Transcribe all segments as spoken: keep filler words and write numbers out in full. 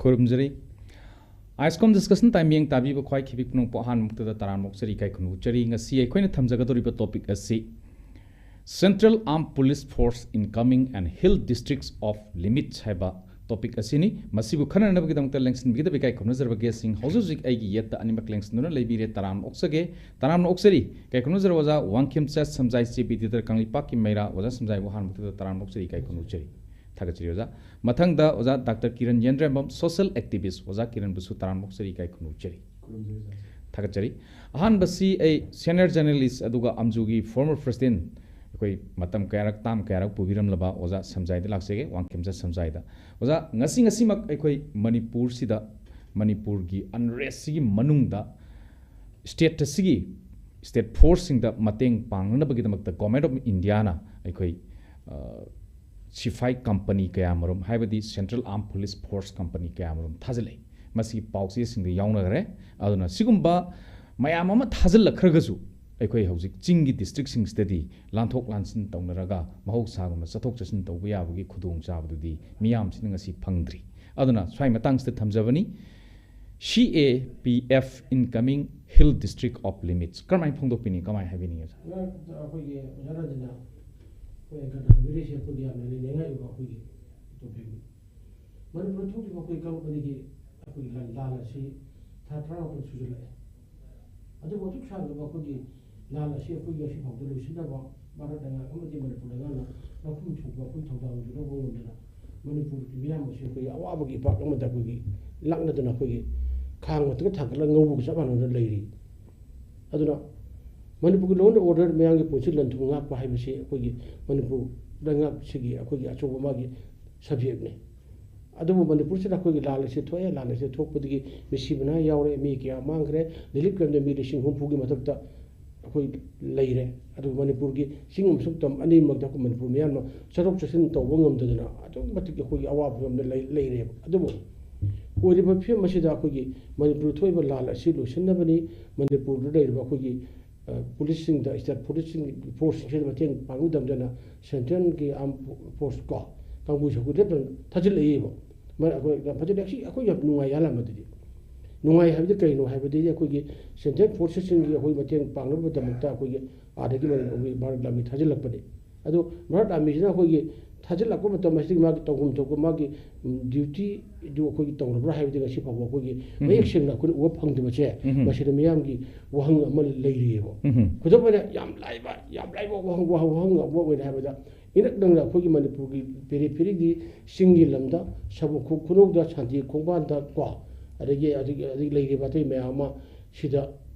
ꯈꯨꯔꯨꯝꯖꯔꯤ꯫ ꯑꯥꯏꯁꯀꯣꯝ discussion time ꯃꯤꯠꯌꯦꯡ ꯇꯥꯕꯤꯕ ꯈ꯭ꯋꯥꯏ ꯈꯤꯕꯤꯛ ꯄꯨꯝꯅꯃꯛꯄꯨ ꯑꯍꯥꯟꯕ ꯃꯛꯇꯗ ꯇꯔꯥꯝꯅ ꯑꯣꯛꯆꯔꯤ, ꯏꯀꯥꯏ ꯈꯨꯝꯅꯧꯖꯔꯤ꯫ ꯉꯁꯤ ꯑꯩꯈꯣꯏꯅ ꯊꯝꯖꯒꯗꯧꯔꯤꯕ ꯇꯣꯄꯤꯛ ꯑꯁꯤ Central Armed Police Force in Coming and Hill Districts of Limits ꯍꯥꯏꯕ ꯇꯣꯄꯤꯛ ꯑꯁꯤꯅꯤ꯫ ꯃꯁꯤꯕꯨ ꯈꯟꯅꯅꯕꯒꯤꯗꯃꯛꯇ ꯂꯦꯡꯁꯤꯟꯕꯤꯒꯗꯕ ꯏꯀꯥꯏ ꯈꯨꯝꯅꯖꯔꯕ ꯒꯦꯁꯁꯤꯡ ꯍꯧꯖꯤꯛ ꯍꯧꯖꯤꯛ ꯑꯩꯒꯤ ꯌꯦꯠꯇ ꯑꯅꯤꯃꯛ ꯂꯦꯡꯁꯤꯟꯗꯨꯅ ꯂꯩꯕꯤꯔꯦ꯫ ꯇꯔꯥꯝꯅ ꯑꯣꯛꯆꯒꯦ, ꯇꯔꯥꯝꯅ ꯑꯣꯛꯆꯔꯤ꯫ ꯏꯀꯥꯏ ꯈꯨꯝꯅꯖꯔꯕ ꯑꯣꯖꯥ ꯋꯥꯡꯈꯦꯝꯆꯠ ꯁꯝꯖꯥꯏ, ꯖꯦ ꯕꯤ ꯗꯤ ꯗꯔ ꯀꯪꯂꯩꯄꯥꯛꯀꯤ ꯃꯩꯔꯥ꯫ ꯑꯣꯖꯥ ꯁꯝꯖꯥꯏꯕꯨ ꯑꯍꯥꯟꯕ ꯃꯛꯇꯗ ꯇꯔꯥꯝꯅ ꯑꯣꯛꯆꯔꯤ, ꯏꯀꯥꯏ ꯈꯨꯝꯅꯖꯔꯤ꯫ ꯊꯥꯒꯠꯆꯔꯤ ꯑꯣꯖꯥ꯫ ꯃꯊꯪꯗ ꯑꯣꯖꯥ doctor Kiran Yendrembam, social activist꯫ ꯑꯣꯖꯥ ꯀꯤꯔꯟꯕꯨꯁꯨ ꯇꯔꯥꯝꯅ ꯑꯣꯛꯆꯔꯤ, ꯏꯀꯥꯏ ꯈꯨꯝꯅꯖꯔꯤ꯫ ꯈꯨꯔꯨꯝꯖꯔꯤ ꯑꯣꯖꯥ꯫ ꯊꯥꯒꯠꯆꯔꯤ꯫ ꯑꯍꯥꯟꯕꯁꯤ ꯑꯩ senior journalist ꯑꯗꯨꯒ ꯑꯝꯖꯨꯒꯤ former president, ꯑꯩꯈꯣꯏ ꯃꯇꯝ ꯀꯌꯥꯔꯛ, ꯇꯥꯝ ꯀꯌꯥꯔꯛ ꯄꯨꯕꯤꯔꯝꯂꯕ ꯑꯣꯖꯥ ꯁꯝꯖꯥꯏꯗ ꯂꯥꯛꯆꯒꯦ, ꯋꯥꯡꯈꯦꯝꯆꯠ ꯁꯝꯖꯥꯏꯗ꯫ ꯑꯣꯖꯥ, ꯉꯁꯤ ꯉꯁꯤꯃꯛ ꯑꯩꯈꯣꯏ ꯃꯅꯤꯄꯨꯔꯁꯤꯗ, ꯃꯅꯤꯄꯨꯔꯒꯤ unrest ꯁꯤꯒꯤ ꯃꯅꯨꯡꯗ state ꯑꯁꯤꯒꯤ state force ꯁꯤꯡꯗ ꯃꯇꯦꯡ ꯄꯥꯡꯅꯅꯕꯒꯤꯗꯃꯛꯇ Government of India ꯅ ꯑꯩꯈꯣꯏ, ꯑ, ꯁꯤꯐꯥꯏ company ꯀꯌꯥꯃꯔꯨꯝ, ꯍꯥꯏꯕꯗꯤ Central Armed Police Force company ꯀꯌꯥꯃꯔꯨꯝ ꯊꯥꯖꯤꯜꯂꯛꯏ꯫ ꯃꯁꯤꯒꯤ ꯄꯥꯎꯆꯦꯁꯤꯡꯗ ꯌꯥꯎꯅꯈ꯭ꯔꯦ꯫ ꯑꯗꯨꯅ ꯁꯤꯒꯨꯝꯕ ꯃꯌꯥꯝ ꯑꯃ ꯊꯥꯖꯤꯜꯂꯛꯈ꯭ꯔꯒꯁꯨ, ꯑꯩꯈꯣꯏ ꯍꯧꯖꯤꯛ ꯆꯤꯡꯒꯤ district ꯁꯤꯡꯁꯤꯗꯗꯤ ꯂꯥꯟꯊꯣꯛ ꯂꯥꯟꯁꯤꯟ ꯇꯧꯅꯔꯒ ꯃꯍꯧꯁꯥꯒꯨꯝꯅ ꯆꯠꯊꯣꯛ ꯆꯠꯁꯤꯟ ꯇꯧꯕ ꯌꯥꯕꯒꯤ ꯈꯨꯗꯣꯡꯆꯥꯕꯗꯨꯗꯤ ꯃꯤꯌꯥꯝꯁꯤꯅ ꯉꯁꯤ ꯐꯪꯗ꯭ꯔꯤ꯫ ꯑꯗꯨꯅ ꯁ꯭ꯋꯥꯏ ꯃꯇꯥꯡꯁꯤꯗ ꯊꯝꯖꯕꯅꯤ꯫ C A P F in coming Hill District of Limits꯫ ꯀꯔꯝꯍꯥꯏꯅ ꯐꯣꯡꯗꯣꯛꯄꯤꯅꯤ, ꯀꯃꯥꯏꯅ ꯍꯥꯏꯕꯤꯅꯤꯡꯉꯤ ꯑꯣꯖꯥ? ꯑꯣꯖꯥ, ꯑꯩꯈꯣꯏꯒꯤ ꯑꯣꯖꯥ ꯔꯟꯖꯅ ꯑꯩꯈꯣꯏ ꯀꯩꯅꯣ ꯍꯥꯏꯕꯤꯔꯤꯁꯦ ꯑꯩꯈꯣꯏꯒꯤ ꯌꯥꯝꯅ ꯂꯩꯉꯥꯛ ꯑꯣꯏꯕ ꯑꯩꯈꯣꯏꯒꯤ ꯇꯣꯄꯤꯛꯅꯤ꯫ ꯃꯅꯤꯄꯨꯔꯗ ꯊꯣꯛꯂꯤꯕ ꯑꯩꯈꯣꯏ ꯀꯥꯡꯂꯨꯞ ꯑꯅꯤꯒꯤ ꯑꯩꯈꯣꯏꯒꯤ ꯂꯥꯟ, ꯂꯥꯟ ꯑꯁꯤ ꯊꯥ ꯇꯔꯥꯃꯥꯄꯜ ꯁꯨꯖꯜꯂꯛꯑꯦ꯫ ꯑꯗꯨꯕꯨ ꯑꯗꯨꯛ ꯁꯥꯡꯂꯕ ꯑꯩꯈꯣꯏꯒꯤ ꯂꯥꯟ ꯑꯁꯤ ꯑꯩꯈꯣꯏꯒꯤ ꯉꯁꯤ ꯐꯥꯎꯗ ꯂꯣꯏꯁꯤꯟꯅꯕ ꯚꯥꯔꯠ ꯂꯩꯉꯥꯛ ꯑꯃꯗꯤ ꯃꯅꯤꯄꯨꯔ ꯂꯩꯉꯥꯛꯅ ꯂꯧꯐꯝ ꯊꯣꯛꯄ ꯑꯩꯈꯣꯏ ꯊꯧꯗꯥꯡꯗꯨ ꯂꯧꯕ ꯉꯝꯗꯅ ꯃꯅꯤꯄꯨꯔꯒꯤ ꯃꯤꯌꯥꯝ ꯑꯁꯤ ꯑꯩꯈꯣꯏꯒꯤ ꯑꯋꯥꯕꯒꯤ ꯏꯄꯥꯛ ꯑꯃꯗ ꯑꯩꯈꯣꯏꯒꯤ ꯂꯥꯛꯅꯗꯅ ꯑꯩꯈꯣꯏꯒꯤ ꯈꯥꯡ ꯃꯊꯛꯇ ꯊꯥꯡꯒꯠꯂꯒ ꯉꯧꯕꯒ ꯆꯞ ꯃꯥꯟꯅꯅ ꯂꯩꯔꯤ꯫ ꯑꯗꯨꯅ ꯃꯅꯤꯄꯨꯔꯒꯤ law and order, ꯃꯌꯥꯝꯒꯤ ꯄꯨꯟꯁꯤ ꯂꯟ ꯊꯨꯝ ꯉꯥꯛꯄ ꯍꯥꯏꯕꯁꯤ ꯑꯩꯈꯣꯏꯒꯤ ꯃꯅꯤꯄꯨꯔ ꯂꯩꯉꯥꯛꯁꯤꯒꯤ ꯑꯩꯈꯣꯏꯒꯤ ꯑꯆꯧꯕ ꯃꯥꯒꯤ subject ꯅꯤ꯫ ꯑꯗꯨꯕꯨ ꯃꯅꯤꯄꯨꯔꯁꯤꯗ ꯑꯩꯈꯣꯏꯒꯤ ꯂꯥꯟ ꯑꯁꯤ ꯊꯣꯛꯑꯦ, ꯂꯥꯟ ꯑꯁꯤ ꯊꯣꯛꯄꯗꯒꯤ ꯃꯤꯁꯤ ꯃꯤꯅꯥ ꯌꯥꯎꯔꯦ, ꯃꯤ ꯀꯌꯥ ꯃꯥꯡꯈ꯭ꯔꯦ, relief camp ꯇ ꯃꯤ ꯂꯤꯁꯤꯡ ꯍꯨꯝꯐꯨꯒꯤ ꯃꯊꯛꯇ ꯑꯩꯈꯣꯏ ꯂꯩꯔꯦ꯫ ꯑꯗꯨꯕꯨ ꯃꯅꯤꯄꯨꯔꯒꯤ ꯆꯤꯡ ꯑꯃꯁꯨꯡ ꯇꯝ ꯑꯅꯤꯃꯛꯇ ꯑꯩꯈꯣꯏ ꯃꯅꯤꯄꯨꯔ ꯃꯤꯌꯥꯝꯅ ꯆꯠꯊꯣꯛ ꯆꯠꯁꯤꯟ ꯇꯧꯕ ꯉꯝꯗꯗꯅ ꯑꯗꯨꯛꯀꯤ ꯃꯇꯤꯛ ꯑꯩꯈꯣꯏꯒꯤ ꯑꯋꯥꯕ ꯐꯤꯕꯝꯗ ꯂꯩ-, ꯂꯩꯔꯦꯕ꯫ ꯑꯗꯨꯕꯨ ꯑꯣꯏꯔꯤꯕ ꯐꯤꯕꯝ ꯑꯁꯤꯗ ꯑꯩꯈꯣꯏꯒꯤ ꯃꯅꯤꯄꯨꯔꯗ ꯊꯣꯛꯏꯕ ꯂꯥꯟ ꯑꯁꯤ ꯂꯣꯏꯁꯤꯟꯅꯕꯅꯤ, ꯃꯅꯤꯄꯨꯔꯗ ꯂꯩꯔꯤꯕ ꯑꯩꯈꯣꯏꯒꯤ, ꯑ, ꯄꯨꯂꯤꯁꯁꯤꯡꯗ, state ꯄꯨꯂꯤꯁꯁꯤꯡ, ꯐꯣꯔꯁꯁꯤꯡꯁꯤꯗ ꯃꯇꯦꯡ ꯄꯥꯡꯅꯕꯒꯤꯗꯃꯛꯇ central ꯒꯤ armed force ꯀꯣ, ꯀꯥꯡꯕꯨꯁꯨ ꯑꯩꯈꯣꯏ ꯂꯦꯞꯇꯅ ꯊꯥꯖꯤꯜꯂꯛꯏꯕ꯫ ꯃꯔ-, ꯑꯩꯈꯣꯏ ꯌꯥꯝ ꯐꯖꯅ, actually ꯑꯩꯈꯣꯏ ꯌꯥꯝ ꯅꯨꯡꯉꯥꯏ ꯍꯥꯏꯍꯜꯂꯝꯕꯗꯨꯗꯤ꯫ ꯅꯨꯡꯉꯥꯏ ꯍꯥꯏꯕꯗꯤ ꯀꯩꯅꯣ ꯍꯥꯏꯕꯗꯤ ꯑꯩꯈꯣꯏꯒꯤ central forcesꯁꯤꯡꯒꯤ ꯑꯩꯈꯣꯏ ꯃꯇꯦꯡ ꯄꯥꯡꯅꯕꯒꯤꯗꯃꯛꯇ ꯑꯩꯈꯣꯏꯒꯤ ꯑꯥꯗꯒꯤ ꯃꯅꯤ-, ꯑꯩꯈꯣꯏꯒꯤ ꯚꯥꯔꯠ ꯂꯥꯟꯃꯤ ꯊꯥꯖꯤꯜꯂꯛꯄꯅꯤ꯫ ꯑꯗꯣ ꯚꯥꯔꯠ ꯂꯥꯟꯃꯤꯁꯤꯅ ꯑꯩꯈꯣꯏꯒꯤ ꯊꯥꯖꯤꯜꯂꯛꯄ ꯃꯇꯝ ꯑꯁꯤꯗꯒꯤ ꯃꯥꯒꯤ ꯇꯧꯐꯝ ꯊꯣꯛꯄ ꯃꯥꯒꯤ, ꯎꯝ, dutyꯗꯨ ꯑꯩꯈꯣꯏꯒꯤ ꯇꯧꯔꯕ꯭ꯔꯥ ꯍꯥꯏꯕꯗꯤ ꯉꯁꯤ ꯐꯥꯎꯕ ꯑꯩꯈꯣꯏꯒꯤ ꯎꯝ꯫ ꯃꯌꯦꯛ ꯁꯦꯡꯅ ꯑꯩꯈꯣꯏꯅ ꯎꯕ ꯐꯪꯗꯕꯁꯦ, ꯎꯝ꯫ ꯃꯁꯤꯗ ꯃꯤꯌꯥꯝꯒꯤ ꯋꯥꯍꯪ ꯑꯃ ꯂꯩꯔꯤꯑꯕ꯫ ꯎꯝ꯫ ꯈꯨꯗꯝ ꯑꯣꯏꯅ ꯌꯥꯝ ꯂꯥꯏꯕ, ꯌꯥꯝ ꯂꯥꯏꯕ ꯋꯥꯍꯪ, ꯋꯥꯍꯪ, ꯋꯥꯍꯪ ꯑꯃ ꯑꯣꯏꯅ ꯍꯥꯏꯕꯗ, ꯏꯅꯛ ꯅꯛꯅ ꯑꯩꯈꯣꯏꯒꯤ ꯃꯅꯤꯄꯨꯔꯒꯤ peripheryꯒꯤ ꯆꯤꯡꯒꯤ ꯂꯝꯗ ꯁꯃꯨ-, ꯈꯨ-, ꯈꯨꯅꯧꯗ ꯁꯥꯟꯇꯤ ꯈꯣꯡꯕꯥꯟꯗ ꯀꯣ, ꯑꯗꯒꯤ, ꯑꯗꯒꯤ, ꯑꯗꯒꯤ ꯂꯩꯔꯤꯕ ꯑꯇꯩ ꯃꯌꯥꯝ ꯑꯃ ꯁꯤꯗ,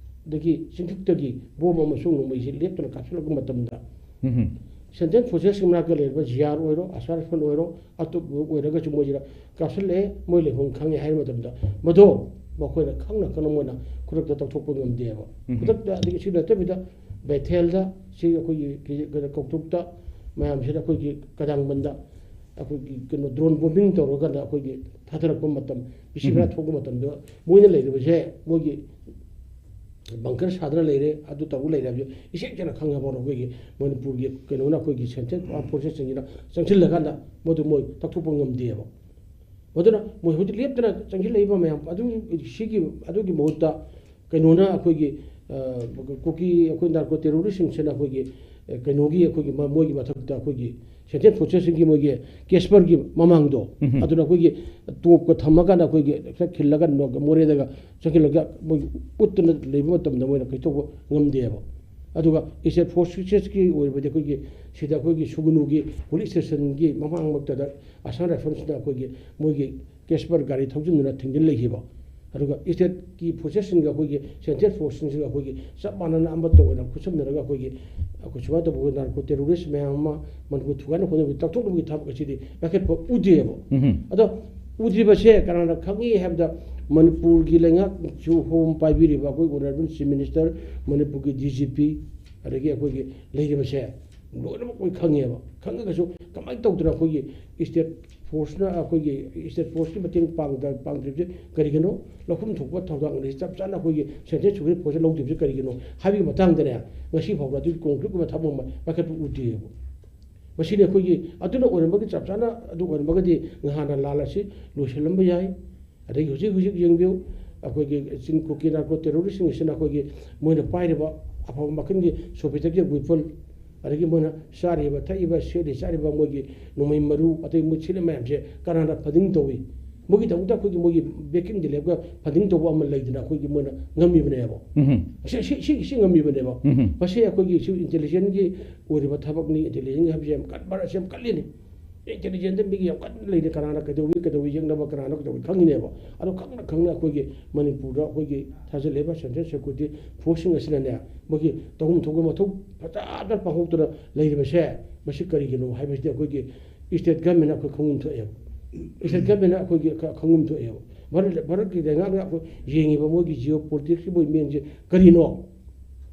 ꯑꯗꯒꯤ ꯆꯤꯡꯊꯛꯇꯒꯤ ꯕꯣꯝ ꯑꯃꯁꯨꯡ ꯅꯣꯡꯃꯩꯁꯤ ꯂꯦꯞꯇꯅ ꯀꯥꯞꯁꯤꯜꯂꯛꯄ ꯃꯇꯝꯗ, ꯎꯝ꯫ central forcesꯀꯤ ꯃꯅꯥꯛꯇ ꯂꯩꯔꯤꯕ ꯖꯤ ꯑꯥꯔ ꯑꯣꯏꯔꯣ, ꯑꯁꯥꯝ ꯔꯥꯏꯐꯜ ꯑꯣꯏꯔꯣ, ꯑꯇꯣꯞꯄ ꯑꯣꯏꯔꯒꯁꯨ ꯃꯣꯏꯁꯤꯗ ꯀꯥꯞꯁꯤꯜꯂꯛꯑꯦ, ꯃꯣꯏ ꯂꯩꯐꯝ ꯈꯪꯉꯦ ꯍꯥꯏꯕ ꯃꯇꯝꯗ, ꯃꯗꯣ ꯃꯈꯣꯏꯅ ꯈꯪꯅ ꯈꯪꯅ ꯃꯣꯏꯅ ꯈꯨꯗꯛꯇ ꯇꯧꯊꯣꯛꯄ ꯉꯝꯗꯦꯕ꯫ ꯎꯝ꯫ ꯈꯨꯗꯛꯇ, ꯑꯗꯒꯤ ꯁꯤ ꯅꯠꯇꯕꯤꯗ ꯕꯦꯊꯦꯜꯗ, ꯁꯤ ꯑꯩꯈꯣꯏꯒꯤ ꯀꯩ-, ꯀꯩꯅꯣ, ꯀꯧꯇ꯭ꯔꯨꯛꯇ, ꯃꯌꯥꯝꯁꯤꯗ ꯑꯩꯈꯣꯏꯒꯤ ꯀꯗꯥꯡꯕꯟꯗ ꯑꯩꯈꯣꯏꯒꯤ ꯀꯩꯅꯣ drone bombing ꯇꯧꯔꯀꯥꯟꯗ ꯑꯩꯈꯣꯏꯒꯤ ꯊꯥꯗꯔꯛꯄ ꯃꯇꯝ, ꯕꯤꯁꯤꯡ ꯃꯅꯥ ꯎꯝ꯫ ꯊꯣꯛꯄ ꯃꯇꯝꯗ ꯃꯣꯏꯅ ꯂꯩꯔꯤꯕꯁꯦ ꯃꯣꯏꯒꯤ bunker ꯁꯥꯗꯅ ꯂꯩꯔꯦ, ꯑꯗꯨ ꯇꯧꯔꯒ ꯂꯩꯔꯦ ꯍꯥꯏꯕꯁꯦ ꯏꯁꯦꯡ ꯁꯦꯡꯅ ꯈꯪꯉꯕ ꯑꯩꯈꯣꯏꯒꯤ ꯃꯅꯤꯄꯨꯔꯒꯤ ꯀꯩꯅꯣꯅ, ꯑꯩꯈꯣꯏꯒꯤ central forcesꯁꯤꯡꯁꯤꯅ ꯆꯪꯁꯤꯜꯂꯀꯥꯟꯗ ꯃꯗꯨ ꯃꯣꯏ ꯇꯛꯊꯣꯛꯄ ꯉꯝꯗꯦꯕ꯫ ꯃꯗꯨꯅ ꯃꯣꯏ ꯍꯧꯖꯤꯛ ꯂꯦꯞꯇꯅ ꯆꯪꯁꯤꯜꯂꯛꯏꯕ ꯃꯌꯥꯝ ꯑꯗꯨ, ꯁꯤꯒꯤ, ꯑꯗꯨꯒꯤ ꯃꯍꯨꯠꯇ ꯀꯩꯅꯣꯅ ꯑꯩꯈꯣꯏꯒꯤ, ꯑ, ꯀꯨꯀꯤ ꯑꯩꯈꯣꯏ narco terroristꯁꯤꯡꯁꯤꯅ ꯑꯩꯈꯣꯏꯒꯤ, ꯑ, ꯀꯩꯅꯣꯒꯤ ꯑꯩꯈꯣꯏꯒꯤ ꯃ-, ꯃꯣꯏꯒꯤ ꯃꯊꯛꯇ ꯑꯩꯈꯣꯏꯒꯤ central forcesꯁꯤꯡꯒꯤ ꯃꯣꯏꯒꯤ ꯀꯦꯁꯄꯔꯒꯤ ꯃꯃꯥꯡꯗꯣ, ꯎꯝ꯫ ꯑꯗꯨꯅ ꯑꯩꯈꯣꯏꯒꯤ ꯇꯣꯞꯀ ꯊꯝꯃꯀꯥꯟꯗ ꯑꯩꯈꯣꯏꯒꯤ ꯈꯔ ꯈꯤꯜꯂꯒ ꯅꯣ-, ꯃꯣꯔꯦꯗꯒ ꯆꯪꯁꯤꯜꯂꯒ ꯃꯣꯏ ꯎꯠꯇꯅ ꯂꯩꯕ ꯃꯇꯝꯗ ꯃꯣꯏꯅ ꯀꯩꯇꯧꯕ ꯉꯝꯗꯦꯕ꯫ ꯑꯗꯨꯒ state forcesꯀꯤ ꯑꯣꯏꯕꯗꯤ ꯑꯩꯈꯣꯏꯒꯤ ꯁꯤꯗ ꯑꯩꯈꯣꯏꯒꯤ ꯁꯨꯒꯅꯨꯒꯤ police stationꯒꯤ ꯃꯃꯥꯡꯃꯛꯇꯗ ꯑꯁꯥꯝ ꯔꯥꯏꯐꯜꯁꯅ ꯑꯩꯈꯣꯏꯒꯤ ꯃꯣꯏꯒꯤ ꯀꯦꯁꯄꯔ ꯒꯥꯔꯤ ꯊꯧꯖꯤꯟꯗꯨꯅ ꯊꯤꯡꯖꯤꯜ ꯂꯩꯈꯤꯕ꯫ ꯑꯗꯨꯒ stateꯀꯤ forcesꯁꯤꯡꯒ ꯑꯩꯈꯣꯏꯒꯤ central forceꯁꯤꯡꯁꯤꯒ ꯑꯩꯈꯣꯏꯒꯤ ꯆꯞ ꯃꯥꯟꯅꯅ ꯑꯃꯠꯇ ꯑꯣꯏꯅ ꯈꯨꯠꯁꯝꯅꯔꯒ ꯑꯩꯈꯣꯏꯒꯤ, ꯑꯩꯈꯣꯏ ꯁꯨꯃꯥꯏꯅ ꯇꯧꯕ narco terrorist ꯃꯌꯥꯝ ꯑꯃ ꯃꯅꯤꯄꯨꯔ ꯊꯨꯒꯥꯏꯅ ꯈꯣꯠꯅꯕꯒꯤ ꯇꯛꯊꯣꯛꯅꯕꯒꯤ ꯊꯕꯛ ꯑꯁꯤꯗꯤ ꯄꯥꯏꯈꯠꯄ ꯎꯗꯦꯕ꯫ ꯎꯝ꯫ ꯑꯗꯣ ꯎꯗ꯭ꯔꯤꯕꯁꯦ ꯀꯅꯥꯅ ꯈꯪꯉꯤ ꯍꯥꯏꯕꯗ, ꯃꯅꯤꯄꯨꯔꯒꯤ ꯂꯩꯉꯥꯛꯁꯨ ꯍꯣꯝ ꯄꯥꯏꯕꯤꯔꯤꯕ ꯑꯩꯈꯣꯏ honourable chief minister, ꯃꯅꯤꯄꯨꯔꯒꯤ D G P, ꯑꯗꯒꯤ ꯑꯩꯈꯣꯏꯒꯤ ꯂꯩꯔꯤꯕꯁꯦ ꯂꯣꯏꯅꯃꯛ ꯂꯣꯏ ꯈꯪꯉꯦꯕ꯫ ꯈꯪꯉꯒꯁꯨ ꯀꯃꯥꯏꯅ ꯇꯧꯗꯅ ꯑꯩꯈꯣꯏꯒꯤ state forceꯅ, ꯑꯩꯈꯣꯏꯒꯤ state forceꯀꯤ ꯃꯇꯦꯡ ꯄꯥꯡꯗ-, ꯄꯥꯡꯗ꯭ꯔꯤꯕꯁꯦ ꯀꯔꯤꯒꯤꯅꯣ? ꯂꯧꯐꯝ ꯊꯣꯛꯄ ꯊꯧꯗꯥꯡ ꯑꯅꯤ ꯆꯞ ꯆꯥꯅ ꯑꯩꯈꯣꯏꯒꯤ central security force ꯂꯧꯗ꯭ꯔꯤꯕꯁꯦ ꯀꯔꯤꯒꯤꯅꯣ ꯍꯥꯏꯕꯒꯤ ꯃꯇꯥꯡꯗꯅꯦ, ꯉꯁꯤ ꯐꯥꯎꯕ ꯑꯗꯨꯒꯤ concrete ꯑꯣꯏꯕ ꯊꯕꯛ ꯑꯃ ꯄꯥꯏꯈꯠꯄ ꯎꯗ꯭ꯔꯤꯑꯕ꯫ ꯃꯁꯤꯅꯤ ꯑꯩꯈꯣꯏꯒꯤ, ꯑꯗꯨꯅ ꯑꯣꯏꯔꯝꯕꯒꯤ, ꯆꯞ ꯆꯥꯅ ꯑꯗꯨ ꯑꯣꯏꯔꯝꯃꯒꯗꯤ ꯉꯍꯥꯟꯅ ꯂꯥꯟ ꯑꯁꯤ ꯂꯣꯏꯁꯤꯜꯂꯝꯕ ꯌꯥꯏ꯫ ꯑꯗꯒꯤ ꯍꯧꯖꯤꯛ ꯍꯧꯖꯤꯛ ꯌꯦꯡꯕꯤꯌꯨ, ꯑꯩꯈꯣꯏꯒꯤ ꯆꯤꯡ ꯀꯨꯀꯤ ꯅꯥꯔꯀꯣ ꯇꯦꯔꯣꯔꯤꯁꯁꯤꯡ ꯑꯁꯤꯅ ꯑꯩꯈꯣꯏꯒꯤ ꯃꯣꯏꯅ ꯄꯥꯏꯔꯤꯕ ꯑꯐꯕ ꯃꯈꯜꯒꯤ sophisticated weapon, ꯑꯗꯒꯤ ꯃꯣꯏꯅ ꯆꯥꯔꯤꯕ, ꯊꯛꯏꯕ, ꯁꯦꯠꯂꯤ ꯆꯥꯔꯤꯕ ꯃꯣꯏꯒꯤ ꯅꯣꯡꯃꯩ ꯃꯔꯨ, ꯑꯇꯩ ꯃꯣꯏ ꯁꯤꯠꯂꯤ ꯃꯌꯥꯝꯁꯦ ꯀꯅꯥꯅ funding ꯇꯧꯏ? ꯃꯣꯏꯒꯤꯗꯃꯛꯇ ꯑꯩꯈꯣꯏꯒꯤ ꯃꯣꯏꯒꯤ backing ꯗꯤ ꯂꯦꯞꯄꯒ funding ꯇꯧꯕ ꯑꯃ ꯂꯩꯗꯅ ꯑꯩꯈꯣꯏꯒꯤ ꯃꯣꯏꯅ ꯉꯝꯃꯤꯕꯅꯦꯕ꯫ ꯎꯝ꯫ ꯁꯤ, ꯁꯤ, ꯁꯤ, ꯁꯤ ꯉꯝꯃꯤꯕꯅꯦꯕ꯫ ꯎꯝ꯫ ꯃꯁꯤ ꯑꯩꯈꯣꯏꯒꯤ ꯁꯤ intelligence ꯀꯤ ꯑꯣꯏꯔꯤꯕ ꯊꯕꯛꯅꯤ꯫ Intelligence ꯍꯥꯏꯕꯁꯦ ꯌꯥꯝ ꯀꯟꯕ, ꯃꯔꯛꯁꯦ ꯌꯥꯝ ꯀꯜꯂꯤꯅꯤ꯫ Intelligence ꯗ ꯃꯤꯒꯤ ꯌꯥꯝ ꯀꯟꯅ ꯂꯩꯔꯤ, ꯀꯅꯥꯅ ꯀꯩꯗꯧꯏ, ꯀꯩꯗꯧꯏ ꯌꯦꯛꯅꯕ, ꯀꯅꯥꯅ ꯀꯩꯗꯧꯏ ꯈꯪꯉꯤꯅꯦꯕ꯫ ꯑꯗꯣ ꯈꯪꯅ ꯈꯪꯅ ꯑꯩꯈꯣꯏꯒꯤ ꯃꯅꯤꯄꯨꯔꯗ ꯑꯩꯈꯣꯏꯒꯤ ꯊꯥꯖꯤꯜꯂꯤꯕ central security force ꯁꯤꯡ ꯑꯁꯤꯅꯅꯦ, ꯃꯣꯏꯒꯤ ꯇꯧꯐꯝ ꯊꯣꯛꯄ ꯃꯊꯧ ꯐꯖꯅ ꯄꯥꯡꯊꯣꯛꯇꯨꯅ ꯂꯩꯔꯤꯕꯁꯦ, ꯃꯁꯤ ꯀꯔꯤꯒꯤꯅꯣ ꯍꯥꯏꯕꯁꯤꯗꯤ ꯑꯩꯈꯣꯏꯒꯤ state government ꯅ ꯑꯩꯈꯣꯏ ꯈꯪꯐꯝ ꯊꯣꯛꯑꯦꯕ꯫ State government ꯅ ꯑꯩꯈꯣꯏꯒꯤ ꯈ-, ꯈꯪꯐꯝ ꯊꯣꯛꯑꯦꯕ꯫ ꯚꯥꯔꯠ, ꯚꯥꯔꯠꯀꯤ ꯂꯩꯉꯥꯛꯅ ꯑꯩꯈꯣꯏ ꯌꯦꯡꯉꯤꯕ ꯃꯣꯏꯒꯤ geopolitics ꯀꯤ ꯃꯣꯏ ꯃꯤꯠꯌꯦꯡꯁꯦ ꯀꯔꯤꯅꯣ?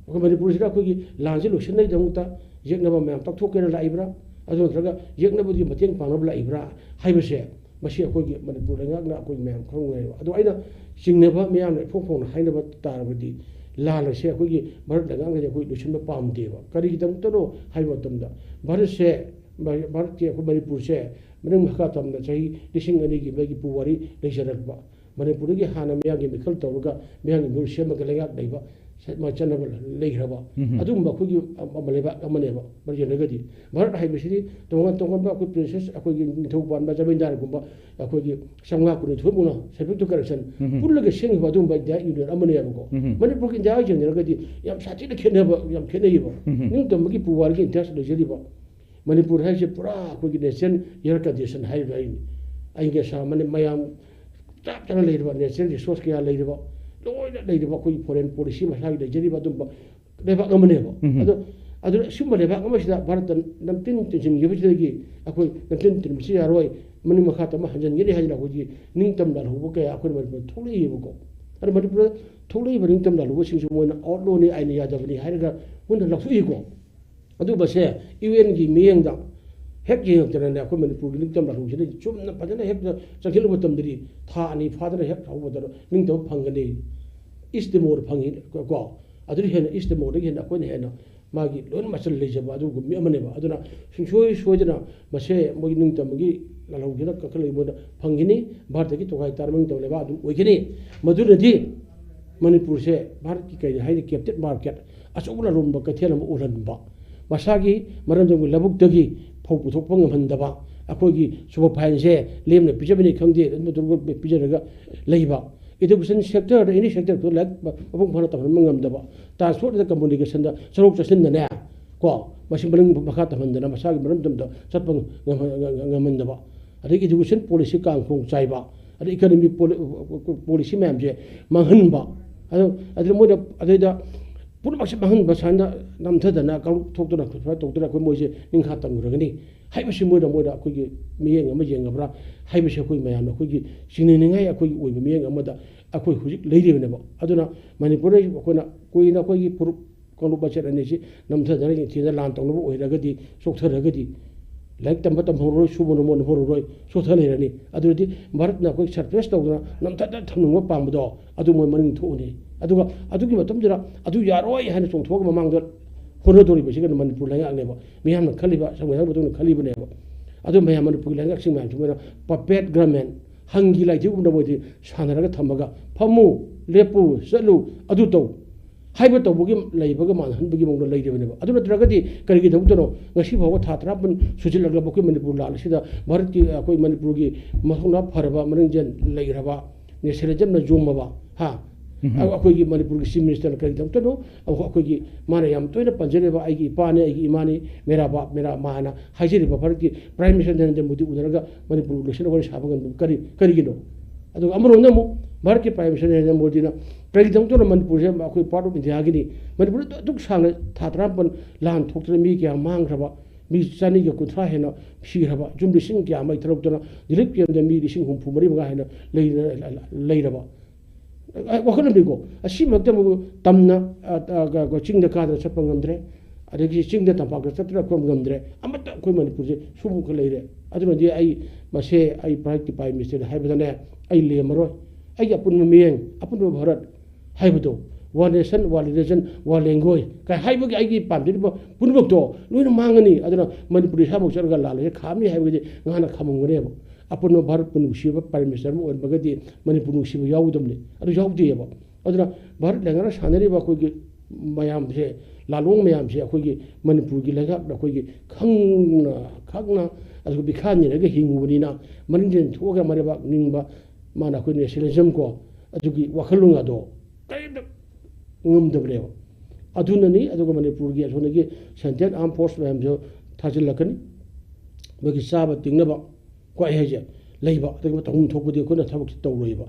ꯑꯩꯈꯣꯏ ꯃꯅꯤꯄꯨꯔꯁꯤꯗ ꯑꯩꯈꯣꯏꯒꯤ ꯂꯥꯟꯁꯦ ꯂꯣꯏꯁꯤꯟꯅꯕꯒꯤꯗꯃꯛꯇ ꯌꯦꯛꯅꯕ ꯃꯌꯥꯝ ꯇꯧꯊꯣꯛꯀꯦꯅ ꯂꯥꯛꯏꯕ꯭ꯔꯥ? ꯑꯗꯨ ꯅꯠꯇ꯭ꯔꯒ ꯌꯦꯛꯅꯕꯒꯤ ꯃꯇꯦꯡ ꯄꯥꯡꯅꯕ ꯂꯥꯛꯏꯕ꯭ꯔꯥ ꯍꯥꯏꯕꯁꯦ, ꯃꯁꯤ ꯑꯩꯈꯣꯏꯒꯤ ꯃꯅꯤꯄꯨꯔ ꯂꯩꯉꯥꯛꯅ ꯑꯩꯈꯣꯏ ꯃꯌꯥꯝ ꯈꯪꯉꯦꯕ꯫ ꯑꯗꯣ ꯑꯩꯅ ꯆꯤꯡꯅꯕ, ꯃꯤꯌꯥꯝꯅ ꯏꯐꯣꯡ ꯐꯣꯡꯅ ꯍꯥꯏꯅꯕ ꯇꯥꯔꯕꯗꯤ, ꯂꯥꯟ ꯑꯁꯦ ꯑꯩꯈꯣꯏꯒꯤ ꯚꯥꯔꯠ ꯂꯩꯉꯥꯛꯅꯗꯤ ꯑꯩꯈꯣꯏ ꯂꯣꯏꯁꯤꯟꯕ ꯄꯥꯝꯗꯦꯕ꯫ ꯀꯔꯤꯒꯤꯗꯃꯛꯇꯅꯣ ꯍꯥꯏꯕ ꯃꯇꯝꯗ, ꯚꯥꯔꯠꯁꯦ, ꯚꯥꯔꯠꯀꯤ ꯑꯩꯈꯣꯏ ꯃꯅꯤꯄꯨꯔꯁꯦ ꯃꯅꯤꯡ ꯃꯈꯥ ꯇꯝꯅ ꯆꯍꯤ ꯂꯤꯁꯤꯡ ꯑꯅꯤꯒꯤ ꯃꯌꯥꯒꯤ ꯄꯨꯋꯥꯔꯤ ꯂꯩꯖꯔꯛꯄ, ꯃꯅꯤꯄꯨꯔꯗꯒꯤ ꯍꯥꯟꯅ ꯃꯤꯌꯥꯝꯒꯤ ꯃꯤꯈꯜ ꯇꯧꯔꯒ ꯃꯤꯌꯥꯝꯒꯤ ꯃꯤꯍꯨꯠ ꯁꯦꯝꯃꯒ ꯂꯩꯉꯥꯛ ꯂꯩꯕ, ꯆꯠꯅ-, ꯆꯠꯅꯕ ꯂꯩꯈ꯭ꯔꯕ, ꯎꯝ꯫ ꯑꯗꯨꯒꯨꯝꯕ ꯑꯩꯈꯣꯏꯒꯤ ꯑꯃ ꯂꯩꯕꯥꯛ ꯑꯃꯅꯦꯕ꯫ ꯃꯔꯤ ꯂꯩꯅꯔꯒꯗꯤ ꯚꯥꯔꯠ ꯍꯥꯏꯕꯁꯤꯗꯤ ꯇꯣꯉꯥꯟ ꯇꯣꯉꯥꯟꯕ ꯑꯩꯈꯣꯏ princess, ꯑꯩꯈꯣꯏꯒꯤ ꯅꯤꯡꯊꯧ ꯄꯥꯟꯕ ꯖꯃꯤꯟꯗꯥꯔꯒꯨꯝꯕ ꯑꯩꯈꯣꯏꯒꯤ ꯆꯥꯝꯃꯉꯥ ꯀꯨꯟꯅꯤꯊꯣꯏꯃꯨꯛꯅ separate ꯀꯔꯦꯛꯁꯟ ꯎꯝ꯫ ꯄꯨꯜꯂꯒ ꯁꯦꯝꯈꯤꯕ ꯑꯗꯨꯒꯨꯝꯕ India Union ꯑꯃꯅꯦꯕꯀꯣ꯫ ꯎꯝ꯫ ꯃꯅꯤꯄꯨꯔꯒꯤ India ꯒ ꯌꯦꯡꯅꯔꯒꯗꯤ ꯌꯥꯝ ꯁꯥꯊꯤꯅ ꯈꯦꯠꯅꯕ, ꯌꯥꯝ ꯈꯦꯠꯅꯩꯌꯦꯕ꯫ ꯎꯝ꯫ ꯅꯤꯡꯇꯝꯕꯒꯤ ꯄꯨꯋꯥꯔꯤꯒꯤ ꯏꯇꯤꯍꯥꯁ ꯂꯩꯖꯔꯤꯕ ꯃꯅꯤꯄꯨꯔ ꯍꯥꯏꯁꯦ ꯄꯨꯔꯥ ꯑꯩꯈꯣꯏꯒꯤ natural air condition ꯍꯥꯏꯔꯤꯕ ꯑꯩꯅꯤ꯫ ꯑꯏꯪ ꯑꯁꯥ ꯑꯃꯅꯤ, ꯃꯌꯥꯝ ꯆꯞ ꯆꯥꯅ ꯂꯩꯔꯤꯕ natural resource ꯀꯌꯥ ꯂꯩꯔꯤꯕ, ꯂꯣꯏꯅ ꯂꯩꯔꯤꯕ ꯑꯩꯈꯣꯏꯒꯤ foreign policy ꯃꯁꯥꯒꯤ ꯂꯩꯖꯔꯤꯕ ꯑꯗꯨꯝꯕ ꯂꯩꯕꯥꯛ ꯑꯃꯅꯦꯕ꯫ ꯎꯝ꯫ ꯑꯗꯣ, ꯑꯗꯨꯅ ꯑꯁꯤꯒꯨꯝꯕ ꯂꯩꯕꯥꯛ ꯑꯃꯁꯤꯗ ꯚꯥꯔꯠꯇ ꯅꯝꯇꯤꯟ ꯇꯤꯟꯁꯤꯟꯈꯤꯕꯁꯤꯗꯒꯤ ꯑꯩꯈꯣꯏ ꯅꯝꯇꯤꯟ ꯇꯤꯟꯕꯁꯤ ꯌꯥꯔꯣꯏ, ꯃꯅꯤꯡ ꯃꯈꯥ ꯇꯝꯕ ꯍꯟꯖꯤꯟꯒꯅꯤ ꯍꯥꯏꯗꯅ ꯑꯩꯈꯣꯏꯒꯤ ꯅꯤꯡꯇꯝ ꯂꯥꯜꯍꯧꯕ ꯀꯌꯥ ꯑꯩꯈꯣꯏ ꯃꯅꯤꯄꯨꯔꯗ ꯊꯣꯛꯂꯛꯏꯕꯀꯣ꯫ ꯑꯗꯣ ꯃꯅꯤꯄꯨꯔꯗ ꯊꯣꯛꯂꯛꯏꯕ ꯅꯤꯡꯇꯝ ꯂꯥꯜꯍꯧꯕꯁꯤꯡꯁꯤ ꯃꯣꯏꯅ outlaw ꯅꯤ, ꯑꯥꯏꯟ ꯌꯥꯗꯕꯅꯤ ꯍꯥꯏꯔꯒ ꯃꯣꯏꯅ ꯂꯧꯊꯣꯛꯏꯀꯣ꯫ ꯑꯗꯨꯒꯨꯝꯕꯁꯦ UN ꯒꯤ ꯃꯤꯠꯌꯦꯡꯗ ꯍꯦꯛ ꯌꯦꯡꯉꯛꯇꯅꯅꯦ, ꯑꯩꯈꯣꯏ ꯃꯅꯤꯄꯨꯔꯒꯤ ꯅꯤꯡꯇꯝ ꯂꯥꯜꯍꯧꯕꯁꯤꯗ ꯆꯨꯝꯅ ꯐꯖꯅ ꯍꯦꯛꯇ ꯆꯪꯁꯤꯜꯂꯨꯕ ꯃꯇꯝꯗꯗꯤ ꯊꯥ ꯑꯅꯤ ꯐꯥꯗꯅ ꯍꯦꯛ ꯍꯧꯕꯗ ꯅꯤꯡꯇꯝꯕ ꯐꯪꯒꯅꯤ꯫ East Timor ꯐꯪꯉꯤ ꯀꯣ꯫ ꯑꯗꯨꯗꯤ ꯍꯦꯟꯅ East Timor ꯗꯒꯤ ꯍꯦꯟꯅ ꯑꯩꯈꯣꯏꯅ ꯍꯦꯟꯅ ꯃꯥꯒꯤ ꯂꯣꯏꯅ ꯃꯆꯜ ꯂꯩꯖꯕ ꯑꯗꯨꯒꯨꯝꯕ ꯃꯤ ꯑꯃꯅꯦꯕ꯫ ꯑꯗꯨꯅ ꯁꯨꯡꯁꯣꯏ ꯁꯣꯏꯗꯅ ꯃꯁꯦ ꯃꯣꯏꯒꯤ ꯅꯤꯡꯇꯝꯕꯒꯤ ꯂꯥꯜꯍꯧꯁꯤꯅ ꯀꯟꯈꯠꯂꯛꯏ ꯃꯣꯏꯅ ꯐꯪꯈꯤꯅꯤ꯫ ꯚꯥꯔꯠꯇꯒꯤ ꯇꯣꯈꯥꯏ ꯇꯥꯔꯕ ꯅꯤꯡꯇꯝꯕ ꯂꯩꯕꯥꯛ ꯑꯗꯨꯝ ꯑꯣꯏꯒꯅꯤ꯫ ꯃꯗꯨꯅꯗꯤ ꯃꯅꯤꯄꯨꯔꯁꯦ ꯚꯥꯔꯠꯀꯤ ꯀꯩ ꯍꯥꯏꯅꯤ, ꯀꯦꯞꯇꯤꯞ ꯃꯥꯔꯀꯦꯠ, ꯑꯆꯧꯕ ꯂꯂꯣꯟꯕ ꯀꯩꯊꯦꯜ ꯑꯃ ꯑꯣꯜꯍꯟꯕ, ꯃꯁꯥꯒꯤ ꯃꯔꯝꯗꯝꯒꯤ ꯂꯧꯕꯨꯛꯇꯒꯤ ꯐꯧ ꯄꯨꯊꯣꯛꯄ ꯉꯝꯍꯟꯗꯕ, ꯑꯩꯈꯣꯏꯒꯤ ꯁꯨꯄꯔ ꯐꯥꯏꯟꯁꯦ ꯂꯦꯝꯅ ꯄꯤꯖꯕꯅꯤ ꯈꯪꯗꯦ, ꯑꯗꯨꯝ ꯄꯤꯖꯔꯒ ꯂꯩꯕ, education sector ꯗ, any sector ꯗ ꯂꯥꯏꯔꯤꯛ ꯃꯄꯨꯡ ꯐꯥꯅ ꯇꯝꯍꯟꯕ ꯉꯝꯗꯕ, transport ꯗ, communication ꯗ ꯁꯔꯨꯛ ꯆꯠꯁꯤꯟꯗꯅꯦ, ꯀꯣ, ꯃꯁꯤ ꯃꯅꯤꯡ ꯃꯈꯥ ꯇꯝꯍꯟꯗꯅ ꯃꯁꯥꯒꯤ ꯃꯔꯝꯗꯝꯗ ꯆꯠꯄ ꯉꯝꯍ-, ꯉꯝꯍꯟꯗꯕ, ꯑꯗꯒꯤ education policy ꯀꯥꯡꯈꯣꯡ ꯆꯥꯏꯕ, ꯑꯗꯩ economic policy ꯃꯌꯥꯝꯁꯦ ꯃꯥꯡꯍꯟꯕ, ꯑꯗꯨ, ꯑꯗꯨꯅ ꯃꯣꯏꯅ ꯑꯗꯩꯗ ꯄꯨꯝꯅꯃꯛꯁꯦ ꯃꯥꯡꯍꯟꯕ ꯁꯨꯃꯥꯏꯅ ꯅꯝꯊꯗꯅ ꯀꯥꯡꯂꯨꯞ ꯊꯣꯛꯇꯅ ꯁꯨꯃꯥꯏꯅ ꯇꯧꯗꯅ ꯑꯩꯈꯣꯏ ꯃꯣꯏꯁꯦ ꯅꯤꯡꯈꯥ ꯇꯝꯈ꯭ꯔꯒꯅꯤ ꯍꯥꯏꯕꯁꯤ ꯃꯣꯏꯅ, ꯃꯣꯏꯅ ꯑꯩꯈꯣꯏꯒꯤ ꯃꯤꯠꯌꯦꯡ ꯑꯃ ꯌꯦꯡꯉꯕ꯭ꯔꯥ ꯍꯥꯏꯕꯁꯤ ꯑꯩꯈꯣꯏ ꯃꯌꯥꯝꯅ ꯑꯩꯈꯣꯏꯒꯤ ꯆꯤꯡꯅꯅꯤꯡꯉꯥꯏ ꯑꯩꯈꯣꯏꯒꯤ ꯑꯣꯏꯕ ꯃꯤꯠꯌꯦꯡ ꯑꯃꯗ ꯑꯩꯈꯣꯏ ꯍꯧꯖꯤꯛ ꯂꯩꯔꯤꯕꯅꯦꯕ꯫ ꯑꯗꯨꯅ ꯃꯅꯤꯄꯨꯔꯗ ꯑꯩꯈꯣꯏꯅ ꯀꯨꯏꯅ ꯑꯩꯈꯣꯏꯒꯤ ꯐꯨꯔꯨꯞ ꯀꯥꯡꯂꯨꯞ ꯃꯆꯦꯠ ꯑꯅꯤꯁꯤ ꯅꯝꯊꯗꯅ ꯅꯤꯡꯊꯤꯅ ꯂꯥꯟ ꯇꯧꯅꯕ ꯑꯣꯏꯔꯒꯗꯤ, ꯆꯣꯛꯊꯔꯒꯗꯤ, ꯂꯥꯏꯔꯤꯛ ꯇꯝꯕ ꯇꯝꯍꯧꯔꯔꯣꯏ, ꯁꯨꯕ ꯅꯣꯝꯕ ꯅꯣꯝꯍꯧꯔꯔꯣꯏ, ꯆꯣꯛꯊ ꯂꯩꯔꯅꯤ꯫ ꯑꯗꯨꯗꯤ ꯚꯥꯔꯠꯅ ꯑꯩꯈꯣꯏ suppress ꯇꯧꯗꯅ ꯅꯝꯊꯗꯅ ꯊꯝꯅꯤꯡꯕ ꯄꯥꯝꯕꯗꯣ ꯑꯗꯨ ꯃꯣꯏ ꯃꯅꯤꯡ ꯊꯣꯛꯑꯅꯤ꯫ ꯑꯗꯨꯒ ꯑꯗꯨꯒꯤ ꯃꯇꯝꯗꯨꯗ ꯑꯗꯨ ꯌꯥꯔꯣꯏ ꯍꯥꯏꯅ ꯆꯣꯡꯊꯣꯛꯑꯒ ꯃꯃꯥꯡꯗ ꯍꯣꯠꯅꯗꯧꯔꯤꯕꯁꯤꯒ ꯃꯅꯤꯄꯨꯔ ꯂꯩꯉꯥꯛꯅꯦꯕ꯫ ꯃꯤꯌꯥꯝꯅ ꯈꯜꯂꯤꯕ, ꯁꯪꯕꯤꯙꯥꯟ ꯃꯇꯨꯡꯗ ꯈꯜꯂꯤꯕꯅꯦꯕ꯫ ꯑꯗꯨ ꯃꯌꯥꯝ ꯃꯅꯤꯄꯨꯔꯒꯤ ꯂꯩꯉꯥꯛꯁꯤꯡ ꯃꯌꯥꯝꯁꯤ ꯃꯣꯏꯅ puppet government, ꯍꯪꯒꯤ ꯂꯥꯏꯊꯤꯒꯨꯝꯅ ꯃꯣꯏꯗꯤ ꯁꯥꯟꯅꯔꯒ ꯊꯝꯃꯒ, "ꯐꯝꯃꯨ, ꯂꯦꯞꯄꯨ, ꯆꯠꯂꯨ, ꯑꯗꯨ ꯇꯧ" ꯍꯥꯏꯕ ꯇꯧꯕꯒꯤ ꯂꯩꯕꯒ ꯃꯥꯟꯍꯟꯕꯒꯤ ꯃꯑꯣꯡꯗ ꯂꯩꯔꯤꯕꯅꯦꯕ꯫ ꯑꯗꯨ ꯅꯠꯇ꯭ꯔꯒꯗꯤ ꯀꯔꯤꯒꯤꯗꯃꯛꯇꯅꯣ ꯉꯁꯤ ꯐꯥꯎꯕ ꯊꯥ ꯇꯔꯥꯃꯥꯄꯟ ꯁꯨꯖꯤꯜꯂꯛꯂꯕ ꯑꯩꯈꯣꯏ ꯃꯅꯤꯄꯨꯔ ꯂꯥꯟ ꯑꯁꯤꯗ ꯚꯥꯔꯠꯀꯤ, ꯑꯩꯈꯣꯏ ꯃꯅꯤꯄꯨꯔꯒꯤ ꯃꯊꯧꯅꯥ ꯐꯔꯕ, ꯃꯔꯤꯡꯖꯦꯜ ꯂꯩꯈ꯭ꯔꯕ, nationalism ꯅ ꯌꯣꯝꯃꯕ, ꯍꯥ? ꯎꯝ꯫ ꯑꯩꯈꯣꯏꯒꯤ ꯃꯅꯤꯄꯨꯔꯒꯤ Chief Minister ꯅ ꯀꯔꯤꯒꯤꯗꯃꯛꯇꯅꯣ ꯑꯩꯈꯣꯏꯒꯤ ꯃꯥꯅ ꯌꯥꯝ ꯇꯣꯏꯅ ꯄꯟꯖꯔꯤꯕ "ꯑꯩꯒꯤ ꯏꯄꯥꯅꯤ, ꯑꯩꯒꯤ ꯏꯃꯥꯅꯤ, ꯃꯦꯔꯥ ꯕꯥꯞ, ꯃꯦꯔꯥ ꯃꯥ" ꯍꯥꯏꯅ ꯍꯥꯏꯖꯔꯤꯕ ꯚꯥꯔꯠꯀꯤ Prime Minister ꯅꯔꯦꯟꯗ꯭ꯔ ꯃꯣꯗꯤ ꯎꯅꯔꯒ ꯃꯅꯤꯄꯨꯔ ꯂꯣꯏꯁꯤꯟꯅꯕ ꯋꯥꯔꯤ ꯁꯥꯕ ꯉꯝꯗꯕ ꯀꯔꯤ, ꯀꯔꯤꯒꯤꯅꯣ? ꯑꯗꯨꯒ ꯑꯃꯔꯣꯝꯗ ꯑꯃꯨꯛ ꯚꯥꯔꯠꯀꯤ Prime Minister ꯅꯔꯦꯟꯗ꯭ꯔ ꯃꯣꯗꯤꯅ ꯀꯔꯤꯒꯤꯗꯃꯛꯇꯅ ꯃꯅꯤꯄꯨꯔꯁꯦ ꯑꯩꯈꯣꯏ part of India ꯒꯤꯅꯤ, ꯃꯅꯤꯄꯨꯔꯗ ꯑꯗꯨꯛ ꯁꯥꯡꯅ ꯊꯥ ꯇꯔꯥꯃꯥꯄꯟ ꯂꯥꯟ ꯊꯣꯛꯇꯅ ꯃꯤ ꯀꯌꯥ ꯃꯥꯡꯈ꯭ꯔꯕ, ꯃꯤ ꯆꯅꯤꯒ ꯀꯨꯟꯊ꯭ꯔꯥ ꯍꯦꯟꯅ ꯁꯤꯈ꯭ꯔꯕ, ꯌꯨꯝ ꯂꯤꯁꯤꯡ ꯀꯌꯥ ꯃꯩ ꯊꯥꯗꯣꯛꯇꯅ relief camp ꯇ ꯃꯤ ꯂꯤꯁꯤꯡ ꯍꯨꯝꯐꯨ ꯃꯔꯤ ꯃꯉꯥ ꯍꯦꯟꯅ ꯂꯩ-, ꯂꯩꯔꯕ, ꯑ, ꯋꯥꯈꯜ ꯑꯃꯅꯤꯀꯣ꯫ ꯑꯁꯤꯃꯛꯇꯕꯨ ꯇꯝꯅ, ꯑ, ꯑ, ꯆꯤꯡꯗ ꯀꯥꯗꯅ ꯆꯠꯄ ꯉꯝꯗ꯭ꯔꯦ, ꯑꯗꯒꯤ ꯆꯤꯡꯗ ꯇꯝꯄꯥꯛꯇ ꯆꯠꯇꯅ ꯈꯣꯝ ꯉꯝꯗ꯭ꯔꯦ꯫ ꯑꯃꯠꯇ ꯑꯩꯈꯣꯏ ꯃꯅꯤꯄꯨꯔꯁꯦ ꯁꯨꯕꯨꯛꯀ ꯂꯩꯔꯦ꯫ ꯑꯗꯨꯅꯗꯤ ꯑꯩ ꯃꯁꯦ ꯑꯩ ꯚꯥꯔꯠꯀꯤ Prime Minister ꯅ ꯍꯥꯏꯕꯗꯅꯦ, ꯑꯩ ꯂꯦꯝꯃꯔꯣꯏ꯫ ꯑꯩꯒꯤ ꯑꯄꯨꯟꯕ ꯃꯤꯠꯌꯦꯡ, ꯑꯄꯨꯟꯕ ꯚꯥꯔꯠ ꯍꯥꯏꯕꯗꯣ One nation, one religion, one language ꯀꯥꯏ ꯍꯥꯏꯕꯒꯤ ꯑꯩꯒꯤ ꯄꯥꯝꯖꯔꯤꯕ ꯄꯨꯝꯅꯃꯛꯇꯣ ꯂꯣꯏꯅ ꯃꯥꯡꯉꯅꯤ꯫ ꯑꯗꯨꯅ ꯃꯅꯤꯄꯨꯔ ꯏꯁꯥꯃꯛ ꯆꯠꯂꯒ ꯂꯥꯜꯂꯁꯦ ꯈꯥꯝꯅꯤ ꯍꯥꯏꯕꯒꯤꯗꯤ ꯉꯥꯅ ꯈꯥꯝꯃꯝꯒꯅꯦꯕ꯫ ꯑꯄꯨꯟꯕ ꯚꯥꯔꯠꯄꯨ ꯅꯨꯡꯁꯤꯕ Prime Minister ꯑꯃ ꯑꯣꯏꯔꯝꯃꯒꯗꯤ ꯃꯅꯤꯄꯨꯔ ꯅꯨꯡꯁꯤꯕ ꯌꯥꯎꯒꯗꯕꯅꯤ꯫ ꯑꯗꯨ ꯌꯥꯎꯗꯦꯕ꯫ ꯑꯗꯨꯅ ꯚꯥꯔꯠ ꯂꯩꯉꯥꯛꯅ ꯁꯥꯟꯅꯔꯤꯕ ꯑꯩꯈꯣꯏꯒꯤ ꯃꯌꯥꯝꯁꯦ, ꯂꯥꯂꯣꯡ ꯃꯌꯥꯝꯁꯦ ꯑꯩꯈꯣꯏꯒꯤ ꯃꯅꯤꯄꯨꯔꯒꯤ ꯂꯩꯉꯥꯛꯅ ꯑꯩꯈꯣꯏꯒꯤ ꯈꯪꯅ ꯈꯪꯅ ꯑꯗꯨꯒ ꯃꯤꯈꯥ ꯅꯤꯔꯒ ꯍꯤꯡꯉꯨꯕꯅꯤꯅ, ꯃꯅꯤꯡꯗ ꯊꯣꯛꯑꯒ ꯃꯔꯩꯕꯥꯛ ꯅꯤꯡꯕ ꯃꯥꯅ ꯑꯩꯈꯣꯏ nationalism ꯀꯣ, ꯑꯗꯨꯒꯤ ꯋꯥꯈꯜꯂꯣꯟ ꯑꯗꯣ ꯀꯔꯤꯝꯇ ꯉꯝꯗꯕꯅꯦꯕ꯫ ꯑꯗꯨꯅꯅꯤ꯫ ꯑꯗꯨꯒ ꯃꯅꯤꯄꯨꯔꯒꯤ ꯑꯁꯣꯝꯗꯒꯤ Central Armed Force ꯃꯌꯥꯝꯁꯨ ꯊꯥꯖꯤꯜꯂꯛꯀꯅꯤ꯫ ꯃꯣꯏꯒꯤ ꯆꯥꯕ ꯇꯤꯡꯅꯕ ꯀꯣ ꯑꯩ ꯍꯥꯏꯁꯦ ꯂꯩꯕ꯫ ꯑꯗꯨꯒ ꯃꯇꯧ ꯊꯣꯛꯄꯗꯤ ꯑꯩꯈꯣꯏꯅ ꯊꯕꯛꯁꯤ ꯇꯧꯔꯣꯏꯕ꯫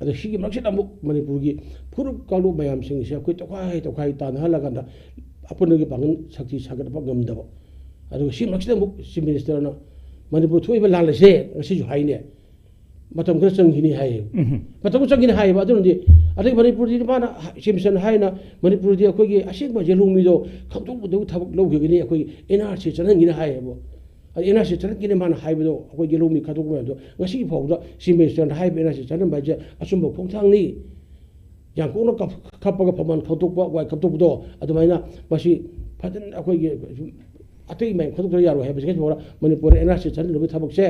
ꯑꯗꯣ ꯁꯤꯒꯤ ꯃꯔꯛꯁꯤꯗ ꯑꯃꯨꯛ ꯃꯅꯤꯄꯨꯔꯒꯤ ꯐꯨꯔꯨꯞ ꯀꯥꯡꯂꯨꯞ ꯃꯌꯥꯝꯁꯤꯡꯁꯦ ꯑꯩꯈꯣꯏ ꯇꯣꯈꯥꯏ ꯇꯣꯈꯥꯏ ꯇꯥꯟꯅꯍꯜꯂꯀꯥꯟꯗ ꯑꯄꯨꯟꯕꯒꯤ ꯄꯥꯡꯒꯜ ꯁꯛꯇꯤ ꯁꯥꯒꯠꯄ ꯉꯝꯗꯕ꯫ ꯑꯗꯨꯒ ꯁꯤ ꯃꯔꯛꯁꯤꯗ ꯑꯃꯨꯛ Chief Ministerꯅ ꯃꯅꯤꯄꯨꯔ ꯊꯣꯛꯏꯕ ꯂꯥꯟ ꯑꯁꯦ ꯉꯁꯤꯁꯨ ꯍꯥꯏꯅꯦ, ꯃꯇꯝ ꯈꯔ ꯆꯪꯈꯤꯅꯤ ꯍꯥꯏꯌꯦ꯫ ꯎꯝ꯫ ꯃꯇꯝ ꯈꯔ ꯆꯪꯈꯤꯅꯤ ꯍꯥꯏꯌꯦꯕ꯫ ꯑꯗꯨꯅꯗꯤ ꯑꯗꯒꯤ ꯃꯅꯤꯄꯨꯔꯗꯤ ꯃꯥꯅ Chief Ministerꯅ ꯍꯥꯏꯅ ꯃꯅꯤꯄꯨꯔꯗꯤ ꯑꯩꯈꯣꯏꯒꯤ ꯑꯁꯦꯡꯕ ꯌꯦꯜꯍꯧꯃꯤꯗꯣ ꯈꯪꯗꯣꯛꯄꯗꯕꯨ ꯊꯕꯛ ꯂꯧꯈꯤꯒꯅꯤ, ꯑꯩꯈꯣꯏ N R C ꯆꯠꯍꯟꯒꯅꯤ ꯍꯥꯏꯌꯦꯕ꯫ ꯑꯗ N R C ꯆꯠꯍꯟꯒꯅꯤ ꯃꯥꯅ ꯍꯥꯏꯕꯗꯣ, ꯑꯩꯈꯣꯏ ꯌꯦꯜꯍꯧꯃꯤ ꯈꯟꯗꯣꯛꯄ ꯃꯌꯥꯝꯗꯣ ꯉꯁꯤ ꯐꯥꯎꯕꯗ Chief Ministerꯅ ꯍꯥꯏꯕ N R C ꯆꯠꯍꯟꯕ ꯍꯥꯏꯁꯦ ꯑꯆꯨꯝꯕ ꯈꯣꯡꯊꯥꯡꯅꯤ꯫ ꯌꯥꯡꯀꯣꯛꯅ ꯀꯞ-, ꯀꯞꯄꯒ ꯐꯝꯕꯥꯜ ꯈꯥꯎꯗꯣꯛꯄ, ꯋꯥꯏ ꯈꯥꯎꯗꯣꯛꯄꯗꯣ ꯑꯗꯨꯃꯥꯏꯅ ꯃꯁꯤ ꯐꯖꯅ ꯑꯩꯈꯣꯏꯒꯤ ꯑꯇꯩ ꯃꯌꯥꯝ ꯈꯥꯎꯗꯣꯛꯇ꯭ꯔ ꯌꯥꯔꯣꯏ ꯍꯥꯏꯕꯁꯤ ꯀꯩꯁꯨ ꯐꯥꯎꯔ ꯃꯅꯤꯄꯨꯔꯗ N R C ꯆꯠꯍꯟꯅꯕꯒꯤ ꯊꯕꯛꯁꯦ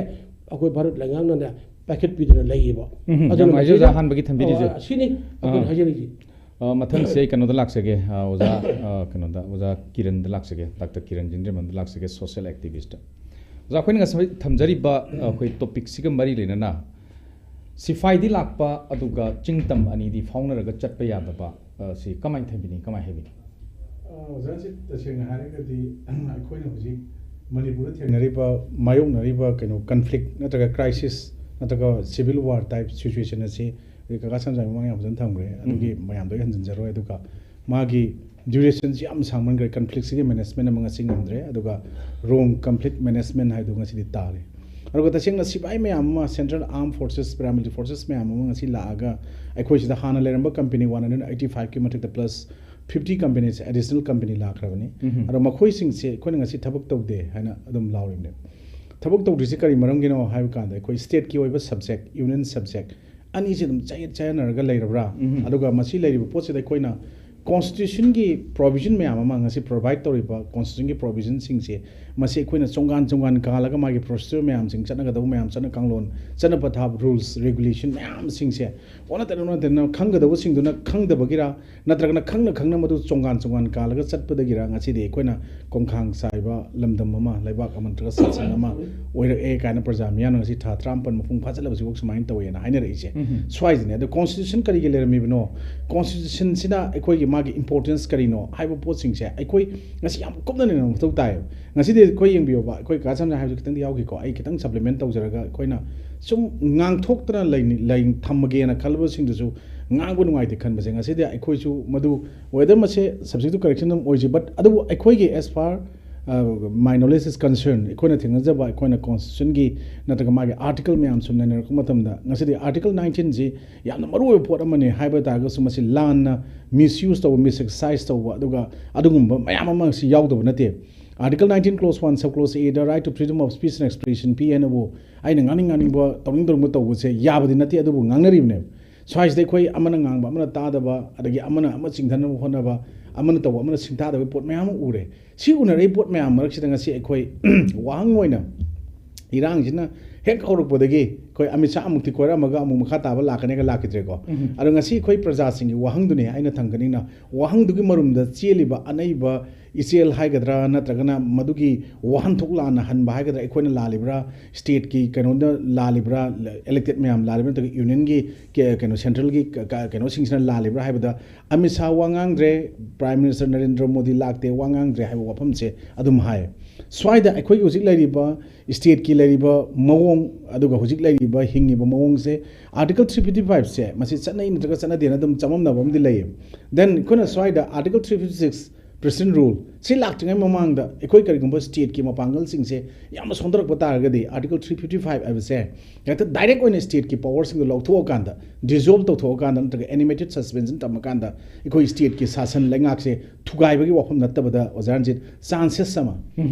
ꯑꯩꯈꯣꯏ ꯚꯥꯔꯠ ꯂꯩꯉꯥꯛꯅꯅꯦ ꯄꯥꯏꯈꯠꯄꯤꯗꯅ ꯂꯩꯌꯦꯕ꯫ ꯎꯝ, ꯑꯗꯨꯅ ꯌꯥꯝ ꯅꯨꯡꯉꯥꯏꯖꯩ ꯃꯁꯤꯗ ꯑꯣꯖꯥ, ꯑꯍꯥꯟꯕꯒꯤ ꯊꯝꯕꯤꯔꯤꯁꯦ꯫ ꯑ, ꯁꯤꯅꯤ ꯑꯩꯈꯣꯏꯅ ꯑꯥ꯫ ꯍꯥꯏꯖꯔꯤꯁꯤ꯫ ꯑ, ꯃꯊꯪꯁꯦ ꯑꯩ ꯀꯩꯅꯣꯗ ꯂꯥꯛꯆꯒꯦ, ꯑ, ꯑꯣꯖꯥ, ꯑ, ꯀꯩꯅꯣꯗ, ꯑꯣꯖꯥ ꯀꯤꯔꯟꯗ ꯂꯥꯛꯆꯒꯦ, Doctor ꯀꯤꯔꯟ ꯏꯟꯗ꯭ꯔꯃꯟꯗ ꯂꯥꯛꯆꯒꯦ, social activist꯫ ꯑꯣꯖꯥ, ꯑꯩꯈꯣꯏꯅ ꯉꯁꯥꯏ ꯊꯝꯖꯔꯤꯕ, ꯑ, ꯑꯩꯈꯣꯏ topicꯁꯤꯒ ꯃꯔꯤ ꯂꯩꯅꯅ ꯁꯤꯐꯥꯏꯗꯤ ꯂꯥꯛꯄ ꯑꯗꯨꯒ ꯆꯤꯡ ꯇꯝ ꯑꯅꯤꯗꯤ ꯐꯥꯎꯅꯔꯒ ꯆꯠꯄ ꯌꯥꯗꯕ, ꯑ, ꯁꯤ ꯀꯃꯥꯏꯅ ꯊꯝꯕꯤꯅꯤ, ꯀꯃꯥꯏꯅ ꯍꯥꯏꯕꯤꯅꯤ? ꯑ, ꯑꯣꯖꯥꯁꯤ ꯇꯁꯦꯡꯅ ꯍꯥꯏꯔꯒꯗꯤ ꯑꯩꯈꯣꯏꯅ ꯍꯧꯖꯤꯛ ꯃꯅꯤꯄꯨꯔꯗ ꯊꯦꯡꯅꯔꯤꯕ, ꯃꯥꯌꯣꯛꯅꯔꯤꯕ ꯀꯩꯅꯣ conflict ꯅꯠꯇ꯭ꯔꯒ crisis ꯅꯠꯇ꯭ꯔꯒ civil war type situation ꯑꯁꯤ ꯍꯧꯖꯤꯛ ꯀꯀꯥ ꯁꯟꯖꯥꯏ ꯃꯃꯥꯡ ꯌꯥꯝ ꯐꯖꯅ ꯊꯝꯈ꯭ꯔꯦ꯫ ꯑꯗꯨꯒꯤ ꯎꯝ꯫ ꯃꯌꯥꯝꯗꯣ ꯑꯩ ꯍꯟꯖꯤꯟꯖꯔꯣꯏ꯫ ꯑꯗꯨꯒ ꯃꯥꯒꯤ durationꯁꯤ ꯌꯥꯝ ꯁꯥꯡꯃꯟꯈ꯭ꯔꯦ, conflictꯁꯤꯒꯤ management ꯑꯃ ꯉꯁꯤ ꯉꯝꯗ꯭ꯔꯦ꯫ ꯑꯗꯨꯒ wrong conflict management ꯍꯥꯏꯗꯣ ꯉꯁꯤꯗꯤ ꯇꯥꯔꯦ꯫ ꯑꯗꯨꯒ ꯇꯁꯦꯡꯅ ꯁꯤꯐꯥꯏ ꯃꯌꯥꯝ ꯑꯃ, Central Armed Forces, Paramilitary Forces ꯃꯌꯥꯝ ꯑꯃ ꯉꯁꯤ ꯂꯥꯛꯑꯒ ꯑꯩꯈꯣꯏ ꯁꯤꯗ ꯍꯥꯟꯅ ꯂꯩꯔꯝꯕ company one hundred eighty fiveꯀꯤ ꯃꯊꯛꯇ plus fifty companies, additional company ꯂꯥꯛꯈ꯭ꯔꯕꯅꯤ꯫ ꯎꯝ꯫ ꯑꯗꯣ ꯃꯈꯣꯏꯁꯤꯡꯁꯦ ꯑꯩꯈꯣꯏꯅ ꯉꯁꯤ ꯊꯕꯛ ꯇꯧꯗꯦ ꯍꯥꯏꯅ ꯑꯗꯨꯝ ꯂꯥꯎꯔꯤꯕꯅꯦ꯫ ꯊꯕꯛ ꯇꯧꯗ꯭ꯔꯤꯁꯦ ꯀꯔꯤ ꯃꯔꯝꯒꯤꯅꯣ ꯍꯥꯏꯕ ꯀꯥꯟꯗ ꯑꯩꯈꯣꯏ stateꯀꯤ ꯑꯣꯏꯕ subject, union subject, ꯑꯅꯤꯁꯦ ꯑꯗꯨꯝ ꯆꯌꯦꯠ ꯆꯌꯦꯠꯅꯔꯒ ꯂꯩꯔꯕ꯭ꯔꯥ? ꯑꯗꯨꯒ ꯃꯁꯤ ꯂꯩꯔꯤꯕ ꯄꯣꯠꯁꯤꯗ ꯑꯩꯈꯣꯏꯅ constitutionꯒꯤ provision ꯃꯌꯥꯝ ꯑꯃ, ꯉꯁꯤ provide ꯇꯧꯔꯤꯕ constitutionꯒꯤ provisionꯁꯤꯡꯁꯦ, ꯃꯁꯤ ꯑꯩꯈꯣꯏꯅ ꯆꯣꯡꯒꯥꯟ ꯆꯣꯡꯒꯥꯟ ꯀꯥꯜꯂꯒ ꯃꯥꯒꯤ procedure ꯃꯌꯥꯝꯁꯤꯡ, ꯆꯠꯅꯒꯗꯧꯕ ꯃꯌꯥꯝ, ꯆꯠꯅ ꯀꯥꯡꯂꯣꯟ, ꯆꯠꯅ ꯄꯊꯥꯞ, rules, regulationꯁꯤꯡꯁꯦ ꯑꯣꯟꯅ ꯇꯩꯅ ꯑꯣꯟꯅ ꯇꯩꯅ ꯈꯪꯒꯗꯕꯁꯤꯡꯗꯨꯅ ꯈꯪꯗꯕꯒꯤꯔ, ꯅꯠꯇ꯭ꯔꯒꯅ ꯈꯪꯅ ꯈꯪꯅ ꯃꯗꯨ ꯆꯣꯡꯒꯥꯟ ꯆꯣꯡꯒꯥꯟ ꯀꯥꯜꯂꯒ ꯆꯠꯄꯗꯒꯤꯔ ꯉꯁꯤꯗꯤ ꯑꯩꯈꯣꯏꯅ ꯈꯣꯡꯊꯥꯡ ꯆꯥꯏꯕ ꯂꯝꯗꯝ ꯑꯃ, ꯂꯩꯕꯥꯛ ꯑꯃ ꯅꯠꯇ꯭ꯔꯒ ꯁꯥꯁꯟ ꯑꯃ ꯑꯣꯏꯔꯛꯑꯦ ꯀꯥꯏꯅ ꯄ꯭ꯔꯖꯥ ꯃꯤꯌꯥꯝꯅ ꯉꯁꯤ ꯊꯥ ꯇꯔꯥꯃꯥꯄꯟ ꯃꯄꯨꯡ ꯐꯥꯖꯤꯜꯂꯕꯁꯤꯐꯥꯎ ꯁꯨꯃꯥꯏꯅ ꯇꯧꯋꯦꯅ ꯍꯥꯏꯅꯔꯛꯏꯁꯦ? ꯁ꯭ꯋꯥꯏꯁꯤꯅꯦ꯫ ꯑꯗꯣ constitution ꯀꯔꯤꯒꯤ ꯂꯩꯔꯝꯃꯤꯕꯅꯣ, constitutionꯁꯤꯅ ꯑꯩꯈꯣꯏꯒꯤ ꯃꯥꯒꯤ importance ꯀꯔꯤꯅꯣ ꯍꯥꯏꯕ ꯄꯣꯠꯁꯤꯡꯁꯦ ꯑꯩꯈꯣꯏ ꯉꯁꯤ ꯌꯥꯝ ꯀꯨꯞꯅ ꯅꯩꯅꯕ ꯃꯊꯧ ꯇꯥꯏꯌꯦꯕ꯫ ꯉꯁꯤꯗꯤ ꯑꯩꯈꯣꯏ ꯌꯦꯡꯕꯤꯌꯣꯕ, ꯑꯩꯈꯣꯏ ꯀꯥ ꯁꯝꯅ ꯍꯥꯏꯕꯁꯨ ꯈꯤꯇꯪꯗꯤ ꯌꯥꯎꯈꯤꯀꯣ, ꯑꯩ ꯈꯤꯇꯪ supplement ꯇꯧꯖꯔꯒ, ꯑꯩꯈꯣꯏꯅ ꯁꯨꯝ ꯉꯥꯡꯊꯣꯛꯇꯅ ꯂꯩ, ꯂꯩ, ꯊꯝꯃꯒꯦꯅ ꯈꯜꯂꯕꯁꯤꯡꯗꯨꯁꯨ ꯉꯥꯡꯕ ꯅꯨꯡꯉꯥꯏꯇꯦ ꯈꯟꯕꯁꯦ, ꯉꯁꯤꯗꯤ ꯑꯩꯈꯣꯏꯁꯨ ꯃꯗꯨ, whether ꯃꯁꯦ subject to correction ꯑꯗꯨꯝ ꯑꯣꯏꯁꯤ, but ꯑꯗꯨꯕꯨ ꯑꯩꯈꯣꯏꯒꯤ as far, uh, my knowledge is concerned, ꯑꯩꯈꯣꯏꯅ ꯊꯦꯡꯅꯖꯕ, ꯑꯩꯈꯣꯏꯅ constitutionꯒꯤ ꯅꯠꯇ꯭ꯔꯒ ꯃꯥꯒꯤ article ꯃꯌꯥꯝ ꯁꯨꯝ ꯅꯩꯅꯔꯛꯄ ꯃꯇꯝꯗ, ꯉꯁꯤꯗꯤ article nineteenꯁꯤ ꯌꯥꯝꯅ ꯃꯔꯨꯑꯣꯏꯕ ꯄꯣꯠ ꯑꯃꯅꯤ ꯍꯥꯏꯕ ꯇꯥꯔꯒꯁꯨ, ꯃꯁꯤ ꯂꯥꯟꯅ misuse ꯇꯧꯕ, misexercise ꯇꯧꯕ, ꯑꯗꯨꯒ ꯑꯗꯨꯒꯨꯝꯕ ꯃꯌꯥꯝ ꯑꯃ ꯁꯤ ꯌꯥꯎꯗꯕ ꯅꯠꯇꯦ꯫ Article nineteen clause one, subclause A, the right to freedom of speech and expression ꯄꯤ ꯍꯥꯏꯅꯕꯨ, ꯑꯩꯅ ꯉꯥꯡꯅꯤꯡ ꯉꯥꯡꯅꯤꯡꯕ, ꯇꯧꯅꯤꯡ ꯇꯧꯅꯤꯡꯕ ꯇꯧꯕꯁꯦ ꯌꯥꯕꯗꯤ ꯅꯠꯇꯦ, ꯑꯗꯨꯕꯨ ꯉꯥꯡꯅꯔꯤꯕꯅꯦꯕ꯫ ꯁ꯭ꯋꯥꯏꯁꯤꯗ ꯑꯩꯈꯣꯏ ꯑꯃꯅ ꯉꯥꯡꯕ ꯑꯃꯅ ꯇꯥꯗꯕ, ꯑꯗꯒꯤ ꯑꯃꯅ ꯑꯃ ꯆꯤꯡꯊꯅꯕ ꯍꯣꯠꯅꯕ, ꯑꯃꯅ ꯇꯧꯕ ꯑꯃꯅ ꯁꯤꯡꯊꯥꯗꯕ ꯄꯣꯠ ꯃꯌꯥꯝ ꯑꯃ ꯎꯔꯦ꯫ ꯁꯤ ꯎꯅꯔꯛꯏ ꯄꯣꯠ ꯃꯌꯥꯝ ꯃꯔꯛꯁꯤꯗ ꯉꯁꯤ ꯑꯩꯈꯣꯏ ꯋꯥꯍꯪ ꯑꯣꯏꯅ, ꯏꯔꯥꯡꯁꯤꯅ ꯍꯦꯛ ꯍꯧꯔꯛꯄꯗꯒꯤ ꯑꯩꯈꯣꯏ ꯑꯃꯤꯠ ꯁꯥꯍ ꯑꯃꯨꯛꯇꯤ ꯀꯣꯏꯔꯝꯃꯒ ꯑꯃꯨꯛ ꯃꯈꯥ ꯇꯥꯕ ꯂꯥꯛꯀꯅꯤꯒ ꯂꯥꯛꯈꯤꯗ꯭ꯔꯦꯀꯣ꯫ ꯑꯗꯣ ꯉꯁꯤ ꯑꯩꯈꯣꯏ ꯄ꯭ꯔꯖꯥꯁꯤꯡꯒꯤ ꯋꯥꯍꯪꯗꯨꯅꯤ ꯑꯩꯅ ꯊꯝꯒꯅꯤꯅ, ꯋꯥꯍꯪꯗꯨꯒꯤ ꯃꯔꯨꯝꯗ ꯆꯦꯜꯂꯤꯕ ꯑꯅꯩꯕ ꯏꯆꯦꯜ ꯍꯥꯏꯒꯗ꯭ꯔꯥ, ꯅꯠꯇ꯭ꯔꯒꯅ ꯃꯗꯨꯒꯤ ꯋꯥꯍꯟꯊꯣꯛ ꯂꯥꯟꯅ ꯍꯟꯕ ꯍꯥꯏꯒꯗ꯭ꯔꯥ, ꯑꯩꯈꯣꯏꯅ ꯂꯥꯜꯂꯤꯕ꯭ꯔꯥ, stateꯀꯤ ꯀꯩꯅꯣꯗ ꯂꯥꯜꯂꯤꯕ꯭ꯔꯥ, elected ꯃꯌꯥꯝ ꯂꯥꯜꯂꯤꯕ꯭ꯔꯥ, ꯅꯠꯇ꯭ꯔꯒ unionꯒꯤ ꯀ-, ꯀꯩꯅꯣ, centralꯒꯤ ꯀ-, ꯀ-, ꯀꯩꯅꯣꯁꯤꯡꯁꯤꯅ ꯂꯥꯜꯂꯤꯕ꯭ꯔꯥ ꯍꯥꯏꯕꯗ, ꯑꯃꯤꯠ ꯁꯥꯍ ꯋꯥ ꯉꯥꯡꯗ꯭ꯔꯦ, Prime Minister ꯅꯔꯦꯟꯗ꯭ꯔ ꯃꯣꯗꯤ ꯂꯥꯛꯇꯦ, ꯋꯥ ꯉꯥꯡꯗ꯭ꯔꯦ ꯍꯥꯏꯕ ꯋꯥꯐꯝꯁꯦ ꯑꯗꯨꯝ ꯍꯥꯏ꯫ ꯁ꯭ꯋꯥꯏꯗ ꯑꯩꯈꯣꯏꯒꯤ ꯍꯧꯖꯤꯛ ꯂꯩꯔꯤꯕ stateꯀꯤ ꯂꯩꯔꯤꯕ ꯃꯑꯣꯡ, ꯑꯗꯨꯒ ꯍꯧꯖꯤꯛ ꯂꯩꯔꯤꯕ ꯍꯤꯡꯉꯤꯕ ꯃꯑꯣꯡꯁꯦ Article three fifty fiveꯁꯦ ꯃꯁꯤ ꯆꯠꯅꯩ ꯅꯠꯇ꯭ꯔꯒ ꯆꯠꯅꯗꯦꯅ ꯑꯗꯨꯝ ꯆꯃꯝꯅꯕ ꯑꯃꯗꯤ ꯂꯩꯌꯦ꯫ Then ꯑꯩꯈꯣꯏꯅ ꯁ꯭ꯋꯥꯏꯗ Article three fifty six President Rule ꯁꯤ ꯂꯥꯛꯇ꯭ꯔꯤꯉꯩ ꯃꯃꯥꯡꯗ ꯑꯩꯈꯣꯏ ꯀꯔꯤꯒꯨꯝꯕ stateꯀꯤ ꯃꯄꯥꯡꯒꯜꯁꯤꯡꯁꯦ ꯌꯥꯝꯅ ꯁꯣꯟꯊꯔꯛꯄ ꯇꯥꯔꯒꯗꯤ, Article three fifty five ꯍꯥꯏꯕꯁꯦ ꯍꯦꯛꯇ direct ꯑꯣꯏꯅ stateꯀꯤ powerꯁꯤꯡꯗꯣ ꯂꯧꯊꯣꯛꯑꯀꯥꯟꯗ, dissolve ꯇꯧꯊꯣꯛꯑꯀꯥꯟꯗ, ꯅꯠꯇ꯭ꯔꯒ animated suspension ꯊꯝꯃꯀꯥꯟꯗ ꯑꯩꯈꯣꯏ stateꯀꯤ ꯁꯥꯁꯟ ꯂꯩꯉꯥꯛꯁꯦ ꯊꯨꯒꯥꯏꯕꯒꯤ ꯋꯥꯐꯝ ꯅꯠꯇꯕꯗ, ꯑꯣꯖꯥ ꯔꯟꯖꯤꯠ, chances ꯑꯃ,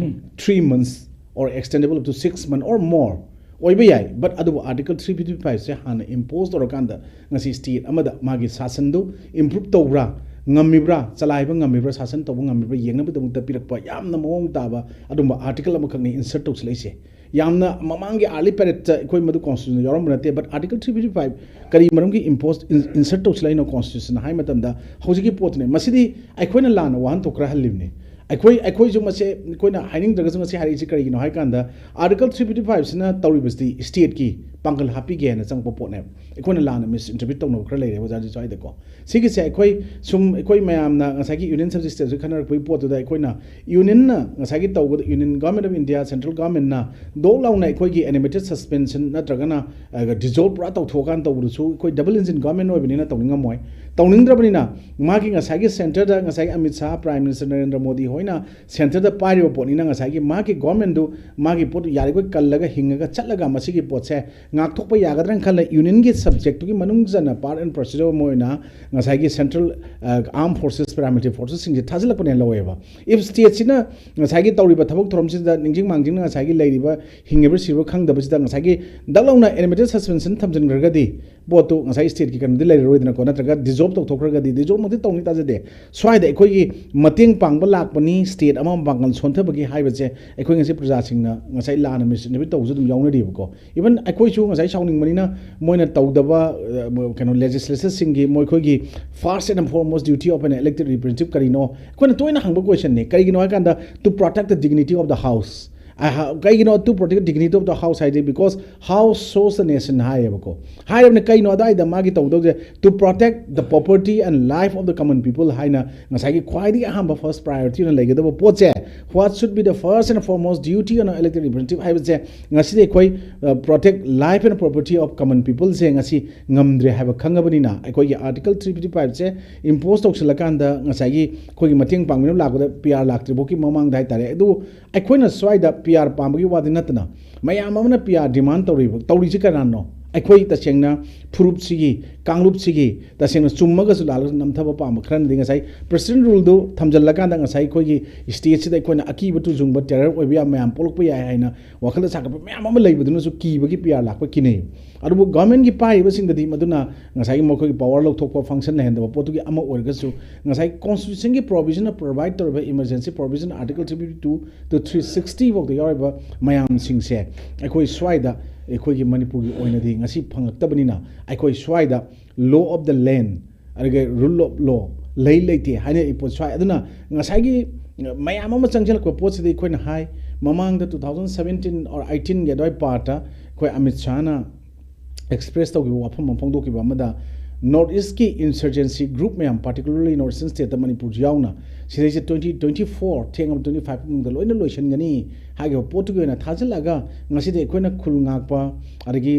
three months or extendable up to six months or more, ꯑꯣꯏꯕ ꯌꯥꯏ, but ꯑꯗꯨꯕꯨ Article three fifty five ꯁꯦ ꯍꯥꯟꯅ impose ꯇꯧꯔꯀꯥꯟꯗ ꯉꯁꯤ state ꯑꯃꯗ ꯃꯥꯒꯤ ꯁꯥꯁꯟꯗꯨ improve ꯇꯧꯕ꯭ꯔꯥ, ꯉꯝꯃꯤꯕ꯭ꯔꯥ, ꯆꯂꯥꯏꯕ ꯉꯝꯃꯤꯕ꯭ꯔꯥ, ꯁꯥꯁꯟ ꯇꯧꯕ ꯉꯝꯃꯤꯕ꯭ꯔꯥ ꯌꯦꯡꯅꯕꯒꯤꯗꯃꯛꯇ ꯄꯤꯔꯛꯄ ꯌꯥꯝꯅ ꯃꯑꯣꯡ ꯇꯥꯕ ꯑꯗꯨꯝꯕ article ꯑꯃꯈꯛꯅꯤ insert ꯇꯧꯁꯤꯜꯂꯛꯏꯁꯦ꯫ ꯌꯥꯝꯅ ꯃꯃꯥꯡꯒꯤ early period ꯇ ꯑꯩꯈꯣꯏ ꯃꯗꯨ constitution ꯗ ꯌꯥꯎꯔꯝꯕ ꯅꯠꯇꯦ, but Article three fifty five ꯀꯔꯤ ꯃꯔꯝꯒꯤ impose, in-, insert ꯇꯧꯁꯤꯜꯂꯛꯏꯅꯣ constitution ꯍꯥꯏ ꯃꯇꯝꯗ ꯍꯧꯖꯤꯛꯀꯤ ꯄꯣꯠꯇꯨꯅꯦ꯫ ꯃꯁꯤꯗꯤ ꯑꯩꯈꯣꯏꯅ ꯂꯥꯟꯅ ꯋꯥꯍꯟꯊꯣꯛ ꯈꯔ ꯍꯜꯂꯤꯕꯅꯤ꯫ ꯑꯩꯈꯣꯏ, ꯑꯩꯈꯣꯏꯁꯨ ꯃꯁꯦ ꯑꯩꯈꯣꯏꯅ ꯍꯥꯏꯅꯤꯡꯗ꯭ꯔꯒꯁꯨ ꯉꯁꯤ ꯍꯥꯏꯔꯛꯏꯁꯤ ꯀꯔꯤꯒꯤꯅꯣ ꯍꯥꯏ ꯀꯥꯟꯗ, Article three fifty five ꯁꯤꯅ ꯇꯧꯔꯤꯕꯁꯤꯗꯤ state ꯀꯤ ꯄꯥꯡꯒꯜ ꯍꯥꯞꯄꯤꯒꯦ ꯍꯥꯏꯅ ꯆꯪꯉꯛꯄ ꯄꯣꯠꯅꯦꯕ꯫ ꯑꯩꯈꯣꯏꯅ ꯂꯥꯟꯅ misinterpret ꯇꯧꯅꯕ ꯈꯔ ꯂꯩꯔꯦ ꯑꯣꯖꯥ ꯁ꯭ꯋꯥꯏꯗꯀꯣ꯫ ꯁꯤꯒꯤꯁꯦ ꯑꯩꯈꯣꯏ ꯁꯨꯝ, ꯑꯩꯈꯣꯏ ꯃꯌꯥꯝꯅ ꯉꯁꯥꯏꯒꯤ union subject state ꯁꯨ ꯈꯟꯅꯔꯛꯄꯒꯤ ꯄꯣꯠꯇꯨꯗ ꯑꯩꯈꯣꯏꯅ union ꯅ ꯉꯁꯥꯏꯒꯤ ꯇꯧꯕꯗ, Union Government of India, central government ꯅ ꯗꯣꯛ ꯂꯥꯎꯅ ꯑꯩꯈꯣꯏꯒꯤ animated suspension ꯅꯠꯇ꯭ꯔꯒꯅ, ꯑ, dissolve ꯄꯨꯔꯥ ꯇꯧꯊꯣꯛꯑꯀꯥꯟꯗ ꯇꯧꯕꯗꯨꯁꯨ ꯑꯩꯈꯣꯏ double engine government ꯑꯣꯏꯕꯅꯤꯅ ꯇꯧꯅꯤꯡꯉꯝꯃꯣꯏ꯫ ꯇꯧꯅꯤꯡꯗ꯭ꯔꯕꯅꯤꯅ ꯃꯥꯒꯤ ꯉꯁꯥꯏꯒꯤ centre ꯗ ꯉꯁꯥꯏꯒꯤ ꯑꯃꯤꯠ ꯁꯥꯍ, Prime Minister ꯅꯔꯦꯟꯗ꯭ꯔ ꯃꯣꯗꯤ ꯍꯣꯏꯅ centre ꯗ ꯄꯥꯏꯔꯤꯕ ꯄꯣꯠꯅꯤꯅ ꯉꯁꯥꯏꯒꯤ ꯃꯥꯒꯤ government ꯗꯨ, ꯃꯥꯒꯤ ꯄꯣꯠꯇꯨ ꯌꯥꯔꯤꯈꯣꯏ ꯀꯜꯂꯒ ꯍꯤꯡꯉꯒ ꯆꯠꯂꯒ ꯃꯁꯤꯒꯤ ꯄꯣꯠꯁꯦ ꯉꯥꯛꯊꯣꯛꯄ ꯌꯥꯒꯗ꯭ꯔꯥꯅ ꯈꯜꯂ union ꯒꯤ subject ꯇꯨꯒꯤ ꯃꯅꯨꯡ ꯆꯟꯅ part and parcel ꯑꯃ ꯑꯣꯏꯅ ꯉꯁꯥꯏꯒꯤ central, ꯑ, armed forces, paramilitary forces ꯁꯤꯡꯁꯦ ꯊꯥꯖꯤꯜꯂꯛꯄꯅꯦꯅ ꯂꯧꯋꯦꯕ꯫ If state ꯁꯤꯅ ꯉꯁꯥꯏꯒꯤ ꯇꯧꯔꯤꯕ ꯊꯕꯛ ꯊꯧꯔꯝꯁꯤꯗ ꯅꯤꯡꯁꯤꯡ ꯃꯥꯡꯖꯤꯡꯅ ꯉꯁꯥꯏꯒꯤ ꯂꯩꯔꯤꯕ ꯍꯤꯡꯉꯤꯕ꯭ꯔꯥ ꯁꯤꯕ꯭ꯔꯥ ꯈꯪꯗꯕꯁꯤꯗ ꯉꯁꯥꯏꯒꯤ ꯗꯛ ꯂꯥꯎꯅ animated suspension ꯊꯝꯖꯤꯟꯈ꯭ꯔꯒꯗꯤ ꯄꯣꯠꯇꯨ ꯉꯁꯥꯏ state ꯀꯤ ꯀꯩꯅꯣꯗꯤ ꯂꯩꯔꯔꯣꯏꯗꯅꯀꯣ, ꯅꯠꯇ꯭ꯔꯒ dissolve ꯇꯧꯊꯣꯛꯈ꯭ꯔꯒꯗꯤ, dissolve ꯃꯛꯇꯤ ꯇꯧꯅꯤ ꯇꯥꯖꯗꯦ꯫ ꯁ꯭ꯋꯥꯏꯗ ꯑꯩꯈꯣꯏꯒꯤ ꯃꯇꯦꯡ ꯄꯥꯡꯕ ꯂꯥꯛꯄꯅꯤ, state ꯑꯃ ꯃꯄꯥꯡꯒꯜ ꯁꯣꯟꯊꯕꯒꯤ ꯍꯥꯏꯕꯁꯦ ꯑꯩꯈꯣꯏ ꯉꯁꯤ ꯄ꯭ꯔꯖꯥꯁꯤꯡꯅ ꯉꯁꯥꯏ ꯂꯥꯟꯅ misinterpret ꯇꯧꯕꯁꯨ ꯑꯗꯨꯝ ꯌꯥꯎꯅꯔꯤꯕꯀꯣ꯫ Even ꯑꯩꯈꯣꯏꯁꯨ ꯉꯁꯥꯏ ꯁꯥꯎꯅꯤꯡꯕꯅꯤꯅ ꯃꯣꯏꯅ ꯇꯧꯗꯕ, ꯑ, ꯀꯩꯅꯣ, legislature ꯁꯤꯡꯒꯤ ꯃꯣꯏꯈꯣꯏꯒꯤ first and foremost duty of an elected representative ꯀꯔꯤꯅꯣ? ꯑꯩꯈꯣꯏꯅ ꯇꯣꯏꯅ ꯍꯪꯕ question ꯅꯤ꯫ ꯀꯔꯤꯒꯤꯅꯣ ꯍꯥꯏꯀꯥꯟꯗ, to protect the dignity of the house꯫ ꯑ, ꯍ-, ꯀꯩꯒꯤꯅꯣ to protect dignity of the house ꯍꯥꯏꯗꯤ? Because house shows the nation ꯍꯥꯏꯌꯦꯕꯀꯣ꯫ ꯍꯥꯏꯔꯕꯅ ꯀꯩꯅꯣ ꯑꯗꯥꯏꯗ ꯃꯥꯒꯤ ꯇꯧꯗꯧꯁꯦ? To protect the property and life of the common people ꯍꯥꯏꯅ ꯉꯁꯥꯏꯒꯤ ꯈ꯭ꯋꯥꯏꯗꯒꯤ ꯑꯍꯥꯟꯕ first priority ꯑꯣꯏꯅ ꯂꯩꯒꯗꯕ ꯄꯣꯠꯁꯦ, what should be the first and foremost duty on an elected representative ꯍꯥꯏꯕꯁꯦ ꯉꯁꯤꯗꯤ ꯑꯩꯈꯣꯏ, ꯑ, protect life and property of common people ꯁꯦ ꯉꯁꯤ ꯉꯝꯗ꯭ꯔꯦ ꯍꯥꯏꯕ ꯈꯪꯉꯕꯅꯤꯅ ꯑꯩꯈꯣꯏꯒꯤ Article three fifty five ꯁꯦ impose ꯇꯧꯁꯤꯜꯂꯀꯥꯟꯗ ꯉꯁꯥꯏꯒꯤ ꯑꯩꯈꯣꯏꯒꯤ ꯃꯇꯦꯡ ꯄꯥꯡꯕꯤꯅꯕ ꯂꯥꯛꯄꯗ P R ꯂꯥꯛꯇ꯭ꯔꯤꯐꯥꯎꯒꯤ ꯃꯃꯥꯡꯗ ꯍꯥꯏꯇꯥꯔꯦ꯫ ꯑꯗꯨ ꯑꯩꯈꯣꯏꯅ ꯁ꯭ꯋꯥꯏꯗ P R ꯄꯥꯝꯕꯒꯤ ꯋꯥꯗꯤ ꯅꯠꯇꯅ ꯃꯌꯥꯝ ꯑꯃꯅ P R demand ꯇꯧꯔꯤꯕ, ꯇꯧꯔꯤꯁꯤ ꯀꯅꯥꯅꯣ? ꯑꯩꯈꯣꯏ ꯇꯁꯦꯡꯅ ꯐꯨꯔꯨꯞꯁꯤꯒꯤ, ꯀꯥꯡꯂꯨꯞꯁꯤꯒꯤ ꯇꯁꯦꯡꯅ ꯆꯨꯝꯃꯒꯁꯨ ꯂꯥꯜꯂꯒꯁꯨ ꯅꯝꯊꯕ ꯄꯥꯝꯕ ꯈꯔꯅꯗꯤ ꯉꯁꯥꯏ president ruleꯗꯨ ꯊꯝꯖꯤꯜꯂꯀꯥꯟꯗ ꯉꯁꯥꯏ ꯑꯩꯈꯣꯏꯒꯤ stateꯁꯤꯗ ꯑꯩꯈꯣꯏꯅ ꯑꯀꯤꯕ ꯇꯨꯖꯨꯡꯕ terror ꯑꯣꯏꯕ ꯌꯥꯕ ꯃꯌꯥꯝ ꯄꯣꯛꯂꯛꯄ ꯌꯥꯏ ꯍꯥꯏꯅ ꯋꯥꯈꯜꯗ ꯁꯥꯒꯠꯄ ꯃꯌꯥꯝ ꯑꯃ ꯂꯩꯕꯗꯨꯅꯁꯨ ꯀꯤꯕꯒꯤ P R ꯂꯥꯛꯄ ꯀꯤꯅꯩ꯫ ꯑꯗꯨꯕꯨ governmentꯀꯤ ꯄꯥꯏꯔꯤꯕꯁꯤꯡꯗꯗꯤ ꯃꯗꯨꯅ ꯉꯁꯥꯏꯒꯤ ꯃꯈꯣꯏꯒꯤ power ꯂꯧꯊꯣꯛꯄ function ꯂꯩꯍꯟꯗꯕ ꯄꯣꯠꯇꯨꯒꯤ ꯑꯃ ꯑꯣꯏꯔꯒꯁꯨ, ꯉꯁꯥꯏ constitutionꯒꯤ provisionꯅ provide ꯇꯧꯔꯤꯕ emergency provision article three fifty two to three sixty ꯐꯥꯎꯗ ꯌꯥꯎꯔꯤꯕ ꯃꯌꯥꯝꯁꯤꯡꯁꯦ ꯑꯩꯈꯣꯏ ꯁ꯭ꯋꯥꯏꯗ, ꯑꯩꯈꯣꯏꯒꯤ ꯃꯅꯤꯄꯨꯔꯒꯤ ꯑꯣꯏꯅꯗꯤ ꯉꯁꯤ ꯐꯪꯉꯛꯇꯕꯅꯤꯅ, ꯑꯩꯈꯣꯏ ꯁ꯭ꯋꯥꯏꯗ law of the land, ꯑꯗꯨꯒ rule of law ꯂꯩ ꯂꯩꯇꯦ ꯍꯥꯏꯅꯔꯤꯕ ꯄꯣꯠ ꯁ꯭ꯋꯥꯏ꯫ ꯑꯗꯨꯅ ꯉꯁꯥꯏꯒꯤ ꯃꯌꯥꯝ ꯑꯃ ꯆꯪꯁꯤꯜꯂꯛꯄ ꯄꯣꯠꯁꯤꯗ ꯑꯩꯈꯣꯏꯅ ꯍꯥꯏ, ꯃꯃꯥꯡꯗ two thousand seventeen or eighteenꯒꯤ ꯑꯗꯨꯋꯥꯏ ꯄꯥꯔꯠꯇ ꯑꯩꯈꯣꯏ ꯑꯃꯤꯠ ꯁꯥꯍꯅ express ꯇꯧꯈꯤꯕ ꯋꯥꯐꯝ ꯑꯃ ꯐꯣꯡꯗꯣꯛꯈꯤꯕ ꯑꯃꯗ, North Eastꯀꯤ insurgency group ꯃꯌꯥꯝ, particularly North Eastern stateꯇ ꯃꯅꯤꯄꯨꯔꯁꯨ ꯌꯥꯎꯅ, ꯁꯤꯗꯩꯁꯦ twenty twenty four, ꯊꯦꯡꯉꯕ twenty five ꯃꯅꯨꯡꯗ ꯂꯣꯏꯅ ꯂꯣꯏꯁꯤꯟꯒꯅꯤ ꯍꯥꯏꯈꯤꯕ ꯄꯣꯠꯇꯨꯒꯤ ꯑꯣꯏꯅ ꯊꯥꯖꯤꯜꯂꯛꯑꯒ, ꯉꯁꯤꯗꯤ ꯑꯩꯈꯣꯏꯅ ꯈꯨꯜ ꯉꯥꯛꯄ, ꯑꯗꯒꯤ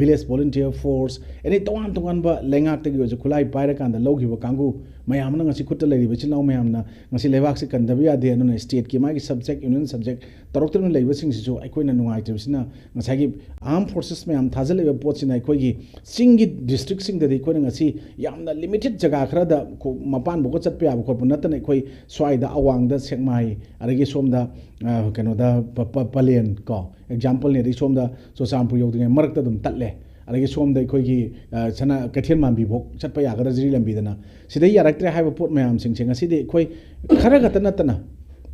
village volunteer force, ꯑꯦꯅꯤ ꯇꯣꯉꯥꯟ ꯇꯣꯉꯥꯟꯕ ꯂꯩꯉꯥꯛꯇꯒꯤ ꯑꯣꯏꯔꯁꯨ ꯈꯨꯠꯂꯥꯏ ꯄꯥꯏꯔꯀꯥꯟꯗ ꯂꯧꯈꯤꯕ ꯀꯥꯡꯕꯨ ꯃꯌꯥꯝ ꯑꯃꯅ ꯉꯁꯤ ꯈꯨꯠꯇ ꯂꯩꯔꯤꯕ ꯏꯆꯤꯜ ꯏꯅꯥꯎ ꯃꯌꯥꯝꯅ ꯉꯁꯤ ꯂꯩꯕꯥꯛꯁꯤ ꯀꯟꯗꯕ ꯌꯥꯗꯦ꯫ ꯑꯗꯨꯅ stateꯀꯤ ꯃꯥꯒꯤ subject, union subject ꯇꯔꯨꯛ ꯇꯔꯨꯛꯅ ꯂꯩꯕꯁꯤꯡꯁꯤꯁꯨ ꯑꯩꯈꯣꯏꯅ ꯅꯨꯡꯉꯥꯏꯇ꯭ꯔꯤꯕꯁꯤꯅ, ꯉꯁꯥꯏꯒꯤ armed forces ꯃꯌꯥꯝ ꯊꯥꯖꯤꯜꯂꯛꯏꯕ ꯄꯣꯠꯁꯤꯅ ꯑꯩꯈꯣꯏꯒꯤ ꯆꯤꯡꯒꯤ districtꯁꯤꯡꯗꯗꯤ ꯑꯩꯈꯣꯏꯅ ꯉꯁꯤ ꯌꯥꯝꯅ limited ꯖꯒꯥ ꯈꯔꯗ ꯈꯣ-, ꯃꯄꯥꯟ ꯐꯥꯎꯕ ꯆꯠꯄ ꯌꯥꯕ ꯈꯣꯠꯄ ꯅꯠꯇꯅ, ꯑꯩꯈꯣꯏ ꯁ꯭ꯋꯥꯏꯗ ꯑꯋꯥꯡꯗ ꯁꯦꯛꯃꯥꯏ, ꯑꯗꯒꯤ ꯁꯣꯝꯗ, ꯑ, ꯀꯩꯅꯣꯗ ꯄ-, ꯄ-, ꯄꯂꯦꯟ ꯀꯣ, exampleꯅꯤ, ꯑꯗꯩ ꯁꯣꯝꯗ ꯆꯨꯔꯆꯥꯟꯄꯨꯔ ꯌꯧꯗ꯭ꯔꯤꯉꯩ ꯃꯔꯛꯇ ꯑꯗꯨꯝ ꯇꯠꯂꯦ꯫ ꯑꯗꯒꯤ ꯁꯣꯝꯗ ꯑꯩꯈꯣꯏꯒꯤ, ꯑ, ꯁꯅꯥ ꯀꯩꯊꯦꯜ ꯃꯥꯟꯕꯤꯐꯥꯎ ꯆꯠꯄ ꯌꯥꯒꯗ꯭ꯔꯥ ꯖꯤꯔꯤ ꯂꯝꯕꯤꯗꯅ? ꯁꯤꯗꯩ ꯌꯥꯔꯛꯇ꯭ꯔꯦ ꯍꯥꯏꯕ ꯄꯣꯠ ꯃꯌꯥꯝꯁꯤꯡꯁꯦ ꯉꯁꯤꯗꯤ ꯑꯩꯈꯣꯏ ꯈꯔ ꯈꯛꯇ ꯅꯠꯇꯅ,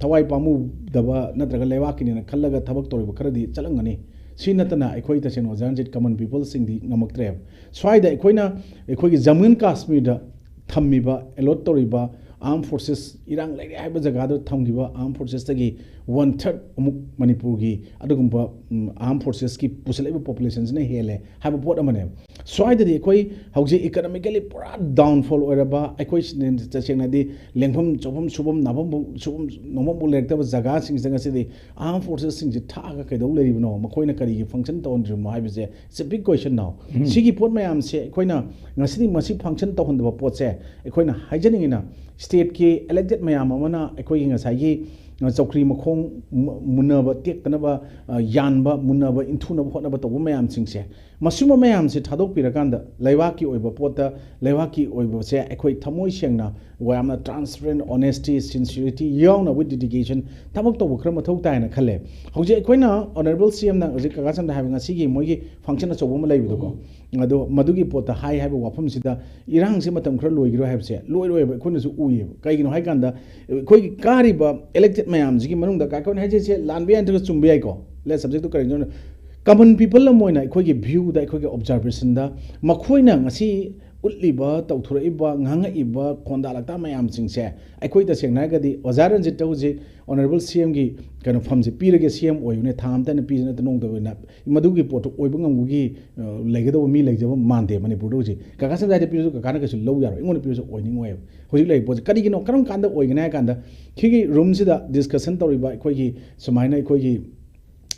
ꯊꯋꯥꯏ ꯄꯥꯝꯃꯨꯗꯕ ꯅꯠꯇ꯭ꯔꯒ ꯂꯩꯕꯥꯛꯀꯤꯅꯦꯅ ꯈꯜꯂꯒ ꯊꯕꯛ ꯇꯧꯔꯤꯕ ꯈꯔꯗꯤ ꯆꯠꯂꯝꯒꯅꯤ꯫ ꯁꯤ ꯅꯠꯇꯅ ꯑꯩꯈꯣꯏ ꯇꯁꯦꯡꯅ ꯑꯣꯖꯥ ꯔꯟꯖꯤꯠ common peopleꯁꯤꯡꯗꯤ ꯉꯝꯃꯛꯇ꯭ꯔꯦꯕ꯫ ꯁ꯭ꯋꯥꯏꯗ ꯑꯩꯈꯣꯏꯅ ꯑꯩꯈꯣꯏꯒꯤ ꯖꯃꯨ ꯑꯦꯟ ꯀꯥꯁꯃꯤꯔꯗ ꯊꯝꯃꯤꯕ, allot ꯇꯧꯔꯤꯕ armed forces, ꯏꯔꯥꯡ ꯂꯩꯔꯦ ꯍꯥꯏꯕ ꯖꯒꯥꯗꯨꯗ ꯊꯝꯈꯤꯕ armed forcesꯇꯒꯤ one third ꯑꯃꯨꯛ ꯃꯅꯤꯄꯨꯔꯒꯤ ꯑꯗꯨꯒꯨꯝꯕ, ꯎꯝ, armed forcesꯀꯤ ꯄꯨꯁꯜꯂꯛꯏꯕ populationꯁꯤꯅ ꯍꯦꯜꯂꯦ ꯍꯥꯏꯕ ꯄꯣꯠ ꯑꯃꯅꯦꯕ꯫ ꯁ꯭ꯋꯥꯏꯗꯗꯤ ꯑꯩꯈꯣꯏ ꯍꯧꯖꯤꯛ economically ꯄꯨꯔꯥ downfall ꯑꯣꯏꯔꯕ, ꯑꯩꯈꯣꯏ ꯇꯁꯦꯡꯅꯗꯤ ꯂꯦꯡꯐꯝ ꯆꯥꯐꯝ, ꯁꯨꯐꯝ ꯅꯥꯐꯝꯐꯥꯎ, ꯁꯨꯐꯝ ꯅꯣꯝꯐꯝꯐꯥꯎ ꯂꯩꯔꯛꯇꯕ ꯖꯒꯥꯁꯤꯡꯁꯤꯗ ꯉꯁꯤꯗꯤ armed forcesꯁꯤꯡꯁꯦ ꯊꯥꯛꯑꯒ ꯀꯩꯗꯧ ꯂꯩꯔꯤꯕꯅꯣ, ꯃꯈꯣꯏꯅ ꯀꯔꯤꯒꯤ function ꯇꯧꯍꯟꯗ꯭ꯔꯤꯕꯅꯣ ꯍꯥꯏꯕꯁꯦ, it's a big question now꯫ ꯁꯤꯒꯤ ꯄꯣꯠ ꯃꯌꯥꯝꯁꯦ ꯑꯩꯈꯣꯏꯅ ꯉꯁꯤꯗꯤ ꯃꯁꯤ function ꯇꯧꯍꯟꯗꯕ ꯄꯣꯠꯁꯦ ꯑꯩꯈꯣꯏꯅ ꯍꯥꯏꯖꯅꯤꯡꯉꯤꯅ, stateꯀꯤ elected ꯃꯌꯥꯝ ꯑꯃꯅ ꯑꯩꯈꯣꯏꯒꯤ ꯉꯁꯥꯏꯒꯤ ꯑ, ꯆꯧꯀ꯭ꯔꯤ ꯃꯈꯣꯡ ꯃꯨ-, ꯃꯨꯟꯅꯕ, ꯇꯦꯛꯇꯅꯕ, ꯑ, ꯌꯥꯟꯕ, ꯃꯨꯟꯅꯕ, ꯏꯟꯊꯨꯅꯕ ꯍꯣꯠꯅꯕ ꯇꯧꯕ ꯃꯌꯥꯝꯁꯤꯡꯁꯦ, ꯃꯁꯤꯒꯨꯝꯕ ꯃꯌꯥꯝꯁꯦ ꯊꯥꯗꯣꯛꯄꯤꯔꯀꯥꯟꯗ ꯂꯩꯕꯥꯛꯀꯤ ꯑꯣꯏꯕ ꯄꯣꯠꯇ, ꯂꯩꯕꯥꯛꯀꯤ ꯑꯣꯏꯕꯁꯦ ꯑꯩꯈꯣꯏ ꯊꯃꯣꯏ ꯁꯦꯡꯅ, ꯌꯥꯝꯅ transparent, honesty, sincerity ꯌꯥꯎꯅ, with dedication ꯊꯕꯛ ꯇꯧꯕ ꯈꯔ ꯃꯊꯧ ꯇꯥꯏꯅ ꯈꯜꯂꯦ꯫ ꯍꯧꯖꯤꯛ ꯑꯩꯈꯣꯏꯅ honourable C M ꯅ ꯍꯧꯖꯤꯛ ꯀꯀꯥ ꯁꯝꯅ ꯍꯥꯏꯕ ꯉꯁꯤꯒꯤ ꯃꯣꯏꯒꯤ function ꯑꯆꯧꯕ ꯑꯃ ꯂꯩꯕꯗꯣꯀꯣ, ꯑꯗꯣ ꯃꯗꯨꯒꯤ ꯄꯣꯠꯇ ꯍꯥꯏ ꯍꯥꯏꯕ ꯋꯥꯐꯝꯁꯤꯗ ꯏꯔꯥꯡꯁꯤ ꯃꯇꯝ ꯈꯔ ꯂꯣꯏꯈꯤꯔꯣꯏ ꯍꯥꯏꯕꯁꯦ ꯂꯣꯏꯔꯣꯏꯕ, ꯑꯩꯈꯣꯏꯅꯁꯨ ꯎꯏꯌꯦꯕ꯫ ꯀꯩꯒꯤꯅꯣ ꯍꯥꯏꯀꯥꯟꯗ ꯑꯩꯈꯣꯏꯒꯤ ꯀꯥꯔꯤꯕ elected ꯃꯌꯥꯝꯁꯤꯒꯤ ꯃꯅꯨꯡꯗ ꯀꯀꯥ ꯍꯣꯏꯅ ꯍꯥꯏꯖꯔꯤꯁꯦ ꯂꯥꯟꯕ ꯌꯥꯏ ꯅꯠꯇ꯭ꯔꯒ ꯆꯨꯝꯕ ꯌꯥꯏꯀꯣ, late subject to correction꯫ Common people ꯑꯃ ꯑꯣꯏꯅ ꯑꯩꯈꯣꯏꯒꯤ view ꯗ, ꯑꯩꯈꯣꯏꯒꯤ observation ꯗ ꯃꯈꯣꯏꯅ ꯉꯁꯤ ꯎꯠꯂꯤꯕ, ꯇꯧꯊꯣꯔꯛꯏꯕ, ꯉꯥꯡꯉꯛꯏꯕ ꯈꯣꯟꯗꯥ ꯂꯛꯇꯥ ꯃꯌꯥꯝꯁꯤꯡꯁꯦ ꯑꯩꯈꯣꯏ ꯇꯁꯦꯡꯅ ꯍꯥꯏꯔꯒꯗꯤ ꯑꯣꯖꯥ ꯔꯟꯖꯤꯠꯇ ꯍꯧꯖꯤꯛ honourable C M ꯒꯤ ꯀꯩꯅꯣ ꯐꯝꯁꯦ ꯄꯤꯔꯒꯦ, C M ꯑꯣꯏꯌꯨꯅꯦ, ꯊꯥ ꯑꯃꯇ ꯍꯦꯟꯅ ꯄꯤꯁꯦ ꯅꯠꯇ ꯅꯣꯡꯃꯇ ꯑꯣꯏꯅ ꯃꯗꯨꯒꯤ ꯄꯣꯠꯇꯨ ꯑꯣꯏꯕ ꯉꯝꯕꯒꯤ, ꯑ, ꯂꯩꯒꯗꯧꯕ ꯃꯤ ꯂꯩꯖꯕ ꯃꯥꯟꯗꯦ ꯃꯅꯤꯄꯨꯔꯗ ꯍꯧꯖꯤꯛ꯫ ꯀꯀꯥ ꯁꯝꯖꯥꯏꯗ ꯄꯤꯔꯁꯨ ꯀꯀꯥꯅ ꯀꯩꯁꯨ ꯂꯧ ꯌꯥꯔꯣꯏ, ꯑꯩꯉꯣꯟꯗ ꯄꯤꯔꯁꯨ ꯑꯣꯏꯅꯤꯡꯉꯣꯏꯕ꯫ ꯍꯧꯖꯤꯛ ꯂꯩꯔꯤꯕ ꯄꯣꯠꯁꯦ ꯀꯔꯤꯒꯤꯅꯣ, ꯀꯔꯝ ꯀꯥꯟꯗ ꯑꯣꯏꯒꯅꯤ ꯍꯥꯏ ꯀꯥꯟꯗ, ꯁꯤꯒꯤ room ꯁꯤꯗ discussion ꯇꯧꯔꯤꯕ ꯑꯩꯈꯣꯏꯒꯤ ꯁꯨꯃꯥꯏꯅ ꯑꯩꯈꯣꯏꯒꯤ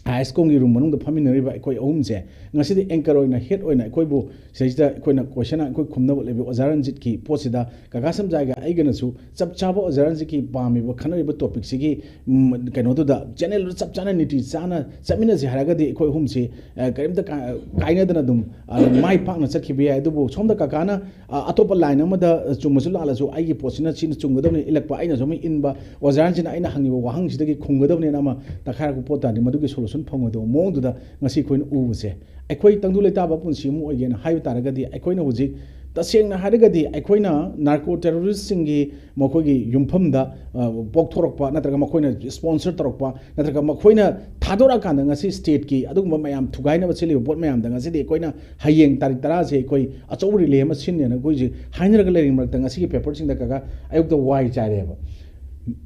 high school ꯒꯤ room ꯃꯅꯨꯡꯗ ꯐꯝꯃꯤꯟꯅꯔꯤꯕ ꯑꯩꯈꯣꯏ ꯑꯍꯨꯝꯁꯦ ꯉꯁꯤꯗꯤ anchor ꯑꯣꯏꯅ, head ꯑꯣꯏꯅ ꯑꯩꯈꯣꯏꯕꯨ ꯁꯤꯗꯩꯁꯤꯗ ꯑꯩꯈꯣꯏꯅ question ꯑꯩꯈꯣꯏ ꯈꯨꯝꯅꯕ ꯂꯩꯕ ꯑꯣꯖꯥ ꯔꯟꯖꯤꯠꯀꯤ ꯄꯣꯠꯁꯤꯗ ꯀꯀꯥ ꯁꯝꯖꯥꯏꯒ ꯑꯩꯒꯅꯁꯨ ꯆꯞ ꯆꯥꯕ ꯑꯣꯖꯥ ꯔꯟꯖꯤꯠꯀꯤ ꯄꯥꯝꯃꯤꯕ ꯈꯟꯅꯔꯤꯕ topic ꯁꯤꯒꯤ, ꯎꯝ, ꯀꯩꯅꯣꯗꯨꯗ channel ꯗꯨꯗ ꯆꯞ ꯆꯥꯅ ꯅꯤꯇꯤ ꯆꯥꯅ ꯆꯠꯃꯤꯟꯅꯁꯤ ꯍꯥꯏꯔꯒꯗꯤ ꯑꯩꯈꯣꯏ ꯑꯍꯨꯝꯁꯤ, ꯑ, ꯀꯔꯤꯝꯇ ꯀꯥ-, ꯀꯥꯏꯅꯗꯅ ꯑꯗꯨꯝ, ꯑ, ꯃꯥꯏ ꯄꯥꯛꯅ ꯆꯠꯈꯤꯕ ꯌꯥꯏ꯫ ꯑꯗꯨꯕꯨ ꯁꯣꯝꯗ ꯀꯀꯥꯅ, ꯑ, ꯑꯇꯣꯞꯄ line ꯑꯃꯗ ꯆꯨꯝꯃꯁꯨ ꯂꯥꯜꯂꯁꯨ ꯑꯩꯒꯤ ꯄꯣꯠꯁꯤꯅ ꯁꯤꯅ ꯆꯨꯝꯒꯗꯕꯅꯤ ꯏꯜꯂꯛꯄ, ꯑꯩꯅꯁꯨ ꯑꯃ ꯏꯟꯕ, ꯑꯣꯖꯥ ꯔꯟꯖꯤꯠꯅ ꯑꯩꯅ ꯍꯪꯉꯤꯕ ꯋꯥꯍꯪꯁꯤꯗꯒꯤ ꯈꯨꯝꯒꯗꯕꯅꯦꯅ ꯑꯃ ꯇꯛꯈꯥꯏꯔꯛꯄ ꯄꯣꯠ ꯇꯥꯔꯗꯤ ꯃꯗꯨꯒꯤ solution ꯐꯪꯉꯣꯏꯗꯧꯕ ꯃꯑꯣꯡꯗꯨꯗ ꯉꯁꯤ ꯑꯩꯈꯣꯏꯅ ꯎꯕꯁꯦ, ꯑꯩꯈꯣꯏ ꯇꯪꯗꯨ ꯂꯩꯇꯥꯕ ꯄꯨꯟꯁꯤ ꯑꯃ ꯑꯣꯏꯒꯦꯅ ꯍꯥꯏꯕ ꯇꯥꯔꯒꯗꯤ, ꯑꯩꯈꯣꯏꯅ ꯍꯧꯖꯤꯛ ꯇꯁꯦꯡꯅ ꯍꯥꯏꯔꯒꯗꯤ ꯑꯩꯈꯣꯏꯅ narco terrorist ꯁꯤꯡꯒꯤ ꯃꯈꯣꯏꯒꯤ ꯌꯨꯝꯐꯝꯗ, ꯑ, ꯄꯣꯛꯊꯣꯔꯛꯄ ꯅꯠꯇ꯭ꯔꯒ ꯃꯈꯣꯏꯅ sponsor ꯇꯧꯔꯛꯄ ꯅꯠꯇ꯭ꯔꯒ ꯃꯈꯣꯏꯅ ꯊꯥꯗꯣꯔꯛꯑꯀꯥꯟꯗ ꯉꯁꯤ state ꯀꯤ ꯑꯗꯨꯒꯨꯝꯕ ꯃꯌꯥꯝ ꯊꯨꯒꯥꯏꯅꯕ ꯁꯤꯜꯂꯤꯕ ꯄꯣꯠ ꯃꯌꯥꯝꯗ ꯉꯁꯤꯗꯤ ꯑꯩꯈꯣꯏꯅ ꯍꯌꯦꯡ ꯇꯥꯔꯤꯛ ꯇꯔꯥꯁꯦ ꯑꯩꯈꯣꯏ ꯑꯆꯧꯕ rally ꯑꯃ ꯁꯤꯟꯅꯦꯅ ꯑꯩꯈꯣꯏ ꯍꯧꯖꯤꯛ ꯍꯥꯏꯅꯔꯒ ꯂꯩꯔꯤꯉꯩ ꯃꯔꯛꯇ ꯉꯁꯤꯒꯤ paper ꯁꯤꯡꯗ ꯀꯀꯥ ꯑꯌꯨꯛꯇ ꯋꯥꯏ ꯆꯥꯏꯔꯦꯕ꯫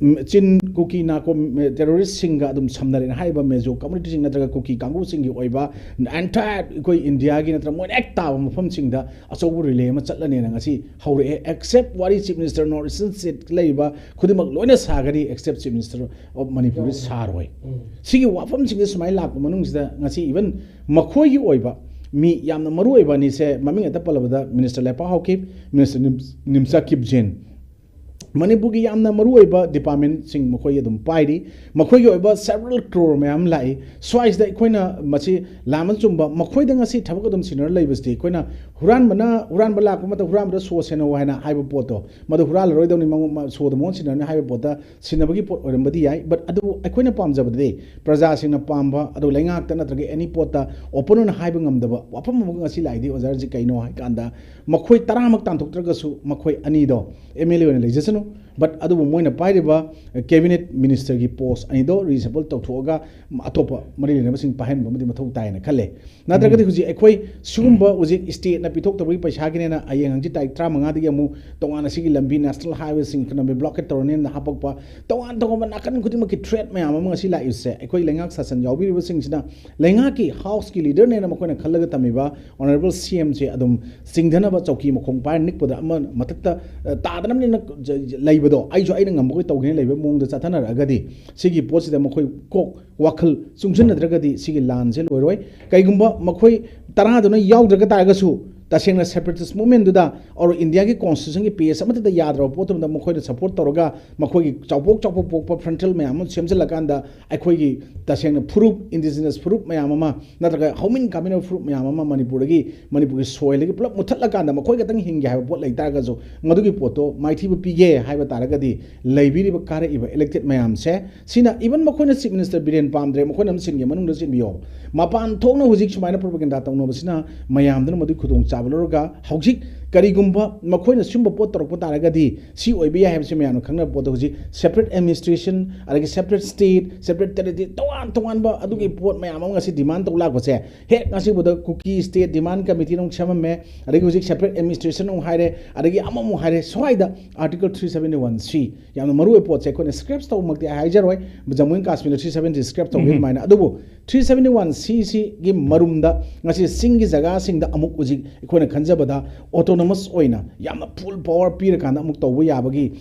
ꯎꯝ, ꯆꯤꯟ, ꯀꯨꯀꯤ, ꯅꯥꯀꯣ, ꯃꯦ-, terrorist ꯁꯤꯡꯒ ꯑꯗꯨꯝ ꯁꯝꯅꯔꯦꯅ ꯍꯥꯏꯔꯤꯕ ꯃꯤꯖꯣ community ꯁꯤꯡ ꯅꯠꯇ꯭ꯔꯒ ꯀꯨꯀꯤ ꯀꯥꯡꯕꯨꯁꯤꯡꯒꯤ ꯑꯣꯏꯕ entire ꯑꯩꯈꯣꯏ ꯏꯟꯗꯤꯌꯥꯒꯤ ꯅꯠꯇ꯭ꯔꯒ ꯃꯣꯏꯅ ꯍꯦꯛ ꯇꯥꯕ ꯃꯐꯝꯁꯤꯡꯗ ꯑꯆꯧꯕ rally ꯑꯃ ꯆꯠꯂꯅꯦꯅ ꯉꯁꯤ ꯍꯧꯔꯛꯑꯦ꯫ Except ꯋꯥꯔꯤ Chief Minister, North Eastern state ꯂꯩꯔꯤꯕ ꯈꯨꯗꯤꯡꯃꯛ ꯂꯣꯏꯅ ꯁꯥꯒꯅꯤ, except Chief Minister of Manipur ꯗꯤ ꯁꯥꯔꯣꯏ꯫ ꯎꯝ꯫ ꯁꯤꯒꯤ ꯋꯥꯐꯝꯁꯤꯡꯁꯦ ꯁꯨꯃꯥꯏꯅ ꯂꯥꯛꯄ ꯃꯅꯨꯡꯁꯤꯗ ꯉꯁꯤ even ꯃꯈꯣꯏꯒꯤ ꯑꯣꯏꯕ ꯃꯤ ꯌꯥꯝꯅ ꯃꯔꯨ ꯑꯣꯏꯕ ꯑꯅꯤꯁꯦ ꯃꯃꯤꯡ ꯍꯦꯛꯇ ꯄꯜꯂꯕꯗ Minister ꯂꯩꯄꯥꯛ ꯍꯥꯎꯀꯤꯞ, Minister ꯅꯤꯝ-, ꯅꯤꯝꯆꯥ ꯀꯤꯞꯖꯦꯟ꯫ ꯃꯅꯤꯄꯨꯔꯒꯤ ꯌꯥꯝꯅ ꯃꯔꯨꯑꯣꯏꯕ ꯗꯤꯄꯥꯔꯠꯃꯦꯟꯁꯤꯡ ꯃꯈꯣꯏ ꯑꯗꯨꯝ ꯄꯥꯏꯔꯤ꯫ ꯃꯈꯣꯏꯒꯤ ꯑꯣꯏꯕ several crore ꯃꯌꯥꯝ ꯂꯥꯛꯏ꯫ ꯁ꯭ꯋꯥꯏꯁꯤꯗ ꯑꯩꯈꯣꯏꯅ ꯃꯁꯤ ꯂꯥꯟꯕ ꯆꯨꯝꯕ, ꯃꯈꯣꯏꯗ ꯉꯁꯤ ꯊꯕꯛ ꯑꯗꯨꯝ ꯁꯤꯟꯅꯔ ꯂꯩꯕꯁꯤꯗꯤ ꯑꯩꯈꯣꯏꯅ ꯍꯨꯔꯥꯟꯕꯅ, ꯍꯨꯔꯥꯟꯕ ꯂꯥꯛꯄ ꯃꯇꯝꯗ ꯍꯨꯔꯥꯟꯕꯗ ꯁꯣ ꯁꯦꯟꯅꯧ ꯍꯥꯏꯅ ꯍꯥꯏꯕ ꯄꯣꯠꯇꯣ, ꯃꯗꯨ ꯍꯨꯔꯥꯜꯂꯔꯣꯏꯗꯧꯅꯤ, ꯃꯉꯣ-, ꯃ-, ꯁꯣꯗ ꯃꯉꯣꯟ ꯁꯤꯟꯅꯔꯅꯤ ꯍꯥꯏꯕ ꯄꯣꯠꯇ ꯁꯤꯟꯅꯕꯒꯤ ꯄꯣꯠ ꯑꯣꯏꯔꯝꯕꯗꯤ ꯌꯥꯏ꯫ But ꯑꯗꯨꯕꯨ ꯑꯩꯈꯣꯏꯅ ꯄꯥꯝꯖꯕꯗꯗꯤ ꯄ꯭ꯔꯖꯥꯁꯤꯡꯅ ꯄꯥꯝꯕ, ꯑꯗꯨ ꯂꯩꯉꯥꯛꯇ ꯅꯠꯇ꯭ꯔꯒ ꯑꯦꯅꯤ ꯄꯣꯠꯇ open ꯑꯣꯏꯅ ꯍꯥꯏꯕ ꯉꯝꯗꯕ ꯋꯥꯐꯝ ꯑꯃꯈꯛ ꯉꯁꯤ ꯂꯥꯛꯏꯗꯤ ꯑꯣꯖꯥ ꯔꯟꯖꯤꯠ, ꯀꯩꯅꯣ ꯍꯥꯏꯀꯥꯟꯗ ꯃꯈꯣꯏ ꯇꯔꯥꯃꯛ ꯇꯥꯟꯊꯣꯛꯇ꯭ꯔꯒꯁꯨ ꯃꯈꯣꯏ ꯑꯅꯤꯗꯣ MLA ꯑꯣꯏꯅ ꯂꯩꯖꯁꯅꯨ, but ꯑꯗꯨꯕꯨ ꯃꯣꯏꯅ ꯄꯥꯏꯔꯤꯕ cabinet ministerꯒꯤ post ꯑꯅꯤꯗꯣ reshuffle ꯇꯧꯊꯣꯛꯑꯒ ꯑꯇꯣꯞꯄ ꯃꯔꯤ ꯂꯩꯅꯕꯁꯤꯡ ꯄꯥꯏꯍꯟꯕ ꯑꯃꯗꯤ ꯃꯊꯧ ꯇꯥꯏꯅ ꯈꯜꯂꯦ꯫ ꯅꯠꯇ꯭ꯔꯒꯗꯤ ꯎꯝ꯫ ꯍꯧꯖꯤꯛ ꯑꯩꯈꯣꯏ ꯁꯤꯒꯨꯝꯕ ꯍꯧꯖꯤꯛ stateꯅ ꯄꯤꯊꯣꯛꯇꯕꯒꯤ ꯄꯩꯁꯥꯒꯤꯅꯦꯅ ꯍꯌꯦꯡ ꯍꯪꯆꯤꯠ ꯇꯥꯔꯤꯛ ꯇꯔꯥꯃꯉꯥꯗꯒꯤ ꯑꯃꯨꯛ ꯇꯣꯉꯥꯟꯅ ꯁꯤꯒꯤ ꯂꯝꯕꯤ national highwayꯁꯤꯡ economic blockade ꯇꯧꯔꯅꯤꯅ ꯍꯥꯄꯛꯄ, ꯇꯣꯉꯥꯟ ꯇꯣꯉꯥꯟꯕ ꯅꯥꯀꯟ ꯈꯨꯗꯤꯡꯃꯛꯀꯤ threat ꯃꯌꯥꯝ ꯑꯃ ꯉꯁꯤ ꯂꯥꯛꯏꯕꯁꯦ ꯑꯩꯈꯣꯏ ꯂꯩꯉꯥꯛ ꯁꯥꯁꯟ ꯌꯥꯎꯕꯤꯔꯤꯕꯁꯤꯡꯁꯤꯅ ꯂꯩꯉꯥꯛꯀꯤ houseꯀꯤ leaderꯅꯦꯅ ꯃꯈꯣꯏꯅ ꯈꯜꯂꯒ ꯊꯝꯃꯤꯕ Honourable CMꯁꯦ ꯑꯗꯨꯝ ꯆꯤꯡꯊꯅꯕ ꯆꯧꯀꯤ ꯃꯈꯣꯡ ꯄꯥꯏꯔ ꯅꯤꯛꯄꯗ ꯑꯃ ꯃꯊꯛꯇ, ꯑ, ꯇꯥꯗꯅꯕꯅꯤꯅ ꯂꯩꯕꯗꯣ ꯑꯩꯁꯨ ꯑꯩꯅ ꯉꯝꯕꯈꯣꯏ ꯇꯧꯒꯦꯅ ꯂꯩꯕ ꯃꯑꯣꯡꯗ ꯆꯠꯊꯅꯔꯛꯑꯒꯗꯤ ꯁꯤꯒꯤ ꯄꯣꯠꯁꯤꯗ ꯃꯈꯣꯏ ꯀꯣꯛ ꯋꯥꯈꯜ ꯆꯨꯡꯁꯤꯟꯅꯗ꯭ꯔꯒꯗꯤ ꯁꯤꯒꯤ ꯂꯥꯟꯁꯦ ꯂꯣꯏꯔꯣꯏ꯫ ꯀꯩꯒꯨꯝꯕ ꯃꯈꯣꯏ ꯇꯔꯥꯗꯨꯅ ꯌꯥꯎꯗ꯭ꯔꯒ ꯇꯥꯔꯒꯁꯨ ꯇꯁꯦꯡꯅ separatist movementꯗꯨꯗ or Indiaꯒꯤ constitutionꯒꯤ page ꯑꯃꯠꯇꯗ ꯌꯥꯗ꯭ꯔꯕ ꯄꯣꯠꯇꯨꯗ ꯃꯈꯣꯏꯅ support ꯇꯧꯔꯒ ꯃꯈꯣꯏꯒꯤ ꯆꯥꯎꯄꯣꯛ ꯆꯥꯎꯄꯣꯛ ꯄꯣꯛꯄ frontal ꯃꯌꯥꯝ ꯑꯃ ꯁꯦꯝꯖꯤꯜꯂꯀꯥꯟꯗ ꯑꯩꯈꯣꯏꯒꯤ ꯇꯁꯦꯡꯅ ꯐꯨꯔꯨꯞ, indigenous ꯐꯨꯔꯨꯞ ꯃꯌꯥꯝ ꯑꯃ ꯅꯠꯇ꯭ꯔꯒ ꯍꯧꯃꯤꯟ ꯀꯥꯃꯤꯟꯅꯕ ꯐꯨꯔꯨꯞ ꯃꯌꯥꯝ ꯑꯃ ꯃꯅꯤꯄꯨꯔꯗꯒꯤ, ꯃꯅꯤꯄꯨꯔꯒꯤ soilꯗꯒꯤ ꯄꯨꯂꯞ ꯃꯨꯠꯊꯠꯂꯀꯥꯟꯗ ꯃꯈꯣꯏ ꯈꯛꯇꯪ ꯍꯤꯡꯒꯦ ꯍꯥꯏꯕ ꯄꯣꯠ ꯂꯩ ꯇꯥꯔꯒꯁꯨ ꯃꯗꯨꯒꯤ ꯄꯣꯠꯇꯣ ꯃꯥꯏꯊꯤꯕ ꯄꯤꯒꯦ ꯍꯥꯏꯕ ꯇꯥꯔꯒꯗꯤ ꯂꯩꯕꯤꯔꯤꯕ ꯀꯥꯔꯛꯏꯕ elected ꯃꯌꯥꯝꯁꯦ ꯁꯤꯅ even ꯃꯈꯣꯏꯅ Chief Minister ꯕꯤꯔꯦꯟ ꯄꯥꯝꯗ꯭ꯔꯦ, ꯃꯈꯣꯏꯅ ꯑꯃ ꯁꯤꯟꯒꯦ ꯃꯅꯨꯡꯗ ꯁꯤꯟꯕꯤꯌꯣ꯫ ꯃꯄꯥꯟ ꯊꯣꯛꯅ ꯍꯧꯖꯤꯛ ꯁꯨꯃꯥꯏꯅ propaganda ꯇꯧꯅꯕꯁꯤꯅ ꯃꯌꯥꯝꯗꯨꯅ ꯃꯗꯨꯒꯤ ꯈꯨꯗꯣꯡꯆꯥꯕ ꯂꯧꯔꯒ ꯍꯧꯖꯤꯛ ꯀꯔꯤꯒꯨꯝꯕ ꯃꯈꯣꯏꯅ ꯁꯤꯒꯨꯝꯕ ꯄꯣꯠ ꯇꯧꯔꯛꯄ ꯇꯥꯔꯒꯗꯤ ꯁꯤ ꯑꯣꯏꯕ ꯌꯥꯏ ꯍꯥꯏꯕꯁꯤ ꯃꯌꯥꯝꯅ ꯈꯪꯅꯕ ꯄꯣꯠꯇꯣ ꯍꯧꯖꯤꯛ separate administration, ꯑꯗꯒꯤ separate state, separate territory, ꯇꯣꯉꯥꯟ ꯇꯣꯉꯥꯟꯕ ꯑꯗꯨꯒꯤ ꯄꯣꯠ ꯃꯌꯥꯝ ꯑꯃ ꯉꯁꯤ demand ꯇꯧ ꯂꯥꯛꯄꯁꯦ ꯍꯦꯛ ꯉꯁꯤꯕꯨꯗ Kuki State Demand Committeeꯅ ꯑꯃꯨꯛ ꯁꯦꯝꯃꯝꯃꯦ, ꯑꯗꯒꯤ ꯍꯧꯖꯤꯛ separate administration ꯑꯃꯨꯛ ꯍꯥꯏꯔꯦ, ꯑꯗꯒꯤ ꯑꯃꯃꯨꯛ ꯍꯥꯏꯔꯦ, ꯁ꯭ꯋꯥꯏꯗ Article three seventy one C ꯌꯥꯝꯅ ꯃꯔꯨ ꯑꯣꯏꯕ ꯄꯣꯠꯁꯦ ꯑꯩꯈꯣꯏꯅ scratch ꯇꯧꯕꯃꯛꯇꯤ ꯑꯩ ꯍꯥꯏꯖꯔꯣꯏ, ꯖꯝꯃꯨ ꯑꯦꯟ ꯀꯥꯁꯃꯤꯔꯗ three seventy scratch ꯇꯧꯈꯤ ꯎꯝ꯫ ꯑꯗꯨꯃꯥꯏꯅ, ꯑꯗꯨꯕꯨ ꯊ꯭ꯔꯤ ꯁꯕꯦꯟꯇꯤ ꯋꯥꯟ ꯁꯤꯁꯤꯒꯤ ꯃꯔꯨꯝꯗ ꯉꯁꯤ ꯆꯤꯡꯒꯤ ꯖꯒꯥꯁꯤꯡꯗ ꯑꯃꯨꯛ ꯍꯧꯖꯤꯛ ꯑꯩꯈꯣꯏꯅ ꯈꯟꯖꯕꯗ ꯑꯣꯇꯣꯅꯣꯃꯁ ꯑꯣꯏꯅ ꯌꯥꯝꯅ ꯐꯨꯜ ꯄꯋꯥꯔ ꯄꯤꯔꯀꯥꯟꯗ ꯑꯃꯨꯛ ꯇꯧꯕ ꯌꯥꯕꯒꯤ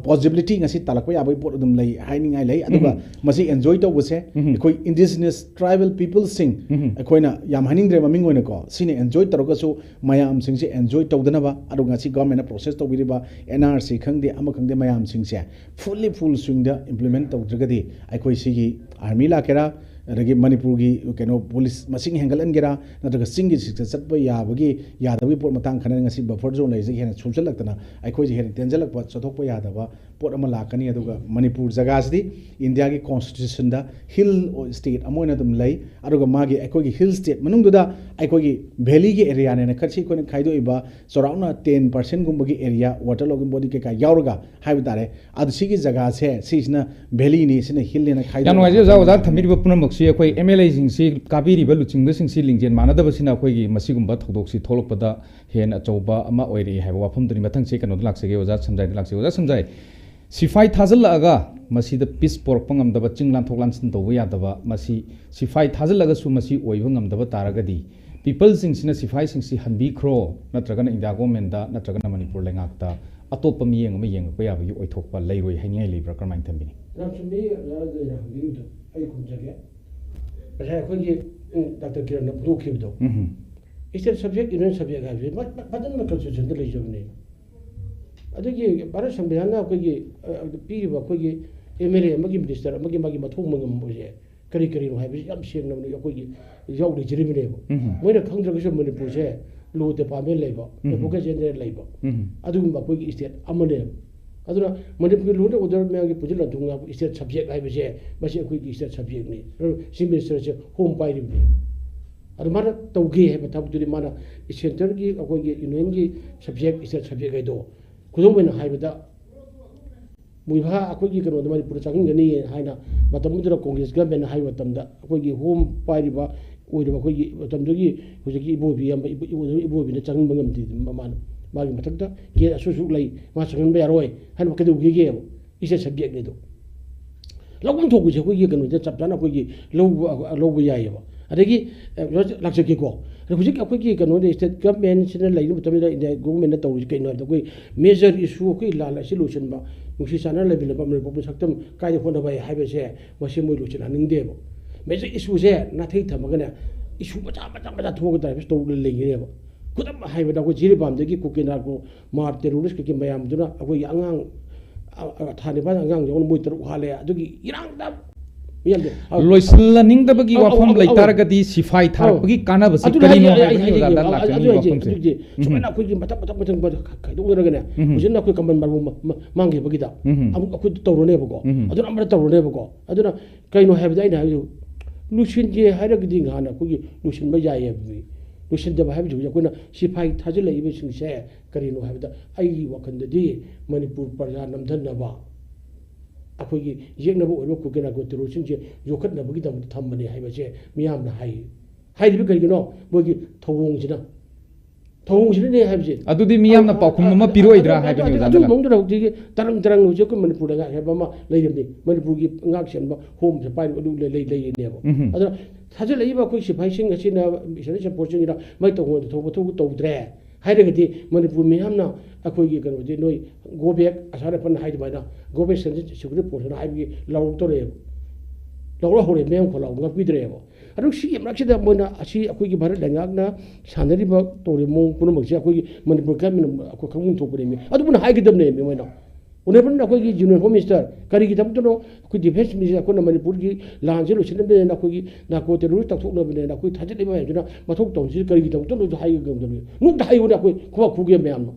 ꯄꯣꯖꯤꯕꯤꯂꯤꯇꯤ ꯉꯁꯤ ꯇꯥꯜꯂꯛꯄ ꯌꯥꯕꯒꯤ ꯄꯣꯠ ꯑꯗꯨꯝ ꯂꯩ ꯍꯥꯏꯅꯤꯡꯉꯥꯏ ꯂꯩ꯫ ꯑꯗꯨꯒ ꯎꯝ꯫ ꯃꯁꯤ ꯑꯦꯟꯖꯣꯏ ꯇꯧꯕꯁꯦ ꯎꯝ꯫ ꯑꯩꯈꯣꯏ ꯏꯟꯗꯤꯖꯤꯅꯁ ꯇ꯭ꯔꯥꯏꯕꯦꯜ ꯄꯤꯄꯜꯁꯤꯡ ꯎꯝ꯫ ꯑꯩꯈꯣꯏꯅ ꯌꯥꯝ ꯍꯥꯏꯅꯤꯡꯗ꯭ꯔꯦ ꯃꯃꯤꯡ ꯑꯣꯏꯅꯀꯣ, ꯁꯤꯅ ꯑꯦꯟꯖꯣꯏ ꯇꯧꯔꯒꯁꯨ ꯃꯌꯥꯝꯁꯤꯡꯁꯦ ꯑꯦꯟꯖꯣꯏ ꯇꯧꯗꯅꯕ, ꯑꯗꯨꯒ ꯉꯁꯤ ꯒꯚꯔꯟꯃꯦꯟꯅ ꯄ꯭ꯔꯣꯁꯦꯁ ꯇꯧꯕꯤꯔꯤꯕ ꯑꯦꯟ ꯑꯥꯔ ꯁꯤ ꯈꯪꯗꯦ, ꯑꯃ ꯈꯪꯗꯦ, ꯃꯌꯥꯝꯁꯤꯡꯁꯦ ꯐꯨꯜꯂꯤ ꯐꯨꯜ ꯁ꯭ꯋꯤꯡꯗ ꯏꯝꯄ꯭ꯂꯤꯃꯦꯟ ꯇꯧꯗ꯭ꯔꯒꯗꯤ ꯑꯩꯈꯣꯏ ꯁꯤꯒꯤ ꯑꯥꯔꯃꯤ ꯂꯥꯛꯀꯦꯔꯥ, ꯑꯗꯒꯤ ꯃꯅꯤꯄꯨꯔꯒꯤ ꯀꯩꯅꯣ ꯄꯨꯂꯤꯁ ꯃꯁꯤꯡ ꯍꯦꯟꯒꯠꯍꯟꯒꯦꯔꯥ, ꯅꯠꯇ꯭ꯔꯒ ꯆꯤꯡꯒꯤ ꯁꯤꯛꯇ ꯆꯠꯄ ꯌꯥꯕꯒꯤ ꯌꯥꯗꯕꯒꯤ ꯄꯣꯠ ꯃꯇꯥꯡ ꯈꯟꯅ ꯉꯁꯤ ꯕꯐꯔ ꯖꯣꯟ ꯂꯩꯔꯤꯁꯦ ꯍꯦꯟꯅ ꯁꯣꯝꯖꯜꯂꯛꯇꯅ ꯑꯩꯈꯣꯏꯁꯦ ꯍꯦꯟꯅ ꯇꯦꯟꯖꯜꯂꯛꯄ, ꯆꯠꯊꯣꯛꯄ ꯌꯥꯗꯕ ꯄꯣꯠ ꯑꯃ ꯂꯥꯛꯀꯅꯤ꯫ ꯑꯗꯨꯒ ꯃꯅꯤꯄꯨꯔ ꯖꯒꯥꯁꯤꯗꯤ ꯏꯟꯗꯤꯌꯥꯒꯤ ꯀꯣꯟꯁꯇꯤꯇ꯭ꯌꯨꯁꯟꯗ ꯍꯤꯜ ꯁ꯭ꯇꯦꯠ ꯑꯃ ꯑꯣꯏꯅ ꯑꯗꯨꯝ ꯂꯩ꯫ ꯑꯗꯨꯒ ꯃꯥꯒꯤ ꯑꯩꯈꯣꯏꯒꯤ ꯍꯤꯜ ꯁ꯭ꯇꯦꯠ ꯃꯅꯨꯡꯗꯨꯗ ꯑꯩꯈꯣꯏꯒꯤ ꯚꯦꯂꯤꯒꯤ ꯑꯦꯔꯤꯌꯥꯅꯦꯅ ꯈꯔꯁꯤ ꯑꯩꯈꯣꯏꯅ ꯈꯥꯏꯗꯣꯛꯏꯕ ꯆꯥꯎꯔꯥꯛꯅ ꯇꯦꯟ ꯄꯥꯔꯁꯦꯟꯒꯨꯝꯕꯒꯤ ꯑꯦꯔꯤꯌꯥ, ꯋꯥꯇꯔ ꯂꯣꯒꯤꯡ ꯕꯣꯗꯤ ꯀꯩꯀꯥ ꯌꯥꯎꯔꯒ ꯍꯥꯏꯕ ꯇꯥꯔꯦ꯫ ꯑꯗꯨ ꯁꯤꯒꯤ ꯖꯒꯥꯁꯦ, ꯁꯤꯁꯤꯅ ꯚꯦꯂꯤꯅꯤ, ꯁꯤꯅ ꯍꯤꯜꯅꯦꯅ ꯈꯥꯏꯗꯣꯛꯏꯕ꯫ ꯌꯥꯝ ꯅꯨꯡꯉꯥꯏꯖꯩ ꯑꯣꯖꯥ, ꯑꯣꯖꯥ ꯊꯝꯕꯤꯔꯤꯕ ꯄꯨꯝꯅꯃꯛꯁꯤ ꯑꯩꯈꯣꯏ ꯑꯦꯝ ꯑꯦꯜ ꯑꯦꯁꯤꯡꯁꯤ, ꯀꯥꯕꯤꯔꯤꯕ ꯂꯨꯆꯤꯡꯕꯁꯤꯡꯁꯤ ꯂꯤꯡꯖꯦꯜ ꯃꯥꯟꯅꯗꯕꯁꯤꯅ ꯑꯩꯈꯣꯏꯒꯤ ꯃꯁꯤꯒꯨꯝꯕ ꯊꯧꯗꯣꯛꯁꯤ ꯊꯣꯛꯂꯛꯄꯗ ꯍꯦꯟꯅ ꯑꯆꯧꯕ ꯑꯃ ꯑꯣꯏꯔꯛꯏ ꯍꯥꯏꯕ ꯋꯥꯐꯝꯗꯨꯅꯤ꯫ ꯃꯊꯪꯁꯤ ꯀꯩꯅꯣꯗ ꯂꯥꯛꯆꯒꯦ, ꯑꯣꯖꯥ ꯁꯝꯖꯥꯏꯗ ꯂꯥꯛꯆꯒꯦ꯫ ꯑꯣꯖꯥ ꯁꯝꯖꯥꯏ, ꯁꯤꯐꯥꯏ ꯊꯥꯖꯤꯜꯂꯛꯑꯒ ꯃꯁꯤꯗ ꯄꯤꯁ ꯄꯣꯔꯛꯄ ꯉꯝꯗꯕ, ꯆꯤꯡ ꯂꯥꯟꯊꯣꯛ ꯂꯥꯟꯁꯤꯟ ꯇꯧꯕ ꯌꯥꯗꯕ, ꯃꯁꯤ ꯁꯤꯐꯥꯏ ꯊꯥꯖꯤꯜꯂꯒꯁꯨ ꯃꯁꯤ ꯑꯣꯏꯕ ꯉꯝꯗꯕ ꯇꯥꯔꯒꯗꯤ, ꯄꯤꯄꯜꯁꯤꯡꯁꯤꯅ ꯁꯤꯐꯥꯏꯁꯤꯡꯁꯤ ꯍꯟꯕꯤꯈ꯭ꯔꯣ, ꯅꯠꯇ꯭ꯔꯒꯅ ꯏꯟꯗꯤꯌꯥ ꯒꯣꯔꯃꯦꯟꯗ, ꯅꯠꯇ꯭ꯔꯒꯅ ꯃꯅꯤꯄꯨꯔ ꯂꯩꯉꯥꯛꯇ ꯑꯇꯣꯞꯄ ꯃꯤꯠꯌꯦꯡ ꯑꯃ ꯌꯦꯡꯉꯛꯄ ꯌꯥꯕꯒꯤ ꯑꯣꯏꯊꯣꯛꯄ ꯂꯩꯔꯣꯏ ꯍꯥꯏꯅꯤꯡꯉꯥꯏ ꯂꯩꯕ꯭ꯔꯥ? ꯀꯔꯝꯍꯥꯏꯅ ꯊꯝꯕꯤꯅꯤ? ꯌꯥꯝ ꯆꯨꯝꯃꯤ, ꯑꯣꯖꯥꯅ ꯍꯪꯕꯤꯔꯤꯗꯣ ꯑꯩ ꯈꯨꯝꯖꯒꯦ꯫ ꯉꯁꯥꯏ ꯑꯩꯈꯣꯏꯒꯤ, ꯎꯝ, ꯗꯥꯛꯇꯔ ꯀꯤꯔꯟꯅ ꯐꯣꯡꯗꯣꯛꯈꯤꯕꯗꯣ, ꯎꯝ꯫ ꯏꯁꯇꯦꯠ ꯁꯕꯖꯦꯛ, ꯌꯨꯅꯤꯌꯟ ꯁꯕꯖꯦꯛ ꯍꯥꯏꯕꯁꯤ ꯃ-, ꯃ-, ꯐꯖꯅ ꯀꯟꯁꯇꯤꯇ꯭ꯌꯨꯁꯟꯗ ꯂꯩꯖꯕꯅꯦ꯫ ꯑꯗꯨꯒꯤ ꯚꯥꯔꯠ ꯁꯪꯕꯤꯙꯥꯟꯅ ꯑꯩꯈꯣꯏꯒꯤ, ꯑ, ꯄꯤꯔꯤꯕ ꯑꯩꯈꯣꯏꯒꯤ ꯑꯦꯝ ꯑꯦꯜ ꯑꯦ ꯑꯃꯒꯤ, ꯃꯤꯅꯤꯁꯇꯔ ꯑꯃꯒꯤ ꯃꯥꯒꯤ ꯃꯊꯧ ꯃꯉꯝ ꯑꯣꯏꯁꯦ ꯀꯔꯤ ꯀꯔꯤꯅꯣ ꯍꯥꯏꯕꯁꯤ ꯌꯥꯝ ꯁꯦꯡꯅ ꯑꯩꯈꯣꯏꯒꯤ ꯌꯥꯎ ꯂꯩꯖꯔꯤꯕꯅꯦꯕ꯫ ꯎꯝ꯫ ꯃꯣꯏꯅ ꯈꯪꯗ꯭ꯔꯒꯁꯨ ꯃꯅꯤꯄꯨꯔꯁꯦ ꯂꯣ ꯗꯤꯄꯥꯔꯠꯃꯦꯟ ꯂꯩꯕ, ꯎꯝ꯫ ꯑꯦꯗꯚꯣꯀꯦꯠ ꯖꯦꯅꯔꯦꯜ ꯂꯩꯕ, ꯎꯝ꯫ ꯑꯗꯨꯒꯨꯝꯕ ꯑꯩꯈꯣꯏꯒꯤ ꯏꯁꯇꯦꯠ ꯑꯃꯅꯦꯕ꯫ ꯑꯗꯨꯅ ꯃꯅꯤꯄꯨꯔꯒꯤ ꯂꯣ ꯑꯦꯟ ꯑꯣꯔꯗꯔ ꯃꯌꯥꯝꯒꯤ ꯄꯨꯟꯁꯤꯜ ꯂꯥꯟꯊꯣꯛꯅꯕ ꯏꯁꯇꯦꯠ ꯁꯕꯖꯦꯛ ꯍꯥꯏꯕꯁꯦ ꯃꯁꯤ ꯑꯩꯈꯣꯏꯒꯤ ꯏꯁꯇꯦꯠ ꯁꯕꯖꯦꯛꯅꯤ꯫ ꯑꯗꯨ ꯆꯤꯐ ꯃꯤꯅꯤꯁꯇꯔꯁꯦ ꯍꯣꯝ ꯄꯥꯏꯔꯤꯕꯅꯤ꯫ ꯑꯗꯨ ꯃꯥꯅ ꯇꯧꯒꯦ ꯍꯥꯏꯕ ꯊꯕꯛꯇꯨꯗꯤ ꯃꯥꯅ ꯁꯦꯟꯇꯔꯒꯤ, ꯑꯩꯈꯣꯏꯒꯤ ꯌꯨꯅꯤꯌꯟꯒꯤ ꯁꯕꯖꯦꯛ, ꯏꯁꯇꯦꯠ ꯁꯕꯖꯦꯛ ꯍꯥꯏꯗꯣ, ꯈꯨꯗꯝ ꯑꯣꯏꯅ ꯍꯥꯏꯕꯗ, ꯃꯣꯏ ꯚꯥ ꯑꯩꯈꯣꯏꯒꯤ ꯀꯩꯅꯣꯗ ꯃꯅꯤꯄꯨꯔꯗ ꯆꯪꯍꯟꯒꯅꯤ ꯍꯥꯏꯅ ꯃꯇꯝꯗꯨꯗ ꯀꯣꯡꯒ꯭ꯔꯦꯁ ꯒꯚꯔꯟꯃꯦꯟꯅ ꯍꯥꯏꯕ ꯃꯇꯝꯗ, ꯑꯩꯈꯣꯏꯒꯤ ꯍꯣꯝ ꯄꯥꯏꯔꯤꯕ ꯑꯣꯏꯔꯤꯕ ꯑꯩꯈꯣꯏꯒꯤ ꯃꯇꯝꯗꯨꯒꯤ ꯍꯧꯖꯤꯛꯀꯤ ꯏꯕꯣꯕꯤ ꯏꯌꯥꯝꯕ, ꯏꯕꯣ-, ꯏꯕꯣ-, ꯏꯕꯣꯕꯤꯅ ꯆꯪꯍꯟꯕ ꯉꯝꯗꯦ꯫ ꯃꯥꯅ, ꯃꯥꯒꯤ ꯃꯊꯛꯇ ꯀꯦꯁ ꯑꯁꯨꯛ ꯑꯁꯨꯛ ꯂꯩ, ꯃꯥ ꯆꯪꯍꯟꯕ ꯌꯥꯔꯣꯏ ꯍꯥꯏꯅ ꯀꯩꯗꯧꯒꯦꯒꯦꯕ? ꯏꯁꯇꯦꯠ ꯁꯕꯖꯦꯛꯅꯤ ꯑꯗꯣ꯫ ꯂꯧꯐꯝ ꯊꯣꯛꯄꯁꯦ ꯑꯩꯈꯣꯏꯒꯤ ꯀꯩꯅꯣꯗ ꯆꯞ ꯆꯥꯅ ꯑꯩꯈꯣꯏꯒꯤ ꯂꯧꯕ, ꯂꯧꯕ ꯌꯥꯏꯑꯕ꯫ ꯑꯗꯒꯤ, ꯑ, ꯂꯥꯛꯆꯒꯦꯀꯣ꯫ ꯑꯗ ꯍꯧꯖꯤꯛ ꯑꯩꯈꯣꯏꯒꯤ ꯀꯩꯅꯣꯗ, state government ꯁꯤꯅ ꯂꯩꯔꯤꯕ ꯃꯇꯝꯗ India government ꯅ ꯇꯧꯔꯤꯁꯤ ꯀꯩꯅꯣ ꯍꯥꯏꯕꯗ, ꯑꯩꯈꯣꯏ major issue, ꯑꯩꯈꯣꯏ ꯂꯥꯟ ꯑꯁꯤ ꯂꯣꯏꯁꯤꯟꯕ, ꯅꯨꯡꯁꯤ ꯆꯥꯟꯅꯅ ꯂꯩꯃꯤꯟꯅꯕ, ꯃꯅꯤꯄꯨꯔ ꯄꯨꯝꯅ ꯁꯛꯇꯝ ꯀꯥꯏꯗ ꯍꯣꯠꯅꯕ ꯍꯥꯏꯕꯁꯦ, ꯃꯁꯤ ꯃꯣꯏ ꯂꯣꯏꯁꯤꯜꯍꯟꯅꯤꯡꯗꯦꯕ꯫ Major issue ꯁꯦ ꯅꯥꯊꯩ ꯊꯝꯃꯒꯅꯦ, issue ꯃꯆꯥ ꯃꯆꯥ ꯃꯆꯥ ꯊꯣꯛꯑꯒ divert ꯇꯧꯔꯒ ꯂꯩꯈꯤꯅꯦꯕ꯫ ꯈꯨꯗꯝ ꯍꯥꯏꯕꯗ, ꯑꯩꯈꯣꯏ ꯖꯤꯔꯤꯕꯥꯝꯗꯒꯤ ꯀꯨꯀꯤ ꯅꯥꯔꯀꯣ ꯃꯥꯔ terrorist ꯀꯩꯀꯩ ꯃꯌꯥꯝꯗꯨꯅ ꯑꯩꯈꯣꯏꯒꯤ ꯑꯉꯥꯡ, ꯑ, ꯑ, ꯊꯥ ꯅꯤꯄꯥꯟ ꯑꯉꯥꯡ ꯌꯥꯎꯅ ꯃꯣꯏ ꯇꯔꯨꯛ ꯍꯥꯠꯂꯦ꯫ ꯑꯗꯨꯒꯤ ꯏꯔꯥꯡꯗ ꯃꯤꯌꯥꯝꯁꯦ, ꯑ, ꯂꯣꯏꯁꯤꯜꯍꯟꯅꯤꯡꯗꯕꯒꯤ ꯑꯧ, ꯑꯧ, ꯋꯥꯐꯝ ꯑꯧ, ꯑꯧ꯫ ꯂꯩꯇꯥꯔꯒꯗꯤ ꯁꯤꯐꯥꯏ ꯑꯧ꯫ ꯊꯥꯔꯛꯄꯒꯤ ꯀꯥꯟꯅꯕꯁꯤ ꯑꯗꯨꯅ ꯀꯔꯤꯅꯣ ꯍꯥꯏꯁꯦ, ꯑꯩ ꯍꯥꯏꯕꯒꯤ ꯍꯥꯏꯖꯒꯦ, ꯑꯣꯖꯥꯗ ꯑ, ꯑꯗꯨ ꯂꯥꯛꯆꯅꯤꯡꯉꯤ ꯍꯥꯏꯁꯦ, ꯋꯥꯐꯝꯁꯦ꯫ ꯍꯧꯖꯤꯛ ꯍꯧꯖꯤꯛ ꯎꯝ꯫ ꯁꯨꯃꯥꯏꯅ ꯑꯩꯈꯣꯏꯒꯤ ꯃꯊꯪ, ꯃꯊꯪ, ꯃꯊꯪ, ꯃꯊꯪ ꯈꯥꯏꯗꯣꯛꯅꯔꯒꯅꯦ, ꯎꯝ꯫ ꯍꯧꯖꯤꯛꯅ ꯑꯩꯈꯣꯏ ꯀꯃꯟ ꯃꯥꯔꯕꯣ ꯃ-, ꯃ-, ꯃꯥꯡꯈꯤꯕꯒꯤꯗ ꯎꯝ꯫ ꯑꯃꯨꯛ ꯑꯩꯈꯣꯏ ꯇꯧꯔꯅꯦꯕꯀꯣ꯫ ꯎꯝ꯫ ꯑꯗꯨꯅ ꯑꯃꯅ ꯇꯧꯔꯅꯦꯕꯀꯣ꯫ ꯑꯗꯨꯅ ꯀꯩꯅꯣ ꯍꯥꯏꯕꯗ ꯑꯩꯅ ꯍꯥꯏꯕꯗꯨ, ꯂꯣꯏꯁꯤꯟꯒꯦ ꯍꯥꯏꯔꯒꯗꯤ ꯉꯍꯥꯟꯅ ꯑꯩꯈꯣꯏꯒꯤ ꯂꯣꯏꯁꯤꯟꯕ ꯌꯥꯏ ꯍꯥꯏꯕꯅꯤ꯫ ꯂꯣꯏꯁꯤꯟꯗꯕ ꯍꯥꯏꯕꯁꯤ ꯍꯧꯖꯤꯛ ꯑꯩꯈꯣꯏꯅ ꯁꯤꯐꯥꯏ ꯊꯥꯖꯤꯜꯂꯛꯏꯕꯁꯤꯡꯁꯦ ꯀꯔꯤꯅꯣ ꯍꯥꯏꯕꯗ, ꯑꯩꯒꯤ ꯋꯥꯈꯜꯗꯗꯤ ꯃꯅꯤꯄꯨꯔ ꯄ꯭ꯔꯖꯥ ꯅꯝꯊꯅꯕ, ꯑꯩꯈꯣꯏꯒꯤ ꯌꯦꯛꯅꯕ ꯑꯣꯏꯔꯤꯕ ꯀꯨꯀꯤ ꯅꯥꯔꯀꯣ terrorist ꯁꯤꯡꯁꯦ ꯌꯣꯛꯈꯠꯅꯕꯒꯤꯗꯃꯛꯇ ꯊꯝꯕꯅꯦ ꯍꯥꯏꯕꯁꯦ ꯃꯤꯌꯥꯝꯅ ꯍꯥꯏ꯫ ꯍꯥꯏꯔꯤꯕ ꯀꯔꯤꯒꯤꯅꯣ? ꯃꯣꯏꯒꯤ ꯊꯧꯑꯣꯡꯁꯤꯅ, ꯊꯧꯑꯣꯡꯁꯤꯅꯅꯦ ꯍꯥꯏꯕꯁꯦ꯫ ꯑꯗꯨꯗꯤ ꯃꯤꯌꯥꯝꯅ ꯑ, ꯄꯥꯎꯈꯨꯝ ꯑ, ꯑꯃ ꯑ, ꯄꯤꯔꯛꯑꯣꯏꯗ꯭ꯔꯥ ꯑꯗꯨ, ꯍꯥꯏꯕꯅꯤ ꯑꯗꯨ, ꯑꯣꯖꯥꯅ꯫ ꯑꯗꯨꯒꯤ ꯃꯑꯣꯡꯗꯨꯗ ꯍꯧꯖꯤꯛ ꯇꯔꯪ ꯇꯔꯪ ꯍꯧꯖꯤꯛ ꯑꯩꯈꯣꯏ ꯃꯅꯤꯄꯨꯔꯗ ꯉꯥꯏ ꯍꯥꯏꯕ ꯑꯃ ꯂꯩꯔꯕꯅꯤ꯫ ꯃꯅꯤꯄꯨꯔꯒꯤ ꯉꯥꯛ ꯁꯦꯟꯕ ꯍꯣꯝꯁꯦ ꯄꯥꯏꯔꯤꯕ ꯑꯗꯨ ꯂꯩ-, ꯂꯩ-, ꯂꯩꯔꯤꯅꯦꯕ꯫ ꯎꯝ꯫ ꯑꯗꯨꯅ ꯊꯥꯖꯤꯜꯂꯛꯏꯕ ꯑꯩꯈꯣꯏ ꯁꯤꯐꯥꯏꯁꯤꯡ ꯑꯁꯤꯅ, ꯏꯟꯇꯔꯅꯦꯁꯅꯦꯜ ꯐꯣꯔꯁꯁꯤꯡꯁꯤꯅ ꯃꯩ ꯇꯧꯐꯝ ꯊꯣꯛꯄ ꯊꯕꯛ ꯇꯧꯗ꯭ꯔꯦ ꯍꯥꯏꯔꯒꯗꯤ, ꯃꯅꯤꯄꯨꯔ ꯃꯤꯌꯥꯝꯅ ꯑꯩꯈꯣꯏꯒꯤ ꯀꯩꯅꯣꯗꯤ ꯅꯣꯏ go back, ꯑꯁꯥꯔ ꯑꯄꯟ ꯍꯥꯏ ꯑꯗꯨꯃꯥꯏꯅ, go back central security force ꯍꯥꯏꯕꯒꯤ ꯂꯥꯎꯔꯛꯇꯧꯔꯦꯕ꯫ ꯂꯥꯎꯔꯛ ꯍꯧꯔꯦ, ꯃꯌꯥꯝ ꯈꯣꯜꯂꯥꯎ ꯉꯛꯄꯤꯗ꯭ꯔꯦꯕ꯫ ꯑꯗꯨ ꯁꯤꯒꯤ ꯃꯔꯛꯁꯤꯗ ꯃꯣꯏꯅ ꯑꯁꯤ ꯑꯩꯈꯣꯏꯒꯤ ꯚꯥꯔꯠ ꯂꯩꯉꯥꯛꯅ ꯁꯥꯟꯅꯔꯤꯕ ꯇꯧꯔꯤꯕ ꯃꯑꯣꯡ ꯄꯨꯝꯅꯃꯛꯁꯦ ꯑꯩꯈꯣꯏꯒꯤ ꯃꯅꯤꯄꯨꯔ ꯒꯚꯔꯟꯃꯦꯟꯠꯅ ꯑꯩꯈꯣꯏ ꯈꯪꯐꯝ ꯊꯣꯛꯄꯅꯦꯃꯤ꯫ ꯑꯗꯨꯕꯨꯅ ꯍꯥꯏꯒꯗꯕꯅꯦꯃꯤ ꯃꯣꯏꯅ꯫ Honourable ꯑꯩꯈꯣꯏꯒꯤ Union Home Minister, ꯀꯔꯤꯒꯤꯗꯃꯛꯇꯅꯣ ꯑꯩꯈꯣꯏ Defence Minister ꯑꯩꯈꯣꯏꯅ ꯃꯅꯤꯄꯨꯔꯒꯤ ꯂꯥꯟꯁꯦ ꯂꯣꯏꯁꯤꯟꯅꯕꯅꯦꯅ, ꯑꯩꯈꯣꯏꯒꯤ ꯅꯥꯔꯀꯣ terrorist ꯇꯧꯊꯣꯛꯅꯕꯅꯦꯅ ꯑꯩꯈꯣꯏ ꯊꯥꯖꯤꯜꯂꯤꯕ ꯃꯌꯥꯝꯁꯤꯅ ꯃꯊꯧ ꯇꯧꯔꯤꯁꯤ ꯀꯔꯤꯒꯤꯗꯃꯛꯇꯅꯣ ꯍꯥꯏꯒꯗꯕꯅꯦ꯫ ꯅꯣꯡꯇ ꯍꯥꯏꯌꯨꯅꯦ ꯑꯩꯈꯣꯏ ꯈꯨꯕꯥꯛ ꯈꯨꯒꯦ ꯃꯌꯥꯝꯅ꯫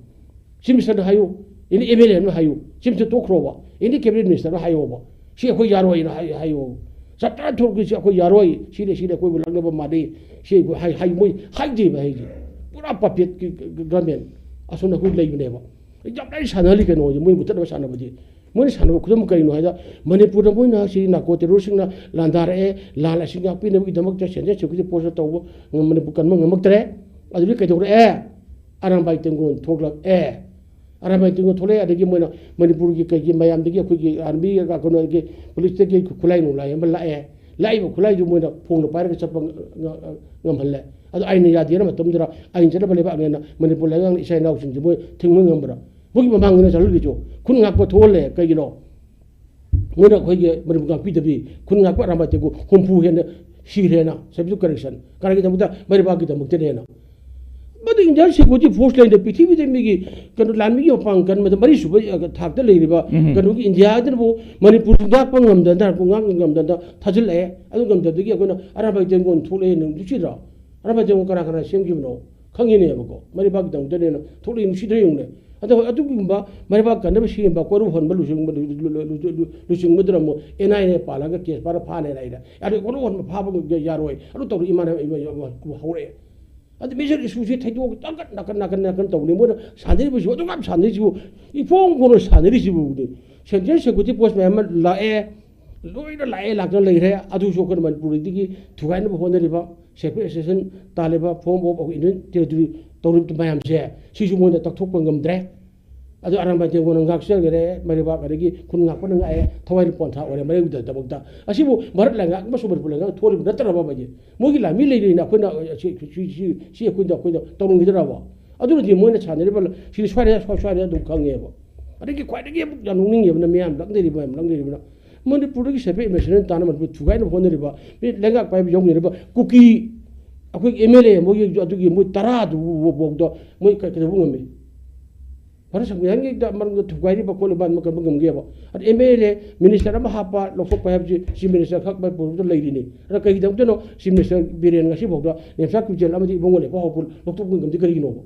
Chief Minister ꯗ ꯍꯥꯏꯌꯨ, any M L A ꯑꯃꯅ ꯍꯥꯏꯌꯨ, Chief Minister ꯇꯣꯛꯈ꯭ꯔꯣꯕ, any Cabinet Minister ꯅ ꯍꯥꯏꯌꯣꯕ꯫ ꯁꯤ ꯑꯩꯈꯣꯏ ꯌꯥꯔꯣꯏꯅ ꯍꯥꯏ-, ꯍꯥꯏꯌꯣ꯫ ꯆꯞ ꯆꯥꯅ ꯊꯣꯛꯈꯤꯁꯤ ꯑꯩꯈꯣꯏ ꯌꯥꯔꯣꯏ, ꯁꯤꯗꯤ, ꯁꯤꯗꯤ ꯑꯩꯈꯣꯏꯕꯨ ꯂꯥꯛꯅꯕ ꯃꯥꯟꯅꯩ꯫ ꯁꯤ ꯑꯩꯈꯣꯏ ꯍꯥꯏ-, ꯍꯥꯏ-, ꯃꯣꯏ ꯍꯥꯏꯗꯦꯕ ꯑꯩꯗꯤ꯫ ꯄꯨꯔꯥ puppet ꯀꯤ ꯒ-, ꯒ-, government ꯑꯁꯣꯝꯗ ꯑꯩꯈꯣꯏ ꯂꯩꯕꯅꯦꯕ꯫ ꯌꯥꯝ ꯂꯥꯏꯅ ꯁꯥꯟꯅꯍꯜꯂꯤ ꯀꯩꯅꯣ ꯍꯧꯖꯤꯛ ꯃꯣꯏ ꯃꯨꯊꯠꯅꯕ ꯁꯥꯟꯅꯕꯗꯤ꯫ ꯃꯣꯏꯅ ꯁꯥꯟꯅꯕ ꯈꯨꯗꯝ ꯀꯔꯤꯅꯣ ꯍꯥꯏꯗ, ꯃꯅꯤꯄꯨꯔꯗ ꯃꯣꯏꯅ ꯁꯤ ꯅꯥꯔꯀꯣ terrorist ꯁꯤꯡꯅ ꯂꯥꯟꯗꯥꯔꯛꯑꯦ, ꯂꯥꯟ ꯑꯁꯤ ꯉꯥꯛꯄꯤꯅꯕꯒꯤꯗꯃꯛꯇ central security force ꯇꯧꯕ ꯉꯝ-, ꯃꯅꯤꯄꯨꯔ ꯀꯟꯕ ꯉꯝꯃꯛꯇ꯭ꯔꯦ꯫ ꯑꯗꯨꯗꯤ ꯀꯩꯗꯧꯔꯛꯑꯦ? ꯑꯔꯥꯝꯕꯥꯏ ꯇꯦꯡꯒꯣꯜ ꯊꯣꯛꯂꯛꯑꯦ꯫ ꯑꯔꯥꯝꯕꯥꯏ ꯇꯦꯡꯒꯣꯜ ꯊꯣꯛꯂꯛꯑꯦ, ꯑꯗꯒꯤ ꯃꯣꯏꯅ ꯃꯅꯤꯄꯨꯔꯒꯤ ꯀꯩꯒꯤ ꯃꯌꯥꯝꯗꯒꯤ, ꯑꯩꯈꯣꯏꯒꯤ ꯑꯥꯔꯃꯤ, ꯀꯩꯅꯣꯒꯤ ꯄꯨꯂꯤꯁꯇꯒꯤ ꯈꯨꯠꯂꯥꯏ ꯅꯨꯡꯂꯥꯏ ꯑꯃ ꯂꯥꯛꯑꯦ꯫ ꯂꯥꯛꯏꯕ ꯈꯨꯠꯂꯥꯏꯗꯨ ꯃꯣꯏꯅ ꯐꯣꯡꯅ ꯄꯥꯏꯔꯒ ꯆꯠꯄ ꯉ-, ꯉ-, ꯉꯝꯍꯜꯂꯦ꯫ ꯑꯗꯣ ꯑꯥꯏꯟꯅ ꯌꯥꯗꯦꯅ ꯃꯇꯝꯗꯨꯗ, ꯑꯥꯏꯟ ꯆꯠꯅꯕ ꯂꯩꯕꯥꯛꯅꯦꯅ ꯃꯅꯤꯄꯨꯔ ꯂꯩꯉꯥꯛꯅ ꯏꯆꯥ ꯏꯅꯥꯎꯁꯤꯡꯁꯦ ꯃꯣꯏ ꯊꯤꯡꯕ ꯉꯝꯕ꯭ꯔꯥ? ꯃꯣꯏꯒꯤ ꯃꯃꯥꯡꯗꯅ ꯆꯠꯍꯜꯂꯤꯗꯣ ꯈꯨꯟ ꯉꯥꯛꯄ ꯊꯣꯛꯍꯜꯂꯦ꯫ ꯀꯩꯒꯤꯅꯣ? ꯃꯣꯏꯅ ꯑꯩꯈꯣꯏꯒꯤ ꯃꯅꯤꯄꯨꯔ ꯉꯥꯛꯄꯤꯗꯕꯤ, ꯈꯨꯟ ꯉꯥꯛꯄ ꯑꯔꯥꯝꯕꯥꯏ ꯇꯦꯡꯒꯣꯜ ꯍꯨꯝꯐꯨ ꯍꯦꯟꯅ ꯁꯤꯈ꯭ꯔꯦꯅ, self defense correction꯫ ꯀꯅꯥꯒꯤꯗꯃꯛꯇ? ꯃꯩꯔꯩꯕꯥꯛꯀꯤꯗꯃꯛꯇꯅꯦꯅ꯫ ꯃꯗꯨ Indian security force ꯂꯩꯅ ꯄ꯭ꯔꯤꯊꯤꯕꯤꯗ ꯃꯤꯒꯤ ꯀꯩꯅꯣ ꯂꯥꯟꯃꯤꯒꯤ ꯃꯄꯥꯡ ꯀꯟꯕꯗ ꯃꯔꯤꯁꯨꯕ ꯊꯥꯛꯇ ꯂꯩꯔꯤꯕ ꯎꯝ꯫ ꯀꯩꯅꯣꯒꯤ ꯏꯟꯗꯤꯌꯥꯗꯅꯕꯨ ꯃꯅꯤꯄꯨꯔ ꯉꯥꯛꯄ ꯉꯝꯗꯅ, ꯉꯥꯛꯄ ꯉꯝꯗꯅ ꯊꯥꯖꯤꯜꯂꯛꯑꯦ꯫ ꯑꯗꯨ ꯉꯝꯗꯕꯗꯒꯤ ꯑꯩꯈꯣꯏꯅ ꯑꯔꯥꯝꯕꯥꯏ ꯇꯦꯡꯒꯣꯜ ꯊꯣꯛꯂꯛꯑꯦ, ꯅꯨꯡꯁꯤꯗ꯭ꯔꯣ? ꯑꯔꯥꯝꯕꯥꯏ ꯇꯦꯡꯒꯣꯜ ꯀꯅꯥ ꯀꯅꯥ ꯁꯦꯝꯈꯤꯕꯅꯣ ꯈꯪꯉꯤꯅꯦꯕꯀꯣ꯫ ꯃꯩꯔꯩꯕꯥꯛꯀꯤꯗꯃꯛꯇꯅꯦꯅ ꯊꯣꯛꯂꯛꯏ, ꯅꯨꯡꯁꯤꯗ꯭ꯔꯣ ꯌꯦꯡꯉꯨꯅꯦ꯫ ꯑꯗꯣ ꯑꯗꯨꯒꯨꯝꯕ ꯃꯩꯔꯩꯕꯥꯛ ꯀꯟꯅꯕ ꯁꯦꯝꯕ ꯀꯣꯔꯧ ꯍꯟꯕ ꯂꯨꯆꯤꯡꯕ, ꯂꯨ-, ꯂꯨ-, ꯂꯨ-, ꯂꯨꯆꯤꯡꯕꯗꯨꯅ ꯑꯃꯨꯛ ꯑꯦꯟ ꯑꯥꯏ ꯑꯦ ꯄꯥꯜꯂꯒ ꯀꯦꯁ ꯄꯥꯔ ꯐꯥꯅꯦꯅ ꯍꯥꯏꯔꯦ꯫ ꯑꯗꯨ ꯀꯣꯔꯧ ꯍꯟꯕ ꯐꯥꯕ ꯌꯥꯔꯣꯏ, ꯑꯗꯨ ꯇꯧꯔ ꯏꯃꯥꯟꯅꯕ ꯏꯃꯥ ꯍꯧꯔꯛꯑꯦ꯫ ꯑꯗꯨ ꯃꯦꯖꯔ ꯏꯁꯨꯁꯦ ꯊꯩꯗꯣꯛ ꯅꯥꯀꯟ, ꯅꯥꯀꯟ, ꯅꯥꯀꯟ, ꯅꯥꯀꯟ ꯇꯧꯕꯅꯤ꯫ ꯃꯣꯏꯅ ꯁꯥꯟꯅꯔꯤꯕꯁꯤꯕꯨ ꯑꯗꯨꯛ ꯌꯥꯝ ꯁꯥꯟꯅꯔꯤꯁꯤꯕꯨ, ꯏꯐꯣꯡ ꯐꯣꯡꯅ ꯁꯥꯟꯅꯔꯤꯁꯤꯕꯨ꯫ Central Security Force ꯃꯌꯥꯝ ꯑꯃ ꯂꯥꯛꯑꯦ, ꯂꯣꯏꯅ ꯂꯥꯛꯑꯦ, ꯂꯥꯛꯇꯅ ꯂꯩꯈ꯭ꯔꯦ꯫ ꯑꯗꯨꯁꯨ ꯑꯩꯈꯣꯏꯅ ꯃꯅꯤꯄꯨꯔꯗꯒꯤ ꯊꯨꯒꯥꯏꯅꯕ ꯍꯣꯠꯅꯔꯤꯕ, separate state ꯇꯥꯜꯂꯤꯕ, form of Union Territory ꯇꯧꯔꯤꯕ ꯃꯌꯥꯝꯁꯦ, ꯁꯤꯁꯨ ꯃꯣꯏꯅ ꯇꯛꯊꯣꯛꯄ ꯉꯝꯗ꯭ꯔꯦ꯫ ꯑꯗꯨ ꯑꯔꯥꯝꯕꯥꯏ ꯇꯦꯡꯒꯣꯜꯅ ꯉꯥꯛꯆꯈ꯭ꯔꯦ, ꯃꯩꯔꯩꯕꯥꯛ ꯑꯗꯒꯤ ꯈꯨꯟ ꯉꯥꯛꯄꯅ ꯉꯥꯛꯑꯦ, ꯊꯋꯥꯏ ꯄꯣꯟꯊꯥ ꯑꯣꯏꯔꯦ ꯃꯩꯔꯩꯗꯃꯛꯇ꯫ ꯑꯁꯤꯕꯨ ꯚꯥꯔꯠ ꯂꯩꯉꯥꯛ ꯑꯃꯁꯨꯡ ꯃꯅꯤꯄꯨꯔ ꯂꯩꯉꯥꯛꯅ ꯊꯣꯛꯍꯜꯂꯤꯕ ꯅꯠꯇ꯭ꯔꯕ ꯃꯥꯒꯤ? ꯃꯣꯏꯒꯤ ꯂꯥꯟꯃꯤ ꯂꯩꯔꯤꯅ ꯑꯩꯈꯣꯏꯅ ꯁꯤ, ꯁꯤ, ꯁꯤ, ꯁꯤ ꯑꯩꯈꯣꯏꯗ, ꯑꯩꯈꯣꯏꯗ ꯇꯧꯔꯝꯈꯤꯗ꯭ꯔꯕ? ꯑꯗꯨꯅꯗꯤ ꯃꯣꯏꯅ ꯁꯥꯟꯅꯔꯤꯕ ꯁꯤꯗꯤ ꯁ꯭ꯋꯥꯏꯗ, ꯁ꯭ꯋꯥꯏ, ꯁ꯭ꯋꯥꯏꯗ ꯑꯗꯨꯝ ꯈꯪꯉꯦꯕ꯫ ꯑꯗꯒꯤ ꯈ꯭ꯋꯥꯏꯗꯒꯤ ꯑꯃꯨꯛ ꯌꯥꯝ ꯅꯣꯛꯅꯤꯡꯉꯦꯕꯅ, ꯃꯤꯌꯥꯝ ꯂꯛꯅꯔꯤꯕ, ꯌꯥꯝ ꯂꯛꯅꯔꯤꯕꯅ, ꯃꯅꯤꯄꯨꯔꯗꯒꯤ separate administration ꯇꯥꯅ ꯃꯅꯤꯄꯨꯔ ꯊꯨꯒꯥꯏꯅꯕ ꯍꯣꯠꯅꯔꯤꯕ, ꯃꯤ ꯂꯩꯉꯥꯛ ꯄꯥꯏꯕ ꯌꯥꯎꯅꯔꯤꯕ ꯀꯨꯀꯤ, ꯑꯩꯈꯣꯏ ꯑꯦꯝ ꯑꯦꯜ ꯑꯦ ꯃꯣꯏꯒꯤ ꯑꯗꯨꯒꯤ ꯃꯣꯏ ꯇꯔꯥꯗꯨ ꯐꯥꯎꯗ ꯃꯣꯏ ꯀ-, ꯀꯩꯗꯧꯕ ꯉꯝꯃꯤ? ꯚꯥꯔꯠ ꯁꯪꯕꯤꯙꯥꯟꯒꯤ ꯃꯅꯨꯡꯗ ꯊꯨꯒꯥꯏꯔꯤꯕ ꯈꯣꯠꯂꯤꯕ ꯑꯃ ꯀꯟꯕ ꯉꯝꯒꯦꯕ? ꯑꯗ ꯑꯦꯝ ꯑꯦꯜ ꯑꯦ ꯃꯤꯅꯤꯁꯇꯔ ꯑꯃ ꯍꯥꯞꯄ ꯂꯧꯊꯣꯛꯄ ꯍꯥꯏꯕꯁꯤ ꯆꯤꯐ ꯃꯤꯅꯤꯁꯇꯔ ꯈꯛ ꯃꯅꯤꯄꯨꯔꯗ ꯂꯩꯔꯤꯅꯤ꯫ ꯑꯗ ꯀꯩꯒꯤꯗꯃꯛꯇꯅꯣ ꯆꯤꯐ ꯃꯤꯅꯤꯁꯇꯔ ꯕꯤꯔꯦꯟ ꯉꯁꯤꯐꯥꯎꯗ ꯅꯦꯝꯁꯥ ꯀ꯭ꯌꯨꯖꯦꯜ ꯑꯃꯗꯤ ꯏꯕꯨꯡꯉꯣ ꯂꯦꯞꯄ ꯍꯧꯕ ꯂꯧꯊꯣꯛꯄ ꯉꯝꯗꯦ ꯀꯔꯤꯒꯤꯅꯣꯕ?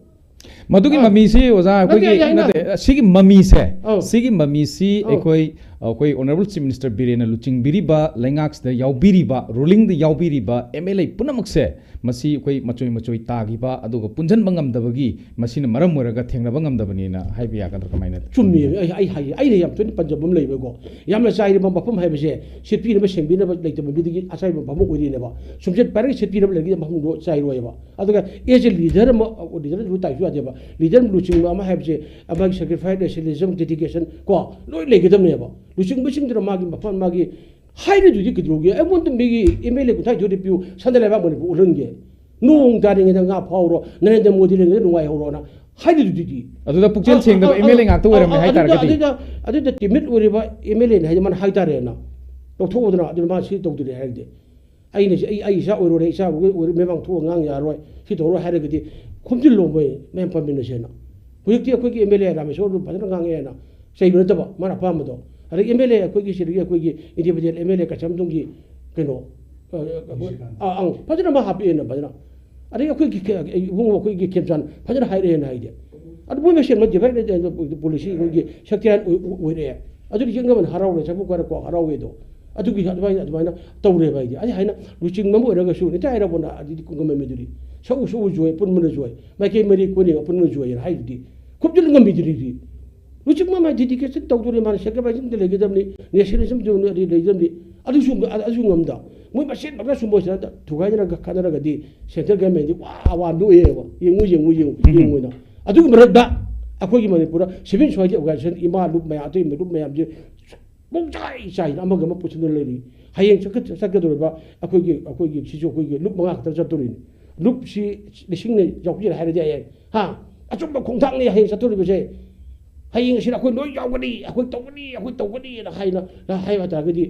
ꯃꯗꯨꯒꯤ ꯑꯥ꯫ ꯃꯃꯤꯁꯤ ꯑꯣꯖꯥ, ꯅꯠꯇꯦ, ꯑꯩꯈꯣꯏꯒꯤ, ꯑꯩ ꯍꯥꯏꯅ ꯅꯠꯇꯦ, ꯑꯁꯤꯒꯤ ꯃꯃꯤꯁꯦ, ꯑꯧ꯫ ꯁꯤꯒꯤ ꯃꯃꯤꯁꯤ ꯑꯧ꯫ ꯑꯩꯈꯣꯏ, ꯑꯩꯈꯣꯏ Honourable Chief Minister ꯕꯤꯔꯦꯟꯅ ꯂꯨꯆꯤꯡꯕꯤꯔꯤꯕ, ꯂꯩꯉꯥꯛꯁꯤꯗ ꯌꯥꯎꯕꯤꯔꯤꯕ, rulingꯗ ꯌꯥꯎꯕꯤꯔꯤꯕ ꯑꯦꯝ ꯑꯦꯜ ꯑꯦ ꯄꯨꯝꯅꯃꯛꯁꯦ, ꯃꯁꯤ ꯑꯩꯈꯣꯏ ꯃꯆꯣꯏ ꯃꯆꯣꯏ ꯇꯥꯈꯤꯕ, ꯑꯗꯨꯒ ꯄꯨꯟꯁꯤꯟꯕ ꯉꯝꯗꯕꯒꯤ, ꯃꯁꯤꯅ ꯃꯔꯝ ꯑꯣꯏꯔꯒ ꯊꯦꯡꯅꯕ ꯉꯝꯗꯕꯅꯤꯅ ꯍꯥꯏꯕ ꯌꯥꯒꯗ꯭ꯔꯥ? ꯀꯃꯥꯏꯅ? ꯆꯨꯝꯃꯤ꯫ ꯑꯩ, ꯑꯩ ꯍꯥꯏꯒꯦ, ꯑꯩꯅ ꯌꯥꯝ ꯇꯣꯏꯅ ꯄꯟꯖꯕ ꯑꯃ ꯂꯩꯕꯀꯣ, ꯌꯥꯝꯅ ꯆꯥꯏꯔꯕ ꯃꯐꯝ ꯍꯥꯏꯕꯁꯦ ꯁꯦꯠꯄꯤꯅꯕ ꯁꯦꯡꯕꯤꯅꯕ ꯂꯩꯇꯕ ꯃꯤꯗꯒꯤ ꯑꯆꯥꯏꯕ ꯃꯐꯝ ꯑꯣꯏꯔꯤꯅꯦꯕ꯫ ꯁꯨꯝꯆꯠ ꯄꯥꯏꯔꯒ ꯁꯦꯠꯄꯤꯅꯕ ꯂꯩꯔꯒꯗꯤ ꯃꯐꯝꯗꯣ ꯆꯥꯏꯔꯣꯏꯕ꯫ ꯑꯗꯨꯒ as a leader ꯑꯃ, leader ꯑꯗꯨ ꯇꯥꯏꯁꯨ ꯌꯥꯗꯦ꯫ ꯂꯤꯗꯔ ꯂꯨꯆꯤꯡꯕ ꯑꯃ ꯍꯥꯏꯕꯁꯦ ꯑꯃꯒꯤ sacrifice, nationalism, dedication ꯀꯣ ꯂꯣꯏ ꯂꯩꯒꯗꯕꯅꯦꯕ꯫ ꯂꯨꯆꯤꯡꯕꯁꯤꯡꯗꯨꯅ ꯃꯥꯒꯤ ꯃꯐꯝ ꯃꯥꯒꯤ ꯍꯥꯏꯔꯤꯗꯨꯗꯤ ꯀꯩꯗꯧꯔꯒꯦ? ꯑꯩꯉꯣꯟꯗ ꯃꯤꯒꯤ ꯑꯦꯝ ꯑꯦꯜ ꯑꯦ ꯀꯨꯟꯊ꯭ꯔꯥ ꯅꯤꯊꯣꯏꯗ ꯄꯤꯌꯨ, ꯁꯟꯗ ꯂꯩꯕꯥꯛ ꯃꯅꯤꯄꯨꯔ ꯎꯠꯍꯟꯒꯦ, ꯅꯣꯡ ꯇꯥꯔꯤꯉꯩꯗ ꯉꯥ ꯐꯥꯎꯔꯣ, ꯅꯔꯦꯟꯗ꯭ꯔ ꯃꯣꯗꯤ ꯂꯩꯔꯤꯉꯩꯗ ꯅꯨꯡꯉꯥꯏꯍꯧꯔꯣꯅ ꯍꯥꯏꯔꯤꯗꯨꯗꯤ꯫ ꯑꯗꯨꯗ ꯄꯨꯛꯆꯦꯜ ꯁꯦꯡꯗꯕ ꯑꯦꯝ ꯑꯦꯜ ꯑꯦ ꯉꯥꯛꯇ ꯑꯣꯏꯔꯝꯃꯦ ꯍꯥꯏꯇꯥꯔꯒꯗꯤ꯫ ꯑꯗꯨꯗ ꯑꯗꯨꯗ ꯇꯤꯃꯤꯠ ꯑꯣꯏꯔꯤꯕ ꯑꯦꯝ ꯑꯦꯜ ꯑꯦꯅ ꯍꯥꯏꯗꯤ ꯃꯥꯅ ꯍꯥꯏꯇꯥꯔꯦꯅ ꯂꯧꯊꯣꯛꯎꯗꯅ ꯑꯗꯨꯅ ꯃꯥ ꯁꯤ ꯇꯧꯗ꯭ꯔꯦ ꯍꯥꯏꯔꯗꯤ ꯑꯩꯅ ꯑꯩ ꯑꯩ ꯏꯆꯥ ꯑꯣꯏꯔꯨꯔꯦ, ꯏꯆꯥ ꯑꯣꯏꯔ ꯃꯦꯕꯥꯡ ꯊꯣꯛꯑ ꯉꯥꯡ ꯌꯥꯔꯣꯏ, ꯁꯤ ꯇꯧꯔꯣꯏ ꯍꯥꯏꯔꯒꯗꯤ ꯈꯣꯝꯖꯤꯜꯂꯣ ꯃꯣꯏ ꯃꯌꯥꯝ ꯄꯥꯟꯃꯤꯟꯅꯁꯦꯅ꯫ ꯍꯧꯖꯤꯛꯇꯤ ꯑꯩꯈꯣꯏꯒꯤ ꯑꯦꯝ ꯑꯦꯜ ꯑꯦ ꯔꯥꯃꯦꯁꯣꯔꯗꯨ ꯐꯖꯅ ꯉꯥꯡꯉꯛꯑꯦꯅ ꯆꯩꯕ ꯅꯠꯇꯕ ꯃꯥꯅ ꯑꯄꯥꯝꯕꯗꯣ꯫ ꯑꯗꯒꯤ ꯑꯦꯝ ꯑꯦꯜ ꯑꯦ ꯑꯩꯈꯣꯏꯒꯤ ꯁꯤꯗꯒꯤ ꯑꯩꯈꯣꯏꯒꯤ ꯏꯟꯗꯤꯄꯦꯟꯗꯦꯟ ꯑꯦꯝ ꯑꯦꯜ ꯑꯦ ꯀꯆꯝꯗꯨꯝꯒꯤ ꯀꯩꯅꯣ ꯑ, ꯑ, ꯑꯪ ꯐꯖꯅ ꯑꯃ ꯍꯥꯞꯄꯛꯑꯦꯅ ꯐꯖꯅ꯫ ꯑꯗꯒꯤ ꯑꯩꯈꯣꯏꯒꯤ ꯈꯦ- ꯏꯕꯨꯡꯉꯣ ꯑꯩꯈꯣꯏꯒꯤ ꯈꯦꯝꯆꯥꯟ ꯐꯖꯅ ꯍꯥꯏꯔꯛꯑꯦꯅ ꯍꯥꯏꯗꯤ꯫ ꯑꯗꯨ ꯃꯣꯏ ꯃꯁꯦꯟ ꯃ divide and rule policy ꯑꯩꯈꯣꯏꯒꯤ sectarian ꯑꯣꯏ- ꯑꯣꯏ- ꯑꯣꯏꯔꯛꯑꯦ꯫ ꯑꯗꯨꯗꯤ ꯌꯦꯛꯅꯕꯅ ꯍꯔꯥꯎꯔꯦ, ꯆꯐꯨ ꯀꯥꯏꯔ ꯀ꯭ꯋꯥ ꯍꯔꯥꯎꯋꯦꯗꯣ꯫ ꯑꯗꯨꯒꯤ ꯑꯗꯨꯃꯥꯏꯅ ꯑꯗꯨꯃꯥꯏꯅ ꯇꯧꯔꯦꯕ ꯑꯩꯗꯤ꯫ ꯑꯩ ꯍꯥꯏꯅ ꯂꯨꯆꯤꯡꯕ ꯑꯃ ꯑꯣꯏꯔꯒꯁꯨ ꯅꯤꯇꯥ ꯏꯔꯥꯕꯣꯠꯅ ꯑꯗꯨꯗꯤ ꯉꯝꯃꯝꯃꯤꯗꯨꯗꯤ꯫ ꯁꯛꯎ ꯁꯛꯎ ꯖꯣꯏ, ꯑꯄꯨꯟꯕꯅ ꯖꯣꯏ꯫ ꯃꯥꯏꯀꯩ ꯃꯔꯤ ꯀꯣꯟꯌꯦꯡ ꯑꯄꯨꯟꯕꯅ ꯖꯣꯏ ꯍꯥꯏꯅ ꯍꯥꯏꯗꯨꯗꯤ꯫ ꯈꯨꯞꯆꯤꯜꯂ ꯉꯝꯃꯤꯗꯨꯗꯤ꯫ ꯂꯨꯆꯤꯡꯕ ꯑꯃ dedication ꯇꯧꯗꯣꯔꯤ, ꯃꯥꯅ sacrifice ꯑꯃꯗꯤ ꯂꯩꯒꯗꯕꯅꯤ, nationalism ꯑꯗꯨ ꯂꯩꯒꯗꯕꯅꯤ꯫ ꯑꯗꯨꯁꯨ ꯑꯗꯨꯁꯨ ꯉꯝꯗ꯫ ꯃꯣꯏ ꯃꯁꯦꯟ ꯃꯛꯇ ꯁꯨꯝꯕꯁꯤꯅ ꯊꯨꯒꯥꯏꯅꯔꯒ ꯈꯠꯅꯔꯒꯗꯤ central government ꯗꯤ ꯋꯥ ꯋꯥ ꯅꯣꯛꯑꯦꯕ꯫ ꯌꯦꯡꯉꯨ ꯌꯦꯡꯉꯨ ꯌꯦꯡꯉꯨ ꯎꯝ꯫ ꯌꯦꯡꯉꯨꯅ꯫ ꯑꯗꯨꯒꯤ ꯃꯔꯛꯇ ꯑꯩꯈꯣꯏꯒꯤ ꯃꯅꯤꯄꯨꯔꯗ civil society organization, ꯏꯃꯥ ꯂꯨꯞ ꯃꯌꯥꯝ, ꯑꯇꯩ ꯂꯨꯞ ꯃꯌꯥꯝꯁꯦ ꯄꯨꯡꯆꯥꯏ ꯆꯥꯏꯅ ꯑꯃꯒ ꯑꯃ ꯄꯨꯁꯤꯟꯗꯨꯅ ꯂꯩꯔꯤ꯫ ꯍꯌꯦꯡ ꯆꯠꯀ- ꯆꯠꯀꯗꯧꯔꯤꯕ ꯑꯩꯈꯣꯏꯒꯤ ꯑꯩꯈꯣꯏꯒꯤ ꯁꯤꯁꯨ ꯑꯩꯈꯣꯏꯒꯤ ꯂꯨꯞ ꯃꯉꯥ ꯈꯛꯇ ꯆꯠꯇꯣꯔꯤꯅꯤ꯫ ꯂꯨꯞꯁꯤ ꯂꯤꯁꯤꯡꯅ ꯌꯥꯎꯕꯤꯔꯦ ꯍꯥꯏꯔꯗꯤ ꯍꯌꯦꯡ ꯍꯥ ꯑꯆꯨꯝꯕ ꯈꯣꯡꯊꯥꯡꯅꯤ ꯍꯌꯦꯡ ꯆꯠꯇꯣꯔꯤꯕꯁꯦ꯫ ꯍꯌꯦꯡ ꯑꯁꯤꯗ ꯑꯩꯈꯣꯏ ꯂꯣꯏ ꯌꯥꯎꯒꯅꯤ, ꯑꯩꯈꯣꯏ ꯇꯧꯒꯅꯤ, ꯑꯩꯈꯣꯏ ꯇꯧꯒꯅꯤꯅ ꯍꯥꯏꯅ ꯍꯥꯏꯕ ꯇꯥꯔꯒꯗꯤ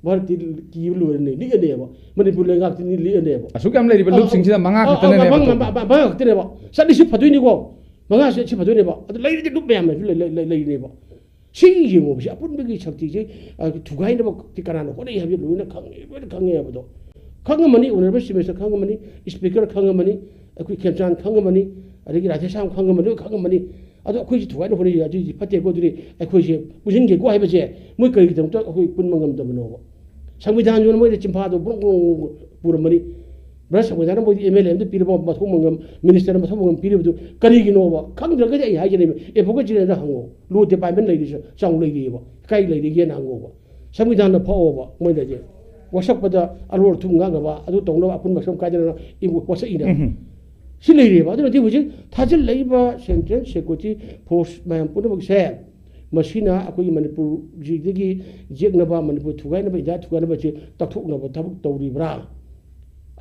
ꯚꯥꯔꯠꯇꯤ ꯀꯤꯕ ꯂꯣꯏꯔꯅꯤ, ꯅꯤꯛꯑꯅꯦꯕ꯫ ꯃꯅꯤꯄꯨꯔ ꯂꯩꯉꯥꯛꯇꯤ ꯅꯤꯛꯑꯅꯦꯕ꯫ ꯑꯁꯨꯛ ꯌꯥꯝ ꯂꯩꯔꯤꯕ ꯑ, ꯂꯨꯞꯁꯤꯡꯁꯤꯗ ꯃꯉꯥ ꯑ, ꯈꯛꯇꯅꯅꯦꯕ ꯃꯉꯥ, ꯇꯧꯗꯣꯏꯁꯦ꯫ ꯃꯉꯥ, ꯃꯉꯥ ꯈꯛꯇꯅꯦꯕ꯫ ꯆꯠꯂꯤꯁꯤ ꯐꯗꯣꯏꯅꯤꯀꯣ꯫ ꯃꯉꯥꯁꯦ ꯁꯤ ꯐꯗꯣꯏꯅꯦꯕ꯫ ꯑꯗꯨ ꯂꯩꯔꯗꯤ ꯂꯨꯞ ꯃꯌꯥꯝ ꯂꯩ- ꯂꯩ- ꯂꯩ- ꯂꯩꯔꯤꯅꯦꯕ꯫ ꯁꯤ ꯌꯦꯡꯉꯣꯕ, ꯁꯤ ꯑꯄꯨꯟꯕꯒꯤ ꯁꯛꯇꯤꯁꯤ, ꯑ, ꯊꯨꯒꯥꯏꯅꯕ ꯀꯅꯥꯅ ꯍꯣꯠꯅꯩ ꯍꯥꯏꯕꯁꯤ ꯂꯣꯏꯅ ꯈꯪꯉꯦ, ꯂꯣꯏꯅ ꯈꯪꯉꯦ ꯍꯥꯏꯕꯗꯣ꯫ ꯈꯪꯉꯝꯃꯅꯤ, Honourable Chief Minister ꯈꯪꯉꯝꯃꯅꯤ, Speaker ꯈꯪꯉꯝꯃꯅꯤ, ꯑꯩꯈꯣꯏ ꯈꯦꯝꯆꯥꯟ ꯈꯪꯉꯝꯃꯅꯤ, ꯑꯗꯒꯤ ꯔꯥꯙꯦꯁ꯭ꯌꯥꯝ ꯈꯪꯉꯝꯃꯅꯤ, ꯂꯣꯏ ꯈꯪꯉꯝꯃꯅꯤ꯫ ꯑꯗꯣ ꯑꯩꯈꯣꯏꯁꯤ ꯊꯨꯒꯥꯏꯅ ꯍꯣꯠꯅꯔꯤ, ꯑꯗꯨꯗꯤ ꯐꯠꯇꯦꯀꯣ, ꯑꯗꯨꯗꯤ ꯑꯩꯈꯣꯏꯁꯦ ꯄꯨꯟꯁꯤꯟꯒꯦꯀꯣ ꯍꯥꯏꯕꯁꯦ ꯃꯣꯏ ꯀꯔꯤꯒꯤꯗꯃꯛꯇ ꯑꯩꯈꯣꯏ ꯄꯨꯟꯕ ꯉꯝꯗꯕꯅꯣꯕ? ꯁꯪꯕꯤꯙꯥꯟꯁꯤꯅ ꯃꯣꯏꯗ ꯆꯤꯟꯐꯥꯗꯣ ꯕ꯭ꯔꯣꯡ ꯕ꯭ꯔꯣꯡ ꯄꯨꯔꯝꯃꯅꯤ꯫ ꯕ꯭ꯔꯁ ꯁꯪꯕꯤꯙꯥꯟꯅ ꯃꯣꯏꯗꯤ ꯑꯦꯝ ꯑꯦꯜ ꯑꯦ ꯑꯃꯗ ꯄꯤꯔꯕ ꯃꯊꯧ ꯃꯉꯝ, ꯃꯤꯅꯤꯁꯇꯔ ꯃꯊꯧ ꯃꯉꯝ ꯄꯤꯔꯤꯕꯗꯨ ꯀꯔꯤꯒꯤꯅꯣꯕ? ꯈꯪꯗ꯭ꯔꯒꯗꯤ ꯑꯩ ꯍꯥꯏꯖꯔꯤꯕ, ꯑꯦꯗꯚꯣꯀꯦꯠ ꯖꯦꯅꯔꯦꯜꯗ ꯍꯪꯉꯣ, ꯂꯣ ꯗꯤꯄꯥꯔꯠꯃꯦꯟ ꯂꯩꯔꯤꯁꯦ ꯆꯥꯎꯅ ꯂꯩꯔꯤꯑꯕ, ꯀꯥꯏ ꯂꯩꯔꯤꯒꯦꯅ ꯍꯪꯉꯣꯕ꯫ ꯁꯪꯕꯤꯙꯥꯟꯗ ꯐꯥꯎꯑꯣꯕ ꯃꯣꯏꯗꯗꯤ꯫ ꯋꯥꯁꯛꯄꯗ ꯑꯔꯣꯜ ꯑꯊꯨꯝ ꯉꯥꯡꯅꯕ, ꯑꯗꯨ ꯇꯧꯅꯕ ꯑꯄꯨꯟꯕ ꯁꯔꯨꯛ ꯀꯥꯏꯗꯅ ꯏꯕꯨ ꯋꯥꯁꯛꯏꯅ꯫ ꯎꯝ꯫ ꯁꯤ ꯂꯩꯔꯦꯕ꯫ ꯑꯗꯨꯅꯗꯤ ꯍꯧꯖꯤꯛ ꯊꯥꯖꯤꯜꯂꯛꯏꯕ ꯁꯦꯟꯇ꯭ꯔꯦꯜ ꯁꯦꯀ꯭ꯌꯨꯔꯤꯇꯤ ꯐꯣꯔꯁ ꯃꯌꯥꯝ ꯄꯨꯝꯅꯃꯛꯁꯦ, ꯃꯁꯤꯅ ꯑꯩꯈꯣꯏꯒꯤ ꯃꯅꯤꯄꯨꯔꯁꯤꯗꯒꯤ ꯌꯦꯛꯅꯕ, ꯃꯅꯤꯄꯨꯔ ꯊꯨꯒꯥꯏꯅꯕ, ꯏꯟꯗꯤꯌꯥ ꯊꯨꯒꯥꯏꯅꯕꯁꯦ ꯇꯛꯊꯣꯛꯅꯕ ꯊꯕꯛ ꯇꯧꯔꯤꯕ꯭ꯔꯥ?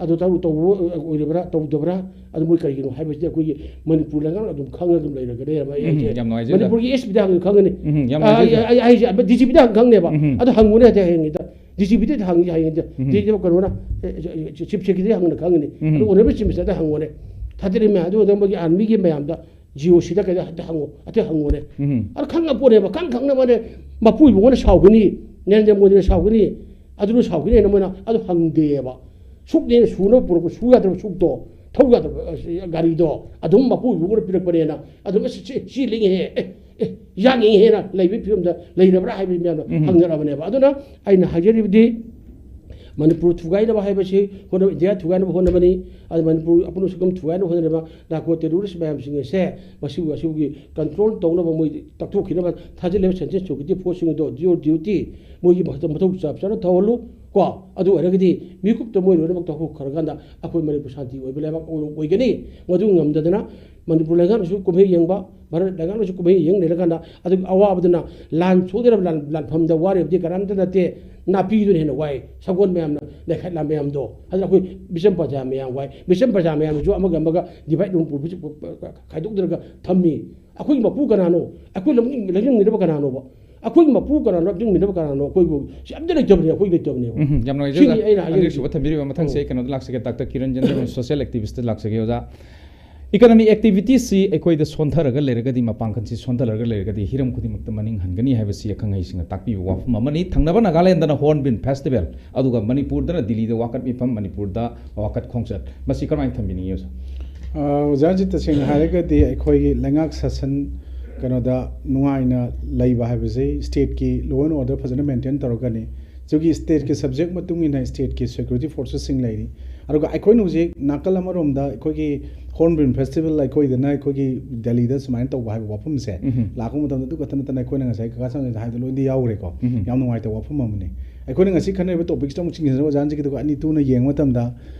ꯑꯗꯨ ꯇꯧ-, ꯇꯧꯕ ꯑꯣꯏꯔꯤꯕ꯭ꯔꯥ, ꯇꯧꯗꯕ꯭ꯔꯥ? ꯑꯗꯨ ꯃꯣꯏ ꯀꯔꯤꯒꯤꯅꯣ ꯍꯥꯏꯕꯁꯤꯗꯤ ꯑꯩꯈꯣꯏꯒꯤ ꯃꯅꯤꯄꯨꯔ ꯂꯩꯉꯥꯛꯅ ꯑꯗꯨꯝ ꯈꯪꯉꯒ ꯑꯗꯨꯝ ꯂꯩꯔꯒꯅꯦꯕ ꯑꯩ ꯎꯝ, ꯍꯥꯏꯁꯦ꯫ ꯌꯥꯝ ꯅꯨꯡꯉꯥꯏꯖꯩ, ꯑꯣꯖꯥ꯫ ꯃꯅꯤꯄꯨꯔꯒꯤ ꯑꯦꯁ ꯄꯤꯗ ꯍꯪꯉꯒ ꯈꯪꯒꯅꯤ꯫ ꯎꯝ, ꯌꯥꯝ ꯑꯥ, ꯅꯨꯡꯉꯥꯏꯖꯩ, ꯑꯩ, ꯑꯣꯖꯥ꯫ ꯑꯩ, ꯑꯩ ꯍꯥꯏꯁꯦ, ꯗꯤ ꯖꯤ ꯄꯤꯗ ꯍꯪꯉꯒ ꯈꯪꯅꯦꯕ꯫ ꯎꯝ꯫ ꯑꯗꯨ ꯍꯪꯉꯨꯅꯦ ꯍꯥꯏꯗꯤ ꯍꯌꯦꯡꯒꯤꯗ꯫ ꯗꯤ ꯖꯤ ꯄꯤꯗ ꯍꯪꯉꯤ ꯍꯌꯦꯡꯒꯤꯗ꯫ ꯎꯝ꯫ ꯗꯤ ꯖꯤ ꯄꯤ ꯀꯩꯅꯣꯅ, ꯑꯦ, ꯑꯦ, ꯑꯦ, ꯆꯤꯐ ꯁꯦꯀ꯭ꯔꯦꯇꯔꯤ ꯍꯪꯕꯗ ꯈꯪꯒꯅꯤ꯫ ꯎꯝ꯫ ꯑꯗꯨ ꯑꯣꯅꯔꯦꯕꯜ ꯆꯤꯐ ꯃꯤꯅꯤꯁꯇꯔꯗ ꯍꯪꯉꯨꯅꯦ꯫ ꯊꯥꯗꯔꯤ ꯃꯌꯥꯝ, ꯑꯗꯨ ꯃꯊꯪ ꯃꯣꯏꯒꯤ ꯑꯥꯔꯃꯤꯒꯤ ꯃꯌꯥꯝꯗ, ꯖꯤ ꯑꯣ ꯁꯤꯗ ꯀꯩꯗ ꯍꯦꯛꯇ ꯍꯪꯉꯨ, ꯍꯦꯛꯇ ꯍꯪꯉꯨꯅꯦ꯫ ꯎꯝ꯫ ꯑꯗꯨ ꯈꯪꯉ ꯄꯣꯠꯅꯦꯕ, ꯈꯪ ꯈꯪꯅꯕꯅꯦ꯫ ꯃꯄꯨ ꯏꯕꯨꯡꯉꯣꯅ ꯁꯥꯎꯒꯅꯤ, ꯅꯔꯦꯟꯗ꯭ꯔ ꯃꯣꯗꯤꯅ ꯁꯥꯎꯒꯅꯤ, ꯑꯗꯨꯅ ꯁꯥꯎꯒꯅꯤ ꯍꯥꯏꯅ ꯃꯣꯏꯅ ꯑꯗꯨ ꯍꯪꯗꯦꯕ꯫ ꯁꯨꯛꯅꯦꯅ ꯁꯨꯅꯕ ꯄꯨꯔꯛꯄ, ꯁꯨ ꯌꯥꯗ꯭ꯔꯕ ꯁꯨꯛꯇꯣ, ꯊꯧ ꯌꯥꯗ꯭ꯔꯕ, ꯑ, ꯒꯥꯔꯤꯗꯣ ꯑꯗꯨꯝ ꯃꯄꯨ ꯏꯕꯨꯡꯉꯣꯅ ꯄꯤꯔꯛꯄꯅꯦꯅ ꯑꯗꯨꯝ, "ꯑꯁ, ꯁꯤ, ꯁꯤ ꯂꯤꯡꯉꯤꯍꯦ, ꯑꯦ, ꯑꯦ, ꯌꯥꯡꯉꯤꯍꯦꯅ" ꯂꯩꯕꯒꯤ ꯐꯤꯕꯝꯗ ꯂꯩꯔꯕ꯭ꯔꯥ ꯍꯥꯏꯕ ꯃꯌꯥꯝꯅ ꯎꯝ꯫ ꯍꯪꯅꯔꯕꯅꯦꯕ꯫ ꯑꯗꯨꯅ ꯑꯩꯅ ꯍꯥꯏꯖꯔꯤꯕꯗꯤ, ꯃꯅꯤꯄꯨꯔ ꯊꯨꯒꯥꯏꯅꯕ ꯍꯥꯏꯕꯁꯤ ꯍꯣꯠꯅꯕ, ꯏꯟꯗꯤꯌꯥ ꯊꯨꯒꯥꯏꯅꯕ ꯍꯣꯠꯅꯕꯅꯤ, ꯑꯗꯨ ꯃꯅꯤꯄꯨꯔ ꯑꯄꯨꯟꯕ ꯁꯛꯇꯝ ꯊꯨꯒꯥꯏꯅꯕ ꯍꯣꯠꯅꯔꯤꯕ ꯅꯥꯔꯀꯣ ꯇꯦꯔꯣꯔꯤꯁ ꯃꯌꯥꯝꯁꯤꯡ ꯑꯁꯦ ꯃꯁꯤꯕꯨ, ꯑꯁꯤꯒꯤ ꯀꯟꯇ꯭ꯔꯣꯜ ꯇꯧꯅꯕ, ꯃꯣꯏ ꯇꯛꯊꯣꯛꯈꯤꯅꯕ ꯊꯥꯖꯤꯜꯂꯤꯕ ꯁꯦꯟꯇ꯭ꯔꯦꯜ ꯁꯦꯀ꯭ꯌꯨꯔꯤꯇꯤ ꯐꯣꯔꯁꯁꯤꯡ ꯑꯗꯣ ꯗꯤꯑꯣ ꯗ꯭ꯌꯨꯇꯤ ꯃꯣꯏꯒꯤ ꯃꯊꯧ, ꯃꯊꯧ ꯆꯞ ꯆꯥꯅ ꯇꯧꯍꯜꯂꯨ ꯀꯣ꯫ ꯑꯗꯨ ꯑꯣꯏꯔꯒꯗꯤ ꯃꯤꯀꯨꯞꯇ ꯃꯣꯏ ꯂꯣꯏꯅꯃꯛ ꯇꯧꯊꯣꯛꯈ꯭ꯔꯀꯥꯟꯗ ꯑꯩꯈꯣꯏ ꯃꯅꯤꯄꯨꯔ ꯁꯥꯟꯇꯤ ꯑꯣꯏꯕ ꯂꯩꯕꯥꯛ ꯑꯣꯏꯒꯅꯤ꯫ ꯃꯗꯨ ꯉꯝꯗꯗꯅ ꯃꯅꯤꯄꯨꯔ ꯂꯩꯉꯥꯛꯅꯁꯨ ꯀꯨꯝꯍꯩ ꯌꯦꯡꯕ, ꯚꯥꯔꯠ ꯂꯩꯉꯥꯛꯅꯁꯨ ꯀꯨꯝꯍꯩ ꯌꯦꯡ ꯂꯩꯔꯀꯥꯟꯗ ꯑꯗꯨꯒꯤ ꯑꯋꯥꯕꯗꯨꯅ ꯂꯥꯟ ꯁꯣꯛꯅꯔꯕ ꯂꯥꯟ, ꯂꯥꯟꯐꯝꯗ ꯋꯥꯔꯤꯕꯗꯤ ꯀꯅꯥꯝꯇ ꯅꯠꯇꯦ, ꯅꯥꯄꯤꯗꯨꯅ ꯍꯦꯟꯅ ꯋꯥꯏ, ꯁꯒꯣꯜ ꯃꯌꯥꯝꯅ ꯂꯩꯈꯠꯂ ꯃꯌꯥꯝꯗꯣ꯫ ꯑꯗꯨꯅ ꯑꯩꯈꯣꯏ ꯕꯤꯁꯝ ꯄ꯭ꯔꯖꯥ ꯃꯌꯥꯝ ꯋꯥꯏ, ꯕꯤꯁꯝ ꯄ꯭ꯔꯖꯥ ꯃꯌꯥꯝꯗꯨꯁꯨ ꯑꯃꯒ ꯑꯃꯒ ꯗꯤꯚꯥꯏꯠ ꯑꯦꯟ ꯔꯨꯜ ꯈꯥꯏꯗꯣꯛꯅꯔꯒ ꯊꯝꯃꯤ꯫ ꯑꯩꯈꯣꯏꯒꯤ ꯃꯄꯨ ꯀꯅꯥꯅꯣ? ꯑꯩꯈꯣꯏ ꯂꯝꯖꯤꯡ-, ꯂꯝꯖꯤꯡꯕꯤꯅꯕ ꯀꯅꯥꯅꯣꯕ? ꯑꯩꯈꯣꯏꯒꯤ ꯃꯄꯨ ꯀꯅꯥꯅꯣ? ꯂꯝꯖꯤꯡꯕꯤꯅꯕ ꯀꯅꯥꯅꯣ? ꯑꯩꯈꯣꯏꯕꯨ ꯁꯤ ꯑꯝꯇ ꯂꯩꯇꯕꯅꯦ, ꯑꯩꯈꯣꯏ ꯂꯩꯇꯕꯅꯦꯕ꯫ ꯎꯝ, ꯌꯥꯝ ꯅꯨꯡꯉꯥꯏꯖꯩ, ꯁꯤꯅꯤ ꯑꯣꯖꯥ꯫ ꯑꯩꯅ ꯍꯥꯏꯖꯅꯤꯡꯉꯤꯁꯦ꯫ ꯑꯅꯤꯁꯨꯕ ꯊꯝꯕꯤꯔꯤꯕ ꯃꯊꯪꯁꯦ ꯎꯝ꯫ ꯑꯩ ꯀꯩꯅꯣꯗ ꯂꯥꯛꯆꯒꯦ, ꯗꯥꯛꯇꯔ ꯀꯤꯔꯟ ꯆꯟꯗ꯭ꯔ, ꯁꯣꯁꯤꯌꯦꯜ ꯑꯦꯛꯇꯤꯚꯤꯁꯇ ꯂꯥꯛꯆꯒꯦ, ꯑꯣꯖꯥ꯫ ꯏꯀꯣꯅꯣꯃꯤꯛ ꯑꯦꯛꯇꯤꯚꯤꯇꯤꯁꯁꯤ ꯑꯩꯈꯣꯏꯗ ꯁꯣꯟꯊꯔꯒ ꯂꯩꯔꯒꯗꯤ, ꯃꯄꯥꯡꯒꯜꯁꯤ ꯁꯣꯟꯊꯔꯒ ꯂꯩꯔꯒꯗꯤ ꯍꯤꯔꯝ ꯈꯨꯗꯤꯡꯃꯛꯇ ꯃꯅꯤꯡ ꯍꯟꯒꯅꯤ ꯍꯥꯏꯕꯁꯤ ꯑꯈꯪ ꯑꯍꯩꯁꯤꯡꯅ ꯇꯥꯛꯄꯤꯕ ꯋꯥꯐꯝ ꯑꯃꯅꯤ꯫ ꯊꯪꯅꯕ ꯅꯥꯒꯥꯂꯦꯟꯗꯅ ꯍꯣꯔꯟꯕꯤꯜ ꯐꯦꯁꯇꯤꯚꯦꯜ, ꯑꯗꯨꯒ ꯃꯅꯤꯄꯨꯔꯗꯅ ꯗꯤꯜꯂꯤꯗ ꯋꯥꯀꯠ ꯃꯤꯐꯝ, ꯃꯅꯤꯄꯨꯔꯗ ꯋꯥꯀꯠ ꯈꯣꯡꯆꯠ, ꯃꯁꯤ ꯀꯔꯝꯍꯥꯏꯅ ꯊꯝꯕꯤꯅꯤꯡꯉꯤ, ꯑꯣꯖꯥ? ꯑ, ꯑꯣꯖꯥꯁꯤ ꯇꯁꯦꯡꯅ ꯍꯥꯏꯔꯒꯗꯤ ꯑꯩꯈꯣꯏꯒꯤ ꯂꯩꯉꯥꯛ ꯁꯥꯁꯟ ꯀꯩꯅꯣꯗ ꯅꯨꯡꯉꯥꯏꯅ ꯂꯩꯕ ꯍꯥꯏꯕꯁꯤ ꯁ꯭ꯇꯦꯠꯀꯤ ꯂꯣ ꯑꯦꯟ ꯑꯣꯔꯗꯔ ꯐꯖꯅ ꯃꯦꯟꯇꯦꯟ ꯇꯧꯔꯛꯀꯅꯤ꯫ ꯁꯤꯒꯤ ꯁ꯭ꯇꯦꯠꯀꯤ ꯁꯕꯖꯦꯛ ꯃꯇꯨꯡ ꯏꯟꯅ ꯁ꯭ꯇꯦꯠꯀꯤ ꯁꯦꯀ꯭ꯌꯨꯔꯤꯇꯤ ꯐꯣꯔꯁꯦꯁꯁꯤꯡ ꯂꯩꯔꯤ꯫ ꯑꯗꯨꯒ ꯑꯩꯈꯣꯏꯅ ꯍꯧꯖꯤꯛ ꯅꯥꯀꯜ ꯑꯃꯔꯣꯝꯗ ꯑꯩꯈꯣꯏꯒꯤ ꯍꯣꯔꯟꯕꯤꯜ ꯐꯦꯁꯇꯤꯚꯦꯜ ꯑꯩꯈꯣꯏꯗꯅ ꯑꯩꯈꯣꯏꯒꯤ ꯗꯦꯜꯂꯤꯗ ꯁꯨꯃꯥꯏꯅ ꯇꯧꯕ ꯍꯥꯏꯕ ꯋꯥꯐꯝꯁꯦ ꯎꯝ꯫ ꯂꯥꯛꯄ ꯃꯇꯝꯗ ꯑꯗꯨ ꯈꯛꯇ ꯅꯠꯇꯅ ꯑꯩꯈꯣꯏꯅ ꯉꯁꯥꯏ ꯀꯀꯥ ꯁꯟꯖꯣꯏꯗ ꯍꯥꯏꯕꯗꯣ ꯂꯣꯏꯅꯗꯤ ꯌꯥꯎꯈ꯭ꯔꯦꯀꯣ꯫ ꯎꯝ꯫ ꯌꯥꯝ ꯅꯨꯡꯉꯥꯏꯇꯕ ꯋꯥꯐꯝ ꯑꯃꯅꯤ꯫ ꯑꯩꯈꯣꯏꯅ ꯉꯁꯤ ꯈꯟꯅꯔꯤꯕ ꯇꯣꯄꯤꯛꯁꯤꯗ ꯑꯃꯨꯛ ꯆꯤꯡꯁꯤꯟꯖꯔꯒ ꯑꯣꯖꯥꯁꯤꯡꯒꯤꯗꯨꯒ ꯑꯅꯤ ꯇꯨꯅ ꯌꯦꯡꯕ ꯃꯇꯝꯗ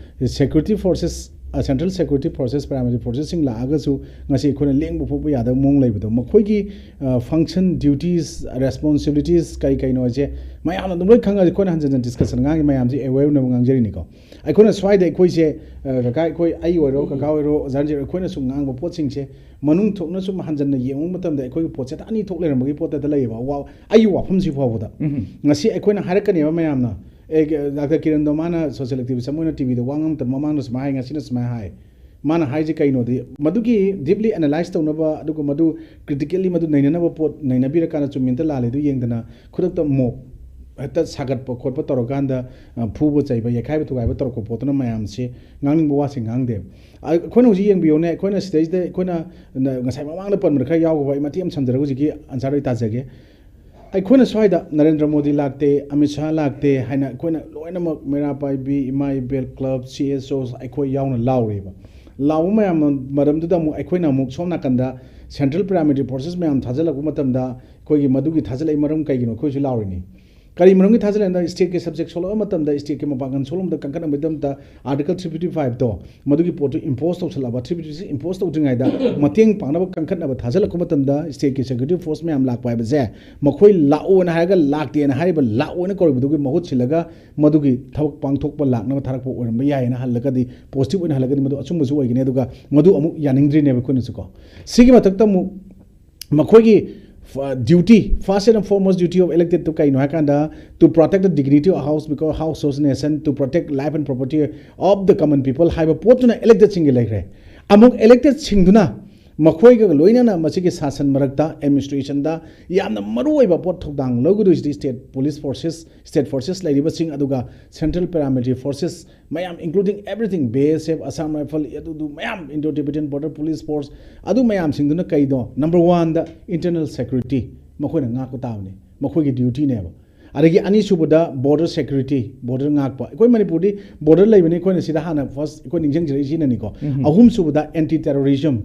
security forces Central Security Forces, Paramilitary Forcesꯁꯤꯡ ꯂꯥꯛꯑꯒꯁꯨ ꯉꯁꯤ ꯑꯩꯈꯣꯏꯅ ꯂꯦꯡꯕ ꯐꯣꯠꯄ ꯌꯥꯗꯕ ꯃꯑꯣꯡ ꯂꯩꯕꯗꯣ, ꯃꯈꯣꯏꯒꯤ function, duties, responsibilities ꯀꯩ ꯀꯩꯅꯣ ꯍꯥꯏꯁꯦ ꯃꯌꯥꯝꯅ ꯑꯗꯨꯝ ꯂꯣꯏ ꯈꯪꯉꯁꯦ꯫ ꯑꯩꯈꯣꯏꯅ ꯍꯟꯖꯟ ꯍꯟꯖꯟ discussion ꯉꯥꯡꯉꯤ ꯃꯌꯥꯝꯁꯦ aware ꯑꯣꯏꯅꯕ ꯉꯥꯡꯖꯔꯤꯅꯤꯀꯣ꯫ ꯑꯩꯈꯣꯏꯅ ꯁ꯭ꯋꯥꯏꯗ ꯑꯩꯈꯣꯏꯁꯦ, ꯑ, ꯀꯀꯥ ꯑꯩꯈꯣꯏ, ꯑꯩ ꯑꯣꯏꯔꯣ, ꯀꯀꯥ ꯑꯣꯏꯔꯣ, ꯑꯣꯖꯥ ꯔꯟꯖꯤꯠ, ꯑꯩꯈꯣꯏꯅ ꯁꯨꯝ ꯉꯥꯡꯕ ꯄꯣꯠꯁꯤꯡꯁꯦ ꯃꯅꯨꯡ ꯊꯣꯛꯅ ꯁꯨꯝ ꯍꯟꯖꯟꯅ ꯌꯦꯡꯕ ꯃꯇꯝꯗ ꯑꯩꯈꯣꯏꯒꯤ ꯄꯣꯠꯁꯦ ꯑꯅꯤ ꯊꯣꯛ ꯂꯩꯔꯝꯕꯒꯤ ꯄꯣꯠꯇ ꯂꯩꯌꯦꯕ꯫ ꯋꯥ-, ꯑꯩꯒꯤ ꯋꯥꯐꯝꯁꯤ ꯐꯥꯎꯕꯗ ꯎꯝ꯫ ꯉꯁꯤ ꯑꯩꯈꯣꯏꯅ ꯍꯥꯏꯔꯛꯀꯅꯦꯕ ꯃꯌꯥꯝꯅ, "ꯑꯦ, ꯗꯥꯛꯇꯔ ꯀꯤꯔꯟꯗꯣ ꯃꯥꯅ social activist ꯑꯃ ꯑꯣꯏꯅ ꯇꯤꯚꯤꯗ ꯋꯥ ꯉꯥꯡꯕ ꯃꯇꯝꯗ ꯃꯃꯥꯡꯗ ꯁꯨꯃꯥꯏꯅ ꯍꯥꯏ, ꯉꯁꯤꯅ ꯁꯨꯃꯥꯏꯅ ꯍꯥꯏ"꯫ ꯃꯥꯅ ꯍꯥꯏꯁꯦ ꯀꯩꯅꯣꯗꯤ, ꯃꯗꯨꯒꯤ deeply analyse ꯇꯧꯅꯕ, ꯑꯗꯨꯒ ꯃꯗꯨ critically ꯃꯗꯨ ꯅꯩꯅꯅꯕ ꯄꯣꯠ ꯅꯩꯅꯕꯤꯔꯀꯥꯟꯗ ꯆꯨꯝꯃꯤ ꯅꯠꯇ ꯂꯥꯜꯂꯦ ꯑꯗꯨ ꯌꯦꯡꯗꯅ ꯈꯨꯗꯛꯇ mob ꯍꯦꯛꯇ ꯁꯥꯒꯠꯄ ꯈꯣꯠꯄ ꯇꯧꯔꯀꯥꯟꯗ, ꯑ, ꯐꯨꯕ ꯆꯩꯕ, ꯌꯩꯈꯥꯏꯕ ꯊꯨꯒꯥꯏꯕ ꯇꯧꯔꯛꯄ ꯄꯣꯠꯇꯨꯅ ꯃꯌꯥꯝꯁꯤ ꯉꯥꯡꯅꯤꯡꯕ ꯋꯥꯁꯤ ꯉꯥꯡꯗꯦꯕ꯫ ꯑ, ꯑꯩꯈꯣꯏꯅ ꯍꯧꯖꯤꯛ ꯌꯦꯡꯕꯤꯌꯨꯅꯦ, ꯑꯩꯈꯣꯏꯅ ꯁꯤꯗꯩꯁꯤꯗ ꯑꯩꯈꯣꯏꯅ ꯅ-, ꯉꯁꯥꯏ ꯃꯃꯥꯡꯗ ꯄꯟꯕꯗ ꯈꯔ ꯌꯥꯎꯈ꯭ꯔꯕ, ꯑꯩ ꯃꯇꯦꯛ ꯑꯃ ꯁꯝꯖꯔꯒ ꯍꯧꯖꯤꯛꯀꯤ ꯑꯟꯁꯥꯔ ꯑꯩ ꯇꯥꯖꯒꯦ꯫ ꯑꯩꯈꯣꯏꯅ ꯁ꯭ꯋꯥꯏꯗ "ꯅꯔꯦꯟꯗ꯭ꯔ ꯃꯣꯗꯤ ꯂꯥꯛꯇꯦ, ꯑꯃꯤꯠ ꯁꯥꯍ ꯂꯥꯛꯇꯦ" ꯍꯥꯏꯅ ꯑꯩꯈꯣꯏꯅ ꯂꯣꯏꯅꯃꯛ ꯃꯩꯔꯥ ꯄꯥꯏꯕꯤ, ꯏꯃꯥ ꯏꯕꯦꯜ club, C S Os ꯑꯩꯈꯣꯏ ꯌꯥꯎꯅ ꯂꯥꯎꯔꯤꯕ꯫ ꯂꯥꯎꯕ ꯃꯌꯥꯝ ꯃꯔꯝꯗꯨꯗ ꯑꯃꯨꯛ ꯑꯩꯈꯣꯏꯅ ꯑꯃꯨꯛ ꯁꯣꯝ ꯅꯥꯀꯟꯗ Central Paramilitary Forces ꯃꯌꯥꯝ ꯊꯥꯖꯤꯜꯂꯛꯄ ꯃꯇꯝꯗ ꯑꯩꯈꯣꯏꯒꯤ ꯃꯗꯨꯒꯤ ꯊꯥꯖꯤꯜꯂꯛꯏ ꯃꯔꯝ ꯀꯩꯒꯤꯅꯣ ꯑꯩꯈꯣꯏꯁꯨ ꯂꯥꯎꯔꯤꯅꯤ꯫ ꯀꯔꯤ ꯃꯔꯝꯒꯤ ꯊꯥꯖꯤꯜꯂꯛꯏꯅꯣ? Stateꯀꯤ subject ꯁꯣꯜꯂꯛꯄ ꯃꯇꯝꯗ, stateꯀꯤ ꯃꯄꯥꯡꯒꯜ ꯁꯣꯜꯂꯛꯄꯗ ꯀꯟꯈꯠꯅꯕꯒꯤꯗꯃꯛꯇ Article three fifty fiveꯇꯣ, ꯃꯗꯨꯒꯤ ꯄꯣꯠꯇꯨ impose ꯇꯧꯁꯜꯂꯛꯑꯕ, three fifty six impose ꯇꯧꯗ꯭ꯔꯤꯉꯩꯗ ꯃꯇꯦꯡ ꯄꯥꯡꯅꯕ ꯀꯟꯈꯠꯅꯕ ꯊꯥꯖꯤꯜꯂꯛꯄ ꯃꯇꯝꯗ stateꯀꯤ security force ꯃꯌꯥꯝ ꯂꯥꯛꯄ ꯍꯥꯏꯕꯁꯦ, ꯃꯈꯣꯏ ꯂꯥꯛꯑꯣꯅ ꯍꯥꯏꯔꯒ ꯂꯥꯛꯇꯦꯅ ꯍꯥꯏꯔꯤꯕ ꯂꯥꯛꯑꯣꯅ ꯀꯧꯔꯤꯕꯗꯨꯒꯤ ꯃꯍꯨꯠ ꯁꯤꯜꯂꯒ ꯃꯗꯨꯒꯤ ꯊꯕꯛ ꯄꯥꯡꯊꯣꯛꯄ ꯂꯥꯛꯅꯕ ꯊꯥꯔꯛꯄ ꯑꯣꯏꯔꯝꯕ ꯌꯥꯏꯌꯦꯅ ꯍꯜꯂꯒꯗꯤ, positive ꯑꯣꯏꯅ ꯍꯜꯂꯒꯗꯤ ꯃꯗꯨ ꯑꯆꯨꯝꯕꯁꯨ ꯑꯣꯏꯒꯅꯤ꯫ ꯑꯗꯨꯒ ꯃꯗꯨ ꯑꯃꯨꯛ ꯌꯥꯅꯤꯡꯗ꯭ꯔꯤꯅꯦꯕ ꯑꯩꯈꯣꯏꯅꯁꯨꯀꯣ꯫ ꯁꯤꯒꯤ ꯃꯊꯛꯇ ꯑꯃꯨꯛ ꯃꯈꯣꯏꯒꯤ, ꯑ, duty, first and foremost duty of electedꯇꯨ ꯀꯩꯅꯣ ꯍꯥꯏ ꯀꯥꯟꯗ, to protect the dignity of house, because house serves nation, to protect life and property of the common people ꯍꯥꯏꯕ ꯄꯣꯠꯇꯨꯅ electedꯁꯤꯡꯒꯤ ꯂꯩꯈ꯭ꯔꯦ꯫ ꯑꯃꯨꯛ electedꯁꯤꯡꯗꯨꯅ ꯃꯈꯣꯏꯒ ꯂꯣꯏꯅꯅ ꯃꯁꯤꯒꯤ ꯁꯥꯁꯟ ꯃꯔꯛꯇ, administrationꯗ ꯌꯥꯝꯅ ꯃꯔꯨꯑꯣꯏꯕ ꯄꯣꯠ ꯊꯧꯗꯥꯡ ꯂꯧꯒꯗꯣꯏꯁꯤꯗꯤ state police forces, state forces ꯂꯩꯔꯤꯕꯁꯤꯡ, ꯑꯗꯨꯒ Central Paramilitary Forces ꯃꯌꯥꯝ, including everything, B S F, Assam Rifle, ꯑꯗꯨꯗꯨ ꯃꯌꯥꯝ, Indo-Tibetan Border Police Force, ꯑꯗꯨ ꯃꯌꯥꯝꯁꯤꯡꯗꯨꯅ ꯀꯩꯅꯣ? Number oneꯗ internal security ꯃꯈꯣꯏꯅ ꯉꯥꯛꯄ ꯇꯥꯕꯅꯤ, ꯃꯈꯣꯏꯒꯤ dutyꯅꯦꯕ꯫ ꯑꯗꯒꯤ ꯑꯅꯤꯁꯨꯕꯗ border security, border ꯉꯥꯛꯄ꯫ ꯑꯩꯈꯣꯏ ꯃꯅꯤꯄꯨꯔꯗꯤ border ꯂꯩꯕꯅꯤ, ꯑꯩꯈꯣꯏꯅ ꯁꯤꯗ ꯍꯥꯟꯅ first ꯑꯩꯈꯣꯏ ꯅꯤꯡꯁꯤꯡꯖꯔꯛꯏꯁꯤꯅꯅꯤꯀꯣ꯫ ꯎꯝ꯫ ꯑꯍꯨꯝꯁꯨꯕꯗ anti terrorism,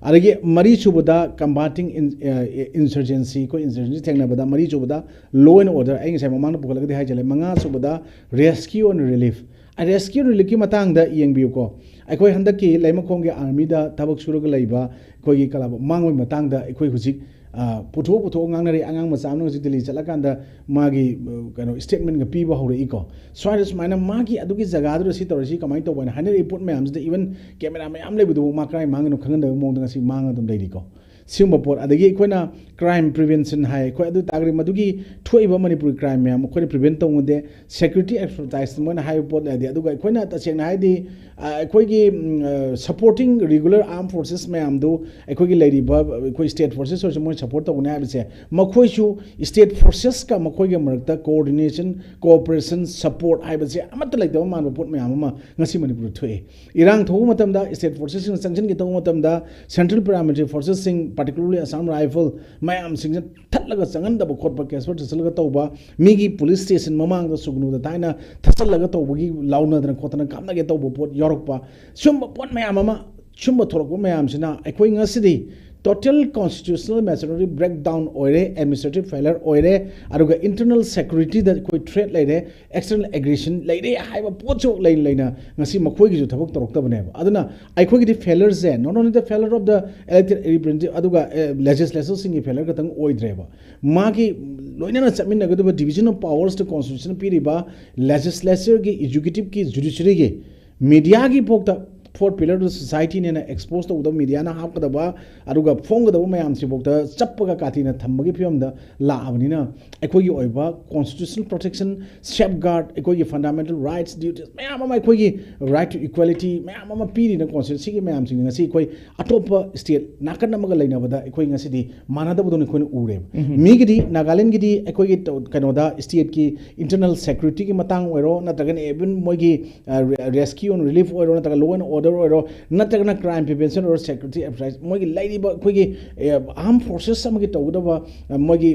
ꯑꯗꯒꯤ ꯃꯔꯤꯁꯨꯕꯗ combating in-, ꯑ, insurgency, ꯑꯩꯈꯣꯏ insurgency ꯊꯦꯡꯅꯕꯗ, ꯃꯔꯤꯁꯨꯕꯗ law and order, ꯑꯩ ꯉꯁꯥꯏ ꯃꯃꯥꯡꯗ ꯄꯨꯈꯠꯂꯒꯗꯤ ꯍꯥꯏꯖꯜꯂꯦ, ꯃꯉꯥꯁꯨꯕꯗ rescue and relief꯫ ꯔꯦꯁꯀ꯭ꯌꯨ ꯔꯤꯂꯤꯐꯀꯤ ꯃꯇꯥꯡꯗ ꯌꯦꯡꯕꯤꯌꯨꯀꯣ꯫ ꯑꯩꯈꯣꯏ ꯍꯟꯗꯛꯀꯤ ꯂꯩꯃꯈꯣꯡꯒꯤ ꯑꯥꯔꯃꯤꯗ ꯊꯕꯛ ꯁꯨꯔꯒ ꯂꯩꯕ ꯑꯩꯈꯣꯏꯒꯤ ꯀꯂꯥꯕ ꯃꯥꯡꯕꯒꯤ ꯃꯇꯥꯡꯗ ꯑꯩꯈꯣꯏ ꯍꯧꯖꯤꯛ, ꯑ, ꯄꯨꯊꯣꯛ ꯄꯨꯊꯣꯛꯑ ꯉꯥꯡꯅꯔꯤ꯫ ꯑꯉꯥꯡ ꯃꯆꯥ ꯑꯃꯅ ꯍꯧꯖꯤꯛ ꯗꯤꯜꯂꯤ ꯆꯠꯂꯀꯥꯟꯗ ꯃꯥꯒꯤ, ꯑ, ꯀꯩꯅꯣ, ꯁ꯭ꯇꯦꯠꯃꯦꯟꯒ ꯄꯤꯕ ꯍꯧꯔꯛꯏꯀꯣ꯫ ꯁ꯭ꯋꯥꯏꯗ ꯁꯨꯃꯥꯏꯅ ꯃꯥꯒꯤ ꯑꯗꯨꯒꯤ ꯖꯒꯥꯗꯨꯗ ꯁꯤ ꯇꯧꯔꯁꯤ, ꯀꯃꯥꯏꯅ ꯇꯧꯕ ꯍꯥꯏꯅ ꯍꯥꯏꯅꯔꯛꯏ ꯄꯣꯠ ꯃꯌꯥꯝꯁꯤꯗ, ꯏꯚꯟ ꯀꯦꯃꯦꯔꯥ ꯃꯌꯥꯝ ꯂꯩꯕꯗꯨꯕꯨ ꯃꯥ ꯀꯔꯥꯏ ꯃꯥꯡꯉꯤꯅꯣ ꯈꯪꯍꯟꯗꯕꯒꯤ ꯃꯑꯣꯡꯗ ꯉꯁꯤ ꯃꯥꯡꯉ ꯑꯗꯨꯝ ꯂꯩꯔꯤꯀꯣ꯫ ꯁꯤꯒꯨꯝꯕ ꯄꯣꯠ, ꯑꯗꯒꯤ ꯑꯩꯈꯣꯏꯅ ꯀ꯭ꯔꯥꯏꯝ ꯄ꯭ꯔꯤꯚꯦꯟꯁꯟ ꯍꯥꯏ, ꯑꯩꯈꯣꯏ ꯑꯗꯨ ꯇꯥꯔꯒꯗꯤ ꯃꯗꯨꯒꯤ ꯊꯣꯛꯏꯕ ꯃꯅꯤꯄꯨꯔꯤ ꯀ꯭ꯔꯥꯏꯝ ꯃꯌꯥꯝ ꯑꯩꯈꯣꯏꯅ ꯄ꯭ꯔꯤꯚꯦꯟ ꯇꯧꯕ ꯉꯝꯗꯦ꯫ ꯁꯦꯀ꯭ꯌꯨꯔꯤꯇꯤ ꯑꯦꯛꯁꯄꯔꯇꯥꯏꯖ ꯃꯣꯏꯅ ꯍꯥꯏꯕ ꯄꯣꯠ ꯂꯩꯔꯗꯤ, ꯑꯗꯨꯒ ꯑꯩꯈꯣꯏꯅ ꯇꯁꯦꯡꯅ ꯍꯥꯏꯗꯤ, ꯑ, ꯑꯩꯈꯣꯏꯒꯤ, ꯎꯝ, ꯑ, supporting regular armed forces ꯃꯌꯥꯝꯗꯨ, ꯑꯩꯈꯣꯏꯒꯤ ꯂꯩꯔꯤꯕ, ꯑꯩꯈꯣꯏ ꯁ꯭ꯇꯦꯠ ꯐꯣꯔꯁꯦꯁ ꯑꯣꯏꯔꯁꯨ ꯃꯣꯏ ꯁꯞꯄꯣꯔꯠ ꯇꯧꯒꯅꯤ ꯍꯥꯏꯕꯁꯦ, ꯃꯈꯣꯏꯁꯨ ꯁ꯭ꯇꯦꯠ ꯐꯣꯔꯁꯦꯁꯀ ꯃꯈꯣꯏꯒꯤ ꯃꯔꯛꯇ ꯀꯣꯑꯣꯔꯗꯤꯅꯦꯁꯟ, ꯀꯣꯑꯣꯄꯔꯦꯁꯟ, ꯁꯞꯄꯣꯔꯠ ꯍꯥꯏꯕꯁꯦ ꯑꯃꯠꯇ ꯂꯩꯇꯕ ꯃꯥꯟꯕ ꯄꯣꯠ ꯃꯌꯥꯝ ꯑꯃ ꯉꯁꯤ ꯃꯅꯤꯄꯨꯔꯗ ꯊꯣꯛꯑꯦ꯫ ꯏꯔꯥꯡ ꯊꯣꯛꯄ ꯃꯇꯝꯗ, ꯁ꯭ꯇꯦꯠ ꯐꯣꯔꯁꯦꯁꯁꯤꯡꯅ ꯆꯪꯁꯤꯟꯒꯦ ꯇꯧꯕ ꯃꯇꯝꯗ, ꯁꯦꯟꯇ꯭ꯔꯦꯜ ꯄꯦꯔꯥꯃꯤꯂꯤꯇꯔꯤ ꯐꯣꯔꯁꯦꯁꯁꯤꯡ, particularly Assam Rifle ꯃꯌꯥꯝꯁꯤꯡꯁꯤꯅ ꯊꯠꯂꯒ ꯆꯪꯍꯟꯗꯕ ꯈꯣꯠꯄ, ꯀꯦꯁꯄꯔ ꯊꯠꯆꯜꯂꯒ ꯇꯧꯕ, ꯃꯤꯒꯤ ꯄꯨꯂꯤꯁ ꯁ꯭ꯇꯦꯁꯟ ꯃꯃꯥꯡꯗ ꯁꯨꯒꯅꯨꯗ ꯊꯥꯏꯅ ꯊꯠꯆꯜꯂꯒ ꯇꯧꯕꯒꯤ, ꯂꯥꯎꯅꯗꯅ ꯈꯣꯠꯇꯅ ꯀꯥꯞꯅꯒꯦ ꯇꯧꯕ ꯄꯣꯠ ꯌꯥꯎꯔꯛꯄ, ꯁꯨꯝꯕ ꯄꯣꯠ ꯃꯌꯥꯝ ꯑꯃ, ꯁꯨꯝꯕ ꯊꯣꯛꯂꯛꯄ ꯃꯌꯥꯝꯁꯤꯅ ꯑꯩꯈꯣꯏ ꯉꯁꯤꯗꯤ total constitutional machinery breakdown ꯑꯣꯏꯔꯦ, administrative failure ꯑꯣꯏꯔꯦ, ꯑꯗꯨꯒ internal securityꯗ ꯑꯩꯈꯣꯏ threat ꯂꯩꯔꯦ, external aggression ꯂꯩꯔꯦ ꯍꯥꯏꯕ ꯄꯣꯠꯁꯨ ꯂꯩ ꯂꯩꯅ ꯉꯁꯤ ꯃꯈꯣꯏꯒꯤꯁꯨ ꯊꯕꯛ ꯇꯧꯔꯛꯇꯕꯅꯦꯕ꯫ ꯑꯗꯨꯅ ꯑꯩꯈꯣꯏꯒꯤꯗꯤ failureꯁꯦ not only the failure of the elected representative, ꯑꯗꯨꯒ, ꯑꯦ, ꯂꯦꯖꯤꯁꯂꯦꯆꯔꯁꯤꯡꯒꯤ ꯐꯦꯂꯔ ꯈꯛꯇꯪ ꯑꯣꯏꯗ꯭ꯔꯦꯕ꯫ ꯃꯥꯒꯤ ꯂꯣꯏꯅꯅ ꯆꯠꯃꯤꯟꯅꯒꯗꯕ division of powersꯇ constitutionꯅ ꯄꯤꯔꯤꯕ ꯂꯦꯖꯤꯁꯂꯦꯆꯔꯒꯤ, ꯑꯦꯛꯖꯤꯀ꯭ꯌꯨꯇꯤꯚꯀꯤ, ꯖꯨꯗꯤꯁꯔꯤꯒꯤ, ꯃꯤꯗꯤꯌꯥꯒꯤ ꯐꯥꯎꯗ fourth pillarꯗ societyꯅꯦꯅ expose ꯇꯧꯒꯗꯕ, ꯃꯤꯗꯤꯌꯥꯅ ꯍꯥꯞꯀꯗꯕ, ꯑꯗꯨꯒ ꯐꯣꯡꯒꯗꯕ ꯃꯌꯥꯝꯁꯤꯐꯥꯎꯗ ꯆꯞꯄꯒ ꯀꯥꯊꯤꯅ ꯊꯝꯕꯒꯤ ꯐꯤꯕꯝꯗ ꯂꯥꯛꯑꯕꯅꯤꯅ, ꯑꯩꯈꯣꯏꯒꯤ ꯑꯣꯏꯕ constitutional protection, safeguard, ꯑꯩꯈꯣꯏꯒꯤ fundamental rights, duties ꯃꯌꯥꯝ ꯑꯃ, ꯑꯩꯈꯣꯏꯒꯤ right to equality ꯃꯌꯥꯝ ꯑꯃ ꯄꯤꯔꯤꯅ constitution, ꯁꯤꯒꯤ ꯃꯌꯥꯝꯁꯤꯡꯁꯦ ꯉꯁꯤ ꯑꯩꯈꯣꯏ ꯑꯇꯣꯞꯄ ꯁ꯭ꯇꯦꯠ ꯅꯥꯀꯟ ꯑꯃꯒ ꯂꯩꯅꯕꯗ ꯑꯩꯈꯣꯏ ꯉꯁꯤꯗꯤ ꯃꯥꯟꯅꯗꯕꯗꯧꯅ ꯑꯩꯈꯣꯏꯅ ꯎꯔꯦꯕ꯫ ꯃꯤꯒꯤꯗꯤ, ꯅꯥꯒꯥꯂꯦꯟꯒꯤꯗꯤ ꯑꯩꯈꯣꯏꯒꯤ ꯇꯧ-, ꯀꯩꯅꯣꯗ, ꯁ꯭ꯇꯦꯠꯀꯤ internal securityꯒꯤ ꯃꯇꯥꯡ ꯑꯣꯏꯔꯣ, ꯅꯠꯇ꯭ꯔꯒꯅ even ꯃꯣꯏꯒꯤ, ꯑ, re-, rescue and relief ꯑꯣꯏꯔꯣ, ꯅꯠꯇ꯭ꯔꯒ law and order ꯑꯣꯏꯔꯣ, ꯅꯠꯇ꯭ꯔꯒꯅ crime prevention ꯑꯣꯏꯔꯣ, security apparatus, ꯃꯣꯏꯒꯤ ꯂꯩꯔꯤꯕ ꯑꯩꯈꯣꯏꯒꯤ ꯑꯥꯔꯝ ꯐꯣꯔꯁꯦꯁ ꯑꯃꯒꯤ ꯇꯧꯒꯗꯕ, ꯑ, ꯃꯣꯏꯒꯤ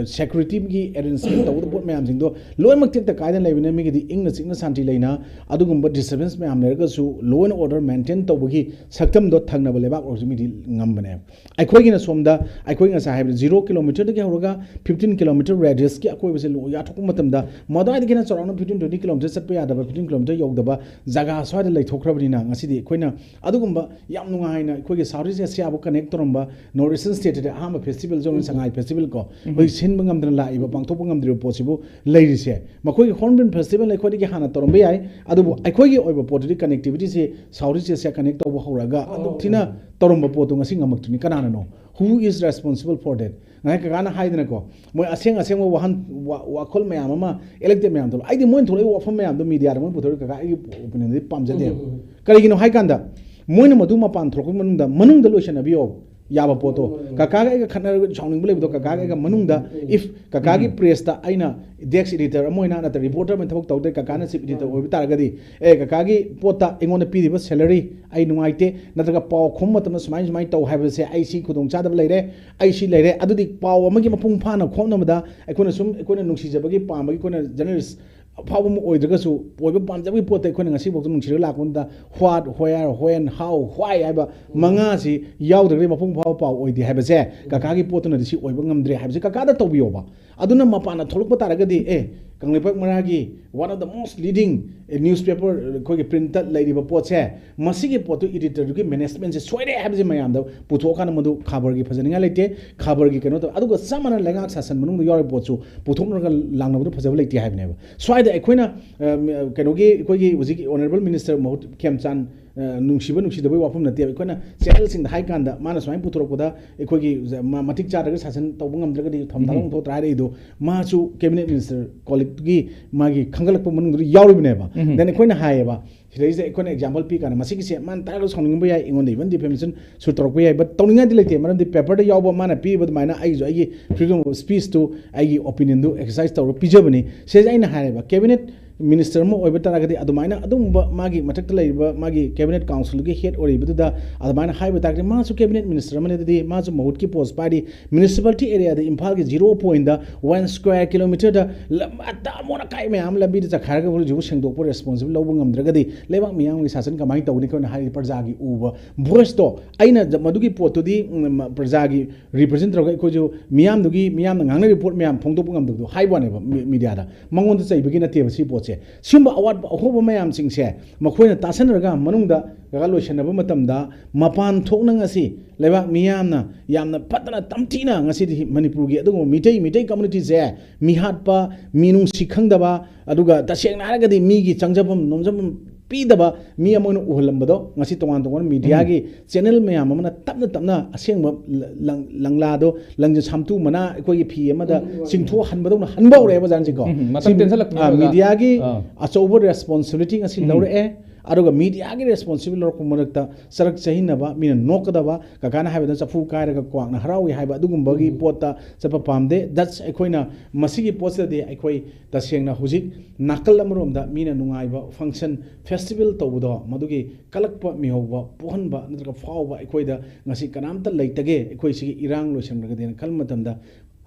ꯁꯦꯀ꯭ꯌꯨꯔꯤꯇꯤꯒꯤ ꯑꯦꯔꯦꯟꯖꯃꯦꯟ ꯇꯧꯒꯗꯕ ꯄꯣꯠ ꯃꯌꯥꯝꯁꯤꯡꯗꯣ ꯂꯣꯏꯅꯃꯛ ꯇꯦꯛꯇ ꯀꯥꯏꯗꯅ ꯂꯩꯕꯅꯤꯅ ꯃꯤꯒꯤꯗꯤ ꯏꯪꯅ ꯆꯤꯛꯅ ꯁꯥꯟꯇꯤ ꯂꯩꯅ ꯑꯗꯨꯒꯨꯝꯕ ꯗꯤꯁꯇꯔꯕꯦꯟꯁ ꯃꯌꯥꯝ ꯂꯩꯔꯒꯁꯨ law and order maintain ꯇꯧꯕꯒꯤ ꯁꯛꯇꯝꯗꯣ ꯊꯪꯅꯕ ꯂꯩꯕꯥꯛ ꯑꯣꯏꯔꯁꯨ ꯃꯤꯗꯤ ꯉꯝꯕꯅꯦꯕ꯫ ꯑꯩꯈꯣꯏꯒꯤꯅ ꯁꯣꯝꯗ ꯑꯩꯈꯣꯏ ꯉꯁꯥꯏ ꯍꯥꯏꯕꯗ ꯖꯤꯔꯣ ꯀꯤꯂꯣꯃꯤꯇꯔꯗꯒꯤ ꯍꯧꯔꯒ ꯐꯤꯐꯇꯤꯟ ꯀꯤꯂꯣꯃꯤꯇꯔ ꯔꯦꯗꯤꯌꯁꯀꯤ ꯑꯀꯣꯏꯕꯁꯦ ꯂꯣꯏ ꯌꯥꯊꯣꯛꯄ ꯃꯇꯝꯗ ꯃꯗꯥꯏꯗꯒꯤ ꯍꯦꯟꯅ ꯆꯥꯎꯔꯥꯛꯅ ꯐꯤꯐꯇꯤꯟ, ꯇ꯭ꯋꯦꯟꯇꯤ ꯀꯤꯂꯣꯃꯤꯇꯔ ꯆꯠꯄ ꯌꯥꯗꯕ, ꯐꯤꯐꯇꯤꯟ ꯀꯤꯂꯣꯃꯤꯇꯔ ꯌꯧꯗꯕ ꯖꯒꯥ ꯁ꯭ꯋꯥꯏꯗ ꯂꯩꯊꯣꯛꯈ꯭ꯔꯕꯅꯤꯅ ꯉꯁꯤꯗꯤ ꯑꯩꯈꯣꯏꯅ ꯑꯗꯨꯒꯨꯝꯕ ꯌꯥꯝ ꯅꯨꯡꯉꯥꯏꯅ ꯑꯩꯈꯣꯏꯒꯤ South East Asia ꯕꯨ connect ꯇꯧꯔꯝꯕ North Eastern state ꯇꯗꯤ ꯑꯍꯥꯟꯕ festival ꯖꯣꯟ ꯁꯉꯥꯏ festival ꯀꯣ, ꯍꯧꯖꯤꯛ ꯁꯤꯟꯕ ꯉꯝꯗꯅ ꯂꯥꯛꯏꯕ, ꯄꯥꯡꯊꯣꯛꯄ ꯉꯝꯗ꯭ꯔꯤꯕ ꯄꯣꯠꯁꯤꯕꯨ ꯂꯩꯔꯤꯁꯦ꯫ ꯃꯈꯣꯏꯒꯤ Hornbill Festival ꯑꯩꯈꯣꯏꯗꯒꯤ ꯍꯥꯟꯅ ꯇꯧꯔꯝꯕ ꯌꯥꯏ, ꯑꯗꯨꯕꯨ ꯑꯩꯈꯣꯏꯒꯤ ꯑꯣꯏꯕ ꯄꯣꯠꯇꯨꯗꯤ connectivity ꯁꯤ South East Asia connect ꯇꯧꯕ ꯍꯧꯔꯒ ꯑꯗꯨꯛ ꯊꯤꯅ ꯇꯧꯔꯝꯕ ꯄꯣꯠꯇꯨ ꯉꯁꯤ ꯉꯝꯃꯛꯇ꯭ꯔꯤꯅꯤ꯫ ꯀꯅꯥꯅꯅꯣ? Who is responsible for that? ꯉꯁꯥꯏ ꯀꯀꯥꯅ ꯍꯥꯏꯗꯅꯀꯣ, ꯃꯣꯏ ꯑꯁꯦꯡ ꯑꯁꯦꯡꯕ ꯋꯥꯍꯟ-, ꯋꯥ-, ꯋꯥꯈꯜ ꯃꯌꯥꯝ ꯑꯃ elected ꯃꯌꯥꯝꯗꯣ, ꯑꯩꯗꯤ ꯃꯣꯏꯅ ꯊꯣꯛꯂꯛꯏꯕ ꯋꯥꯐꯝ ꯃꯌꯥꯝꯗꯣ media ꯗ ꯃꯣꯏ ꯄꯨꯊꯣꯔꯛꯏ, ꯀꯀꯥ ꯑꯩꯒꯤ opinion ꯗꯤ ꯄꯥꯝꯖꯗꯦꯕ꯫ ꯀꯔꯤꯒꯤꯅꯣ ꯍꯥꯏ ꯀꯥꯟꯗ ꯃꯣꯏꯅ ꯃꯗꯨ ꯃꯄꯥꯟ ꯊꯣꯛꯂꯛꯄ ꯃꯅꯨꯡꯗ, ꯃꯅꯨꯡꯗ ꯂꯣꯏꯁꯟꯅꯕꯤꯌꯣ ꯌꯥꯕ ꯄꯣꯠꯇꯣ꯫ ꯀꯀꯥꯒ ꯑꯩꯒ ꯈꯠꯅꯔꯒ ꯁꯥꯎꯅꯤꯡꯕ ꯂꯩꯕꯗꯣ, ꯀꯀꯥꯒ ꯑꯩꯒ ꯃꯅꯨꯡꯗ, if ꯀꯀꯥꯒꯤ press ꯇ ꯑꯩꯅ desk editor ꯑꯃ ꯑꯣꯏꯅ ꯅꯠꯇ꯭ꯔꯒ reporter ꯑꯃ ꯊꯕꯛ ꯇꯧꯗ꯭ꯔꯦ, ꯀꯀꯥꯅ chief editor ꯑꯣꯏꯕ ꯇꯥꯔꯒꯗꯤ, ꯑꯦ, ꯀꯀꯥꯒꯤ ꯄꯣꯠꯇ ꯑꯩꯉꯣꯟꯗ ꯄꯤꯔꯤꯕ salary ꯑꯩ ꯅꯨꯡꯉꯥꯏꯇꯦ, ꯅꯠꯇ꯭ꯔꯒ ꯄꯥꯎ ꯈꯨꯝꯕ ꯃꯇꯝꯗ ꯁꯨꯃꯥꯏꯅ ꯁꯨꯃꯥꯏꯅ ꯇꯧ ꯍꯥꯏꯕꯁꯦ ꯑꯩ ꯁꯤ ꯈꯨꯗꯣꯡꯆꯥꯗꯕ ꯂꯩꯔꯦ, ꯑꯩ ꯁꯤ ꯂꯩꯔꯦ, ꯑꯗꯨꯗꯤ ꯄꯥꯎ ꯑꯃꯒꯤ ꯃꯄꯨꯡ ꯐꯥꯅ ꯈꯣꯝꯅꯕꯗ ꯑꯩꯈꯣꯏꯅ ꯁꯨꯝ, ꯑꯩꯈꯣꯏꯅ ꯅꯨꯡꯁꯤꯖꯕꯒꯤ ꯄꯥꯝꯕꯒꯤ, ꯑꯩꯈꯣꯏꯅ journalist ꯑꯐꯥꯎꯕ ꯑꯃ ꯑꯣꯏꯗ꯭ꯔꯒꯁꯨ, ꯑꯣꯏꯕ ꯄꯥꯝꯖꯕꯒꯤ ꯄꯣꯠꯇ ꯑꯩꯈꯣꯏꯅ ꯉꯁꯤꯐꯥꯎꯗ ꯅꯨꯡꯁꯤꯔꯒ ꯂꯥꯛꯄ ꯃꯇꯝꯗ what, where, when, how, why ꯍꯥꯏꯕ ꯃꯉꯥꯁꯤ ꯌꯥꯎꯗ꯭ꯔꯒꯗꯤ ꯃꯄꯨꯡ ꯐꯥꯕ ꯄꯥꯎ ꯑꯣꯏꯗꯦ ꯍꯥꯏꯕꯁꯦ, ꯀꯀꯥꯒꯤ ꯄꯣꯠꯇꯨꯅꯗꯤ ꯁꯤ ꯑꯣꯏꯕ ꯉꯝꯗ꯭ꯔꯦ ꯍꯥꯏꯕꯁꯦ ꯀꯀꯥꯗ ꯇꯧꯕꯤꯌꯣꯕ꯫ ꯑꯗꯨꯅ ꯃꯄꯥꯟꯗ ꯊꯣꯛꯂꯛꯄ ꯇꯥꯔꯒꯗꯤ, ꯑꯦ, Kangleipak ꯃꯔꯥꯒꯤ one of the most leading newspaper, ꯑꯩꯈꯣꯏꯒꯤ print ꯇ ꯂꯩꯔꯤꯕ ꯄꯣꯠꯁꯦ, ꯃꯁꯤꯒꯤ ꯄꯣꯠꯇꯨ editor ꯗꯨꯒꯤ management ꯁꯦ ꯁꯣꯏꯔꯦ ꯍꯥꯏꯕꯁꯦ ꯃꯌꯥꯝꯗ ꯄꯨꯊꯣꯛꯑꯀꯥꯟꯗ ꯃꯗꯨ ꯈꯕꯔꯒꯤ ꯐꯖꯅꯤꯡꯉꯥꯏ ꯂꯩꯇꯦ, ꯈꯕꯔꯒꯤ ꯀꯩꯅꯣ ꯇꯧ, ꯑꯗꯨꯒ ꯆꯞ ꯃꯥꯟꯅꯅ ꯂꯩꯉꯥꯛ ꯁꯥꯁꯟ ꯃꯅꯨꯡꯗ ꯌꯥꯎꯔꯤꯕ ꯄꯣꯠꯁꯨ ꯄꯨꯊꯣꯛꯅꯔꯒ ꯂꯥꯡꯅꯕꯗꯨ ꯐꯖꯕ ꯂꯩꯇꯦ ꯍꯥꯏꯕꯅꯦꯕ꯫ ꯁ꯭ꯋꯥꯏꯗ ꯑꯩꯈꯣꯏꯅ, ꯑ, ꯀꯩꯅꯣꯒꯤ, ꯑꯩꯈꯣꯏꯒꯤ ꯍꯧꯖꯤꯛꯀꯤ honourable minister ꯃꯍꯨꯠ ꯈꯦꯝꯆꯥꯟ, ꯑ, ꯅꯨꯡꯁꯤꯕ ꯅꯨꯡꯁꯤꯗꯕꯒꯤ ꯋꯥꯐꯝ ꯅꯠꯇꯦꯕ꯫ ꯑꯩꯈꯣꯏꯅ channel ꯁꯤꯡꯗ ꯍꯥꯏ ꯀꯥꯟꯗ ꯃꯥꯅ ꯁꯨꯃꯥꯏꯅ ꯄꯨꯊꯣꯔꯛꯄꯗ ꯑꯩꯈꯣꯏꯒꯤ ꯃ-, ꯃꯇꯤꯛ ꯆꯥꯗ꯭ꯔꯒ ꯁꯥꯁꯟ ꯇꯧꯕ ꯉꯝꯗ꯭ꯔꯒꯗꯤ ꯊꯧꯗꯥꯡ ꯂꯧꯊꯣꯛꯇ꯭ꯔꯥ ꯍꯥꯏꯔꯛꯏꯗꯣ, ꯃꯥꯁꯨ cabinet minister colleague ꯒꯤ ꯃꯥꯒꯤ ꯈꯟꯒꯠꯂꯛꯄ ꯃꯅꯨꯡꯗꯨꯗ ꯌꯥꯎꯔꯤꯕꯅꯦꯕ꯫ Then ꯑꯩꯈꯣꯏꯅ ꯍꯥꯏꯌꯦꯕ, ꯁꯤꯗꯩꯁꯤꯗ ꯑꯩꯈꯣꯏꯅ example ꯄꯤ ꯀꯥꯟꯗ ꯃꯁꯤꯒꯤꯁꯦ ꯃꯥꯅ ꯇꯥꯔꯒ ꯁꯥꯎꯅꯤꯡꯕ ꯌꯥꯏ, ꯑꯩꯉꯣꯟꯗ even defamation ꯁꯨ ꯇꯧꯔꯛꯄ ꯌꯥꯏ, but ꯇꯧꯅꯤꯡꯉꯥꯏꯗꯤ ꯂꯩꯇꯦ꯫ ꯃꯔꯝꯗꯤ paper ꯗ ꯌꯥꯎꯕ ꯃꯥꯅ ꯄꯤꯔꯤꯕ ꯑꯗꯨꯃꯥꯏꯅ ꯑꯩꯒꯤꯁꯨ ꯑꯩꯒꯤ freedom of speech ꯇꯨ, ꯑꯩꯒꯤ opinion ꯗꯨ exercise ꯇꯧꯔꯒ ꯄꯤꯖꯕꯅꯤ꯫ ꯁꯤꯗꯩꯁꯤꯗ ꯑꯩꯅ ꯍꯥꯏꯔꯦꯕ, cabinet ꯃꯤꯅꯤꯁꯇꯔ ꯑꯃ ꯑꯣꯏꯕ ꯇꯥꯔꯒꯗꯤ, ꯑꯗꯨꯃꯥꯏꯅ ꯑꯗꯨꯒꯨꯝꯕ ꯃꯥꯒꯤ ꯃꯊꯛꯇ ꯂꯩꯔꯤꯕ ꯃꯥꯒꯤ ꯀꯦꯕꯤꯅꯦꯠ ꯀꯥꯎꯟꯁꯤꯜꯒꯤ ꯍꯦꯗ ꯑꯣꯏꯔꯤꯕꯗꯨꯗ ꯑꯗꯨꯃꯥꯏꯅ ꯍꯥꯏꯕ ꯇꯥꯔꯒꯗꯤ, ꯃꯥꯁꯨ ꯀꯦꯕꯤꯅꯦꯠ ꯃꯤꯅꯤꯁꯇꯔ ꯑꯃꯅꯤ꯫ ꯑꯗꯨꯗꯤ ꯃꯥꯁꯨ ꯃꯍꯨꯠꯀꯤ ꯄꯣꯁ ꯄꯥꯏꯔꯤ꯫ ꯃ꯭ꯌꯨꯅꯤꯁꯤꯄꯥꯂꯤꯇꯤ ꯑꯦꯔꯤꯌꯥꯗ, ꯏꯝꯐꯥꯜꯒꯤ ꯖꯤꯔꯣ ꯄꯣꯏꯟꯗ ꯋꯥꯟ ꯁ꯭ꯀ꯭ꯋꯥꯔ ꯀꯤꯂꯣꯃꯤꯇꯔꯗ ꯂꯝ ꯑꯇꯥ ꯑꯃꯣꯠ ꯑꯀꯥꯏ ꯃꯌꯥꯝ ꯂꯝꯕꯤꯗ ꯆꯈꯥꯏꯔꯒ ꯍꯧꯖꯤꯛ ꯁꯦꯡꯗꯣꯛꯄ ꯔꯦꯁꯄꯣꯟꯁꯤꯕꯜ ꯂꯧꯕ ꯉꯝꯗ꯭ꯔꯒꯗꯤ, ꯂꯩꯕꯥꯛ ꯃꯤꯌꯥꯝꯒꯤ ꯁꯥꯁꯟ ꯀꯃꯥꯏꯅ ꯇꯧꯒꯅꯤ? ꯑꯩꯈꯣꯏꯅ ꯍꯥꯏꯔꯤ ꯄ꯭ꯔꯖꯥꯒꯤ ꯎꯕ ꯚꯣꯏꯁꯇꯣ, ꯑꯩꯅ ꯃꯗꯨꯒꯤ ꯄꯣꯠꯇꯨꯗꯤ, ꯎꯝ, ꯄ꯭ꯔꯖꯥꯒꯤ ꯔꯤꯄ꯭ꯔꯖꯦꯟ ꯇꯧꯔꯒ ꯑꯩꯈꯣꯏꯁꯨ ꯃꯤꯌꯥꯝꯗꯨꯒꯤ, ꯃꯤꯌꯥꯝꯅ ꯉꯥꯡꯅꯔꯤꯕ ꯄꯣꯠ ꯃꯌꯥꯝ ꯐꯣꯡꯗꯣꯛꯄ ꯉꯝꯗꯕꯗꯣ ꯍꯥꯏꯕ ꯋꯥꯅꯦꯕ꯫ ꯃꯤ-, ꯃꯤꯗꯤꯌꯥꯗ ꯃꯉꯣꯟꯗ ꯆꯩꯕꯒꯤ ꯅꯠꯇꯦꯕ ꯁꯤ ꯄꯣꯠꯁꯦ꯫ ꯁꯤꯒꯨꯝꯕ ꯑꯋꯥꯠꯄ ꯑꯍꯣꯕ ꯃꯌꯥꯝꯁꯤꯡꯁꯦ ꯃꯈꯣꯏꯅ ꯇꯥꯁꯟꯅꯔꯒ ꯃꯅꯨꯡꯗ ꯀꯀꯥ ꯂꯣꯏꯁꯟꯅꯕ ꯃꯇꯝꯗ, ꯃꯄꯥꯟ ꯊꯣꯛꯅ ꯉꯁꯤ ꯂꯩꯕꯥꯛ ꯃꯤꯌꯥꯝꯅ ꯌꯥꯝꯅ ꯐꯠꯇꯅ ꯇꯝꯊꯤꯅ ꯉꯁꯤꯗꯤ ꯃꯅꯤꯄꯨꯔꯒꯤ ꯑꯗꯨꯒꯨꯝꯕ ꯃꯤꯇꯩ, ꯃꯤꯇꯩ ꯀꯝꯃꯨꯅꯤꯇꯤꯁꯦ ꯃꯤꯍꯥꯠꯄ, ꯃꯤꯅꯨꯡꯁꯤ ꯈꯪꯗꯕ, ꯑꯗꯨꯒ ꯇꯁꯦꯡꯅ ꯍꯥꯏꯔꯒꯗꯤ ꯃꯤꯒꯤ ꯆꯪꯖꯐꯝ ꯅꯣꯝꯖꯐꯝ ꯄꯤꯗꯕ ꯃꯤ ꯑꯃ ꯑꯣꯏꯅ ꯎꯍꯜꯂꯝꯕꯗꯣ ꯉꯁꯤ ꯇꯣꯉꯥꯟ ꯇꯣꯉꯥꯟꯕ ꯃꯤꯗꯤꯌꯥꯒꯤ ꯆꯦꯅꯦꯜ ꯃꯌꯥꯝ ꯑꯃꯅ ꯇꯞꯅ ꯇꯞꯅ ꯑꯁꯦꯡꯕ ꯂ-, ꯂꯪ-, ꯂꯪꯂꯥꯗꯣ, ꯂꯪꯖ ꯁꯥꯝꯇꯨ ꯃꯅꯥ ꯑꯩꯈꯣꯏꯒꯤ ꯐꯤ ꯑꯃꯗ ꯆꯤꯡꯊꯣꯛꯍꯟꯕꯗꯧꯅ ꯍꯟꯕ ꯍꯧꯔꯛꯑꯦꯕ, ꯖꯥꯟꯁꯤꯀꯣ꯫ ꯎꯝ, ꯃꯇꯝ ꯁꯤ, ꯇꯦꯟꯁꯜꯂꯛꯄꯅꯦꯕ, ꯑꯥ, ꯑꯣꯖꯥ꯫ ꯃꯤꯗꯤꯌꯥꯒꯤ ꯑꯥ꯫ ꯑꯆꯧꯕ ꯔꯦꯁꯄꯣꯟꯁꯤꯕꯤꯂꯤꯇꯤ ꯉꯁꯤ ꯎꯝ꯫ ꯂꯧꯔꯛꯑꯦ꯫ ꯑꯗꯨꯒ ꯃꯤꯗꯤꯌꯥꯒꯤ ꯔꯦꯁꯄꯣꯟꯁꯤꯕꯤꯂꯤꯇꯤ ꯂꯧꯔꯛꯄ ꯃꯔꯛꯇ ꯆꯔꯛ ꯆꯍꯤꯅꯕ, ꯃꯤꯅ ꯅꯣꯛꯀꯗꯕ, ꯀꯀꯥꯅ ꯍꯥꯏꯕꯗ ꯆꯐꯨ ꯀꯥꯏꯔꯒ ꯀ꯭ꯋꯥꯛꯅ ꯍꯔꯥꯎꯏ ꯍꯥꯏꯕ ꯑꯗꯨꯒꯨꯝꯕꯒꯤ ꯎꯝ꯫ ꯄꯣꯠꯇ ꯆꯠꯄ ꯄꯥꯝꯗꯦ꯫ ꯗꯠꯁ ꯑꯩꯈꯣꯏꯅ ꯃꯁꯤꯒꯤ ꯄꯣꯠꯁꯤꯗꯗꯤ ꯑꯩꯈꯣꯏ ꯇꯁꯦꯡꯅ ꯍꯧꯖꯤꯛ ꯅꯥꯀꯜ ꯑꯃꯔꯣꯝꯗ ꯃꯤꯅ ꯅꯨꯡꯉꯥꯏꯕ ꯐꯪꯁꯟ, ꯐꯦꯁꯇꯤꯚꯦꯜ ꯇꯧꯕꯗꯣ, ꯃꯗꯨꯒꯤ ꯀꯂꯛꯄ ꯃꯤꯍꯧꯕ ꯄꯣꯛꯍꯟꯕ ꯅꯠꯇ꯭ꯔꯒ ꯐꯥꯎꯕ ꯑꯩꯈꯣꯏꯗ ꯉꯁꯤ ꯀꯅꯥꯝꯇ ꯂꯩꯇꯒꯦ, ꯑꯩꯈꯣꯏ ꯁꯤꯒꯤ ꯏꯔꯥꯡ ꯂꯣꯏꯁꯤꯟꯈ꯭ꯔꯒꯗꯤꯅ ꯈꯟꯕ ꯃꯇꯝꯗ,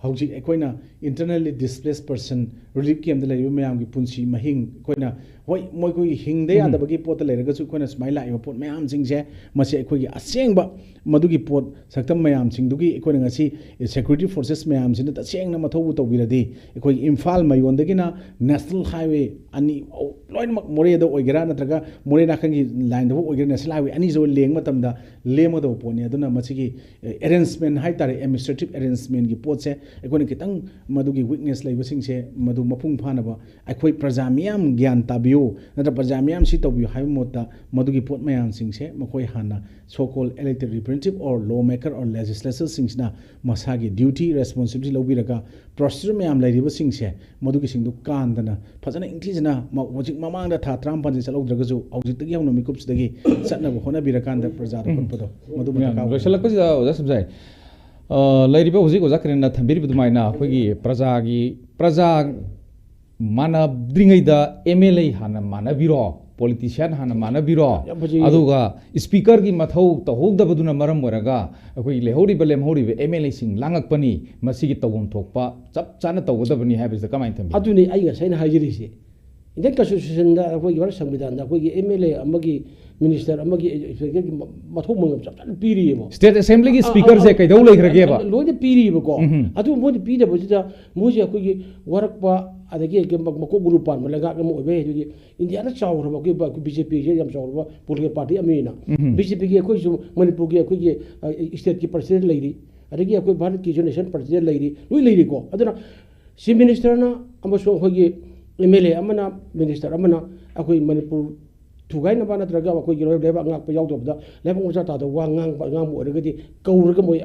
ꯍꯧꯖꯤꯛ ꯑꯩꯈꯣꯏꯅ internally displaced person relief camp ꯗ ꯂꯩꯔꯤꯕ ꯃꯌꯥꯝꯒꯤ ꯄꯨꯟꯁꯤ ꯃꯍꯤꯡ, ꯑꯩꯈꯣꯏꯅ, ꯍꯣꯏ, ꯃꯣꯏꯈꯣꯏ ꯍꯤꯡꯗ ꯎꯝ꯫ ꯌꯥꯗꯕꯒꯤ ꯄꯣꯠꯇ ꯂꯩꯔꯒꯁꯨ, ꯑꯩꯈꯣꯏꯅ ꯁꯨꯃꯥꯏꯅ ꯂꯥꯛꯏꯕ ꯄꯣꯠ ꯃꯌꯥꯝꯁꯤꯡꯁꯦ, ꯃꯁꯤ ꯑꯩꯈꯣꯏꯒꯤ ꯑꯁꯦꯡꯕ ꯃꯗꯨꯒꯤ ꯄꯣꯠ ꯁꯛꯇꯝ ꯃꯌꯥꯝꯁꯤꯡꯗꯨꯒꯤ ꯑꯩꯈꯣꯏꯅ ꯉꯁꯤ security forces ꯃꯌꯥꯝꯁꯤꯅ ꯇꯁꯦꯡꯅ ꯃꯊꯧꯕꯨ ꯇꯧꯕꯤꯔꯗꯤ, ꯑꯩꯈꯣꯏꯒꯤ ꯏꯝꯐꯥꯜ ꯃꯌꯣꯟꯗꯒꯤꯅ National Highway ꯑꯅꯤ, ꯂꯣꯏꯅꯃꯛ ꯃꯣꯔꯦꯗ ꯑꯣꯏꯒꯦꯔꯥ ꯅꯠꯇ꯭ꯔꯒ ꯃꯣꯔꯦ ꯅꯥꯀꯟꯒꯤ ꯂꯥꯏꯟꯗꯕꯨ ꯑꯣꯏꯒꯦꯔꯥ, National Highway ꯑꯅꯤꯁꯤ ꯂꯦꯡꯕ ꯃꯇꯝꯗ ꯂꯦꯝꯒꯗꯕ ꯄꯣꯠꯅꯤ꯫ ꯑꯗꯨꯅ ꯃꯁꯤꯒꯤ, ꯑꯦ, arrangement ꯍꯥꯏ ꯇꯥꯔꯦ, administrative arrangement ꯀꯤ ꯄꯣꯠꯁꯦ ꯑꯩꯈꯣꯏꯅ ꯈꯤꯇꯪ ꯃꯗꯨꯒꯤ weakness ꯂꯩꯕꯁꯤꯡꯁꯦ ꯃꯗꯨ ꯃꯄꯨꯡ ꯐꯥꯅꯕ ꯑꯩꯈꯣꯏ ꯄ꯭ꯔꯖꯥ ꯃꯤꯌꯥꯝ ꯒ꯭ꯌꯥꯟ ꯇꯥꯕꯤꯌꯨ, ꯅꯠꯇ꯭ꯔ ꯄ꯭ꯔꯖꯥ ꯃꯤꯌꯥꯝ ꯁꯤ ꯇꯧꯕꯤꯌꯨ ꯍꯥꯏꯕ ꯃꯍꯨꯠꯇ, ꯃꯗꯨꯒꯤ ꯄꯣꯠ ꯃꯌꯥꯝꯁꯤꯡꯁꯦ ꯃꯈꯣꯏ ꯍꯥꯟꯅ so called elected representative or law maker or legislator ꯁꯤꯡꯁꯤꯅ ꯃꯁꯥꯒꯤ duty responsibility ꯂꯧꯕꯤꯔꯒ, procedure ꯃꯌꯥꯝ ꯂꯩꯔꯤꯕꯁꯤꯡꯁꯦ, ꯃꯗꯨꯒꯤꯁꯤꯡꯗꯨ ꯀꯥꯟꯗꯅ ꯐꯖꯅ ꯏꯪꯊꯤꯖꯅ ꯃ-, ꯍꯧꯖꯤꯛ ꯃꯃꯥꯡꯗ ꯊꯥ ꯇꯔꯥꯃꯥꯄꯜꯁꯦ ꯆꯠꯍꯧꯗ꯭ꯔꯒꯁꯨ, ꯍꯧꯖꯤꯛꯇꯒꯤ ꯍꯧꯅ ꯃꯤꯀꯨꯞꯁꯤꯗꯒꯤ ꯆꯠꯅꯕ ꯍꯣꯠꯅꯕꯤꯔꯀꯥꯟꯗ ꯄ꯭ꯔꯖꯥꯗ ꯎꯝ꯫ ꯍꯣꯠꯄꯗꯣ, ꯃꯗꯨ ꯃꯊꯧ ꯌꯥꯝ ꯇꯥꯕ꯫ ꯂꯣꯏꯁꯤꯜꯂꯛꯄꯁꯤꯗ, ꯑꯣꯖꯥ ꯁꯝꯖꯥꯏ, ꯑ, ꯂꯩꯔꯤꯕ ꯍꯧꯖꯤꯛ ꯑꯣꯖꯥ ꯀꯤꯔꯟꯅ ꯊꯝꯕꯤꯔꯤꯕ ꯑꯗꯨꯃꯥꯏꯅ ꯑꯩꯈꯣꯏꯒꯤ ꯄ꯭ꯔꯖꯥꯒꯤ, ꯄ꯭ꯔꯖꯥ ꯃꯥꯟꯅꯗ꯭ꯔꯤꯉꯩꯗ ꯑꯦꯝ ꯑꯦꯜ ꯑꯦ ꯍꯥꯟꯅ ꯃꯥꯟꯅꯕꯤꯔꯣ, ꯄꯣꯂꯤꯇꯤꯁꯤꯌꯥꯟ ꯍꯥꯟꯅ ꯃꯥꯟꯅꯕꯤꯔꯣ, ꯌꯥꯝ ꯐꯖꯩꯌꯦ꯫ ꯑꯗꯨꯒ ꯁ꯭ꯄꯤꯀꯔꯒꯤ ꯃꯊꯧ ꯇꯧꯍꯧꯗꯕꯗꯨꯅ ꯃꯔꯝ ꯑꯣꯏꯔꯒ ꯑꯩꯈꯣꯏꯒꯤ ꯂꯩꯍꯧꯔꯤꯕ ꯂꯦꯝꯍꯧꯔꯤꯕ ꯑꯦꯝ ꯑꯦꯜ ꯑꯦꯁꯤꯡ ꯂꯥꯡꯉꯛꯄꯅꯤ, ꯃꯁꯤꯒꯤ ꯇꯧꯐꯝ ꯊꯣꯛꯄ ꯆꯞ ꯆꯥꯅ ꯇꯧꯒꯗꯕꯅꯤ ꯍꯥꯏꯕꯁꯤꯗ ꯀꯃꯥꯏꯅ ꯊꯝꯕꯤ? ꯑꯗꯨꯅꯤ ꯑꯩ ꯉꯁꯥꯏꯅ ꯍꯥꯏꯖꯔꯤꯁꯦ꯫ ꯏꯟꯗꯤꯌꯟ ꯀꯟꯁꯇꯤꯇ꯭ꯌꯨꯁꯟꯗ, ꯑꯩꯈꯣꯏꯒꯤ ꯚꯥꯔꯠ ꯁꯪꯕꯤꯙꯥꯟꯗ ꯑꯩꯈꯣꯏꯒꯤ ꯑꯦꯝ ꯑꯦꯜ ꯑꯦ ꯑꯃꯒꯤ, ꯃꯤꯅꯤꯁꯇꯔ ꯑꯃꯒꯤ, ꯑꯦꯛꯖꯤꯀ꯭ꯌꯨꯇꯤꯚꯀꯤ ꯃ-, ꯃꯊꯧ ꯃꯉꯝ ꯆꯞ ꯆꯥꯅ ꯄꯤꯔꯤꯑꯕ꯫ ꯁ꯭ꯇꯦꯠ ꯑꯦꯁꯦꯝꯕ꯭ꯂꯤꯒꯤ ꯑ, ꯑ, ꯁ꯭ꯄꯤꯀꯔꯁꯦ ꯑ, ꯀꯩꯗꯧ ꯂꯩꯈ꯭ꯔꯒꯦꯕ? ꯂꯣꯏꯅ ꯄꯤꯔꯤꯕꯀꯣ꯫ ꯎꯝꯍꯨꯝ꯫ ꯑꯗꯨ ꯃꯣꯏꯅ ꯄꯤꯗꯕꯁꯤꯗ ꯃꯣꯏꯁꯦ ꯑꯩꯈꯣꯏꯒꯤ ꯋꯥꯔꯛꯄ, ꯑꯗꯒꯤ ꯃꯀꯣꯛ ꯃꯔꯨ ꯄꯥꯟꯕ ꯂꯩꯉꯥꯛ ꯑꯃ ꯑꯣꯏꯕ ꯌꯥꯏ꯫ ꯑꯗꯨꯒꯤ ꯏꯟꯗꯤꯌꯥꯗ ꯆꯥꯎꯈ꯭ꯔꯕ ꯑꯩꯈꯣꯏ ꯕꯤ ꯖꯦ ꯄꯤꯁꯦ ꯌꯥꯝ ꯆꯥꯎꯈ꯭ꯔꯕ ꯄꯣꯂꯤꯇꯤꯀꯦꯜ ꯄꯥꯔꯇꯤ ꯑꯃꯅꯤꯅ꯫ ꯎꯝꯍꯨꯝ꯫ ꯕꯤ ꯖꯦ ꯄꯤꯒꯤ ꯑꯩꯈꯣꯏꯁꯨ ꯃꯅꯤꯄꯨꯔꯒꯤ ꯑꯩꯈꯣꯏꯒꯤ, ꯑ, ꯁ꯭ꯇꯦꯠꯀꯤ ꯄ꯭ꯔꯁꯤꯗꯦꯟ ꯂꯩꯔꯤ, ꯑꯗꯒꯤ ꯑꯩꯈꯣꯏ ꯚꯥꯔꯠꯀꯤꯁꯨ ꯅꯦꯁꯅꯦꯜ ꯄ꯭ꯔꯁꯤꯗꯦꯟ ꯂꯩꯔꯤ, ꯂꯣꯏ ꯂꯩꯔꯤꯀꯣ꯫ ꯑꯗꯨꯅ ꯆꯤꯐ ꯃꯤꯅꯤꯁꯇꯔꯅ ꯑꯃꯁꯨꯡ ꯑꯩꯈꯣꯏꯒꯤ ꯑꯦꯝ ꯑꯦꯜ ꯑꯦ ꯑꯃꯅ, ꯃꯤꯅꯤꯁꯇꯔ ꯑꯃꯅ ꯑꯩꯈꯣꯏ ꯃꯅꯤꯄꯨꯔ ꯊꯨꯒꯥꯏꯅꯕ ꯅꯠꯇ꯭ꯔꯒ ꯑꯩꯈꯣꯏꯒꯤ ꯂꯩꯕꯥꯛ ꯉꯥꯛꯄ ꯌꯥꯎꯗꯕꯗ ꯂꯩꯕꯥꯛ ꯃꯆꯥ ꯇꯥꯗꯕ ꯋꯥ ꯉꯥꯡꯕ, ꯉꯥꯡꯕ ꯑꯣꯏꯔꯒꯗꯤ ꯀꯧꯔꯒ ꯃꯣꯏ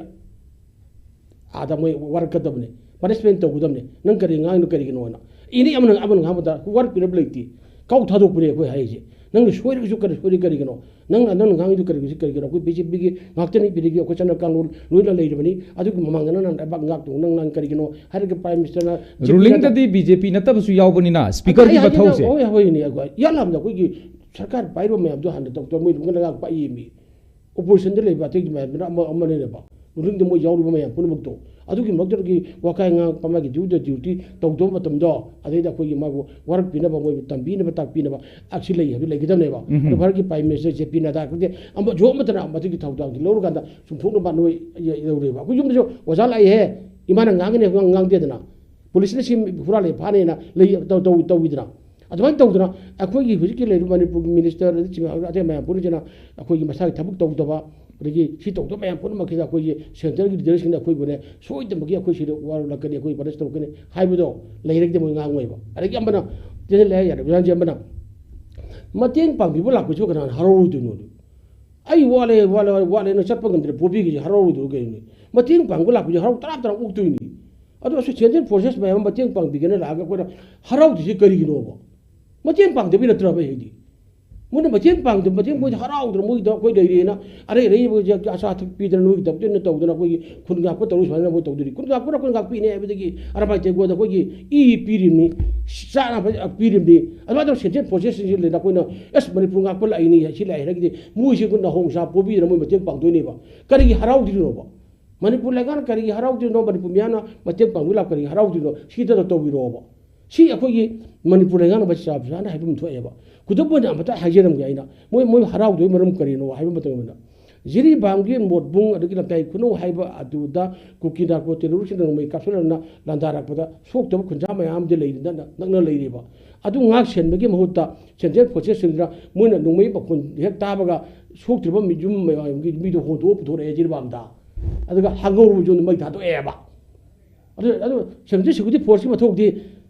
ꯑꯥꯗ ꯃꯣꯏ ꯋꯥꯔꯛꯀꯗꯕꯅꯤ, ꯄꯅꯤꯁꯃꯦꯟ ꯇꯧꯒꯗꯕꯅꯤ꯫ ꯅꯪ ꯀꯔꯤ ꯉꯥꯡꯉꯤꯅꯣ ꯀꯔꯤꯒꯤꯅꯣꯅ꯫ ꯑꯦꯅꯤ ꯑꯃꯅ, ꯑꯃꯅ ꯉꯥꯡꯕꯗ ꯋꯥꯔꯛꯄꯤꯅꯕ ꯂꯩꯇꯦ꯫ ꯀꯥꯎ ꯊꯥꯗꯣꯛꯄꯅꯦ ꯑꯩꯈꯣꯏ ꯍꯥꯏꯔꯤꯁꯦ꯫ ꯅꯪꯅ ꯁꯣꯏꯔꯒꯁꯨ ꯀꯔꯤ ꯁꯣꯏꯔꯤ ꯀꯔꯤꯒꯤꯅꯣ? ꯅꯪꯅ, ꯅꯪꯅ ꯉꯥꯡꯉꯤꯗꯨ ꯀꯔꯤꯒꯤꯅꯣ, ꯀꯔꯤꯒꯤꯅꯣ? ꯑꯩꯈꯣꯏ ꯕꯤ ꯖꯦ ꯄꯤꯒꯤ ꯉꯥꯛꯇꯅꯤ, ꯄꯤꯔꯤꯒꯤ ꯑꯩꯈꯣꯏ ꯆꯠꯅ ꯀꯥꯡꯂꯣꯟ ꯂꯣꯏꯅ ꯂꯩꯔꯕꯅꯤ꯫ ꯑꯗꯨꯒꯤ ꯃꯃꯥꯡꯗ ꯅꯪꯅ ꯂꯩꯕꯥꯛ ꯉꯥꯛꯇꯨ ꯅꯪ, ꯅꯪ ꯀꯔꯤꯒꯤꯅꯣ ꯍꯥꯏꯔꯒ ꯄ꯭ꯔꯥꯏꯝ ꯃꯤꯅꯤꯁꯇꯔꯅ, ꯆꯤꯐ ꯃꯤꯅꯤꯁꯇꯔꯅ ꯔꯨꯂꯤꯡꯗꯗꯤ ꯕꯤ ꯖꯦ ꯄꯤ ꯅꯠꯇꯕꯁꯨ ꯌꯥꯎꯕꯅꯤꯅ ꯁ꯭ꯄꯤꯀꯔꯒꯤ ꯑꯩ ꯍꯥꯏꯒꯦ ꯃꯊꯧꯁꯦ꯫ ꯍꯣꯏ, ꯍꯣꯏꯅꯦ, ꯑꯩꯈꯣꯏ ꯏꯌꯥꯝ ꯌꯥꯝꯅ ꯑꯩꯈꯣꯏꯒꯤ ꯁꯔꯀꯥꯔ ꯄꯥꯏꯔꯤꯕ ꯃꯌꯥꯝꯗꯣ ꯍꯥꯟꯅ ꯇꯧꯗꯕ ꯃꯣꯏ ꯂꯩꯕꯥꯛ ꯄꯥꯏꯌꯦ ꯃꯤ꯫ ꯑꯣꯄꯣꯖꯤꯁꯟꯗ ꯂꯩꯕ ꯑꯇꯩꯒꯤ ꯃꯌꯥꯝꯗꯨꯅ ꯑꯃ, ꯑꯃꯅꯦꯕ꯫ ꯔꯨꯂꯤꯡꯗ ꯃꯣꯏ ꯌꯥꯎꯔꯤꯕ ꯃꯌꯥꯝ ꯄꯨꯝꯅꯃꯛꯇꯣ꯫ ꯑꯗꯨꯒꯤ ꯃꯔꯛꯇꯒꯤ ꯋꯥꯀꯥꯏ ꯉꯥꯡ ꯃꯥꯒꯤ ꯗ꯭ꯌꯨꯇꯤ ꯗ꯭ꯌꯨꯇꯤ ꯇꯧꯗꯕ ꯃꯇꯝꯗꯣ, ꯑꯗꯩꯗ ꯑꯩꯈꯣꯏꯒꯤ ꯃꯥꯕꯨ ꯋꯥꯔꯛꯄꯤꯅꯕ, ꯃꯣꯏꯕꯨ ꯇꯝꯕꯤꯅꯕ, ꯇꯥꯛꯄꯤꯅꯕ ꯑꯁꯤ ꯂꯩ ꯍꯥꯏꯕ ꯂꯩꯒꯗꯕꯅꯦꯕ꯫ ꯎꯝ꯫ ꯑꯗꯣ ꯚꯥꯔꯠꯀꯤ ꯄ꯭ꯔꯥꯏꯝ ꯃꯤꯅꯤꯁꯇꯔ ꯖꯦ ꯄꯤ ꯅꯗꯥ ꯈꯪꯗꯦ, ꯑꯃ ꯖꯣ ꯑꯃꯠꯇꯅ ꯃꯗꯨꯒꯤ ꯊꯧꯗꯥꯡꯁꯤ ꯂꯧꯔꯀꯥꯟꯗ ꯆꯨꯝꯊꯣꯛꯅꯕ ꯅꯣꯏ ꯂꯧꯔꯦꯕ꯫ ꯑꯩꯈꯣꯏ ꯌꯨꯝꯗꯁꯨ ꯑꯣꯖꯥ ꯂꯥꯛꯏꯍꯦ, ꯏꯃꯥꯅ ꯉꯥꯡꯒꯅꯤ ꯉꯥꯡꯗꯦꯗꯅ, ꯄꯨꯂꯤꯁꯅ ꯁꯤ ꯍꯨꯔꯥꯜꯂꯦ ꯐꯥꯅꯦꯅ ꯂꯩ, ꯇꯧ-, ꯇꯧ-, ꯇꯧꯋꯤꯗꯅ꯫ ꯑꯗꯨꯃꯥꯏꯅ ꯇꯧꯗꯅ ꯑꯩꯈꯣꯏꯒꯤ ꯍꯧꯖꯤꯛꯀꯤ ꯂꯩꯔꯤꯕ ꯃꯅꯤꯄꯨꯔꯒꯤ ꯃꯤꯅꯤꯁꯇꯔ ꯑꯗꯩ ꯆꯤꯡ ꯑꯇꯩ ꯃꯌꯥꯝ ꯄꯨꯝꯅꯃꯛꯁꯤꯅ ꯑꯩꯈꯣꯏꯒꯤ ꯃꯁꯥꯒꯤ ꯊꯕꯛ ꯇꯧꯗꯕ, ꯑꯗꯒꯤ ꯁꯤ ꯇꯧꯗꯕ ꯃꯌꯥꯝ ꯄꯨꯝꯅꯃꯛꯁꯤꯗ ꯑꯩꯈꯣꯏꯒꯤ ꯁꯦꯟꯇꯔꯒꯤ ꯂꯤꯗꯔꯁꯤꯡꯅ ꯑꯩꯈꯣꯏꯕꯨꯅꯦ ꯁꯣꯏꯗꯅꯃꯛꯀꯤ ꯑꯩꯈꯣꯏ ꯁꯤꯗ ꯋꯥꯔꯧꯂꯛꯀꯅꯤ, ꯑꯩꯈꯣꯏ ꯄꯅꯤꯁ ꯇꯧꯔꯛꯀꯅꯤ ꯍꯥꯏꯕꯗꯣ ꯂꯩꯔꯒꯗꯤ ꯃꯣꯏ ꯉꯥꯡꯉꯣꯏꯕ꯫ ꯑꯗꯒꯤ ꯑꯃꯅ ꯆꯦꯟꯁꯤꯜꯂꯦ ꯍꯥꯏ ꯌꯥꯔꯦ, ꯕ꯭ꯔꯤꯖꯥꯟꯁꯤ ꯑꯃꯅ ꯃꯇꯦꯡ ꯄꯥꯡꯕꯤꯕ ꯂꯥꯛꯄꯁꯤꯕꯨ ꯀꯅꯥꯅ ꯍꯔꯥꯎꯔꯣꯏꯗꯣꯏꯅꯣ? ꯑꯩ ꯋꯥꯠꯂꯦ, ꯋꯥꯠꯂꯦ, ꯋꯥꯠꯂꯦ, ꯅꯪ ꯆꯠꯄ ꯉꯝꯗ꯭ꯔꯦ, ꯄꯣꯕꯤꯒꯤꯁꯤ ꯍꯔꯥꯎꯔꯣꯏꯗꯣꯏꯅꯣ ꯀꯩꯅꯣꯅꯦ? ꯃꯇꯦꯡ ꯄꯥꯡꯕ ꯂꯥꯛꯄꯁꯤ ꯍꯔꯥꯎ ꯇꯔꯥ ꯇꯔꯥ ꯑꯣꯛꯇꯣꯏꯅꯤ꯫ ꯑꯗꯣ ꯑꯁ ꯁꯦꯟꯇ꯭ꯔꯦꯜ ꯐꯣꯔꯁꯦꯁ ꯃꯌꯥꯝ ꯑꯃ ꯃꯇꯦꯡ ꯄꯥꯡꯕꯤꯒꯦꯅ ꯂꯥꯛꯑꯒ ꯑꯩꯈꯣꯏꯅ ꯍꯔꯥꯎꯗ꯭ꯔꯤꯁꯤ ꯀꯔꯤꯒꯤꯅꯣꯕ? ꯃꯇꯦꯡ ꯄꯥꯡꯗꯕꯩ ꯅꯠꯇ꯭ꯔꯕ ꯑꯩꯗꯤ? ꯃꯣꯏꯅ ꯃꯇꯦꯡ ꯄꯥꯡꯗꯕ, ꯃꯇꯦꯡ ꯃꯣꯏꯗꯤ ꯍꯔꯥꯎꯗꯅ ꯃꯣꯏꯗ ꯑꯩꯈꯣꯏ ꯂꯩꯔꯦꯅ ꯑꯔꯩ ꯑꯔꯩꯕ ꯑꯆꯥ ꯑꯊꯛ ꯄꯤꯗꯅ ꯅꯣꯏꯒꯤꯗꯃꯛꯇ ꯑꯣꯏꯅ ꯇꯧꯗꯅ ꯑꯩꯈꯣꯏꯒꯤ ꯈꯨꯟ ꯉꯥꯛꯄ ꯇꯧꯔꯤ ꯁꯨꯃꯥꯏꯅ ꯃꯣꯏ ꯇꯧꯗꯣꯔꯤ꯫ ꯈꯨꯟ ꯉꯥꯛꯄꯅ ꯑꯩꯈꯣꯏ ꯉꯥꯛꯄꯤꯅꯦ ꯍꯥꯏꯕꯗꯒꯤ ꯑꯔꯥꯃꯥꯏ ꯇꯦꯡꯒꯣꯗ ꯑꯩꯈꯣꯏꯒꯤ ꯏ ꯄꯤꯔꯤꯕꯅꯤ꯫ ꯆꯥꯅꯕ ꯄꯤꯔꯤꯕꯅꯤ꯫ ꯑꯗꯨꯃꯥꯏꯅ ꯇꯧꯔ ꯁꯦꯟꯇ꯭ꯔꯦꯜ ꯐꯣꯔꯁꯦꯁꯁꯤꯡꯁꯤ ꯂꯩꯅ ꯑꯩꯈꯣꯏꯅ ꯑꯁ ꯃꯅꯤꯄꯨꯔ ꯉꯥꯛꯄ ꯂꯥꯛꯏꯅꯤ, ꯁꯤ ꯂꯥꯛꯏ ꯍꯥꯏꯔꯒꯗꯤ ꯃꯣꯏꯁꯤ ꯑꯩꯈꯣꯏ ꯅꯍꯣꯡ ꯁꯥ ꯄꯣꯕꯤꯗꯅ ꯃꯣꯏ ꯃꯇꯦꯡ ꯄꯥꯡꯗꯣꯏꯅꯦꯕ꯫ ꯀꯔꯤꯒꯤ ꯍꯔꯥꯎꯗ꯭ꯔꯤꯅꯣꯕ? ꯃꯅꯤꯄꯨꯔ ꯂꯩꯉꯥꯛꯅ ꯀꯔꯤꯒꯤ ꯍꯔꯥꯎꯗ꯭ꯔꯤꯅꯣ? ꯃꯅꯤꯄꯨꯔ ꯃꯤꯌꯥꯝꯅ ꯃꯇꯦꯡ ꯄꯥꯡꯕꯤ ꯂꯥꯛꯄ ꯀꯔꯤꯒꯤ ꯍꯔꯥꯎꯗ꯭ꯔꯤꯅꯣ? ꯁꯤꯗ ꯇꯧꯕꯤꯔꯛꯑꯣꯕ꯫ ꯁꯤ ꯑꯩꯈꯣꯏꯒꯤ ꯃꯅꯤꯄꯨꯔ ꯂꯩꯉꯥꯛꯅ ꯃꯁꯤ ꯆꯥꯕꯁꯨ ꯍꯥꯏꯅ ꯍꯥꯏꯐꯝ ꯊꯣꯛꯑꯦꯕ꯫ ꯈꯨꯗꯝ ꯑꯣꯏꯅ ꯑꯃꯇ ꯍꯥꯏꯖꯔꯝꯒꯦ ꯑꯩꯅ, ꯃꯣꯏ ꯃꯣꯏ ꯍꯔꯥꯎꯗꯣꯏ ꯃꯔꯝ ꯀꯔꯤꯅꯣ ꯍꯥꯏꯕ ꯃꯇꯝꯗ, ꯖꯤꯔꯤꯕꯥꯝꯒꯤ ꯃꯣꯠꯕꯨꯡ ꯑꯗꯒꯤ ꯂꯝꯇꯥꯏ ꯈꯨꯅꯧ ꯍꯥꯏꯕ ꯑꯗꯨꯗ ꯀꯨꯀꯤ ꯅꯥꯔꯀꯣ ꯇꯦꯔꯣꯔꯤꯁꯁꯤꯡꯅ ꯅꯣꯡꯃꯩ ꯀꯥꯞꯁꯤꯜꯂꯛꯅ ꯂꯥꯟꯗꯥꯔꯛꯄꯗ ꯁꯣꯛꯇꯕ ꯈꯨꯟꯖꯥ ꯃꯌꯥꯝ ꯑꯃꯗꯤ ꯂꯩꯔꯤ, ꯅꯛꯅ ꯅꯛꯅ ꯂꯩꯔꯤꯕ꯫ ꯑꯗꯨ ꯉꯥꯛ ꯁꯦꯟꯕꯒꯤ ꯃꯍꯨꯠꯇ ꯁꯦꯟꯇ꯭ꯔꯦꯜ ꯐꯣꯔꯁꯦꯁꯁꯤꯡꯗꯨꯅ ꯃꯣꯏꯅ ꯅꯣꯡꯃꯩ ꯃꯈꯣꯟ ꯍꯦꯛ ꯇꯥꯕꯒ ꯁꯣꯛꯇ꯭ꯔꯤꯕ ꯃꯤ-, ꯌꯨꯝ ꯃꯌꯥꯝꯒꯤ ꯃꯤꯗꯣ ꯍꯣꯟꯗꯣꯛꯑ ꯄꯨꯊꯣꯔꯛꯑꯦ ꯖꯤꯔꯤꯕꯥꯝꯗ꯫ ꯑꯗꯨꯒ ꯍꯥꯡꯍꯧꯔꯕ ꯌꯨꯝꯗ ꯃꯩ ꯊꯥꯗꯣꯛꯑꯦꯕ꯫ ꯑꯗꯨ, ꯑꯗꯨ ꯁꯦꯟꯇ꯭ꯔꯦꯜ ꯁꯦꯀ꯭ꯌꯨꯔꯤꯇꯤ ꯐꯣꯔꯁꯀꯤ ꯃꯊꯧꯗꯤ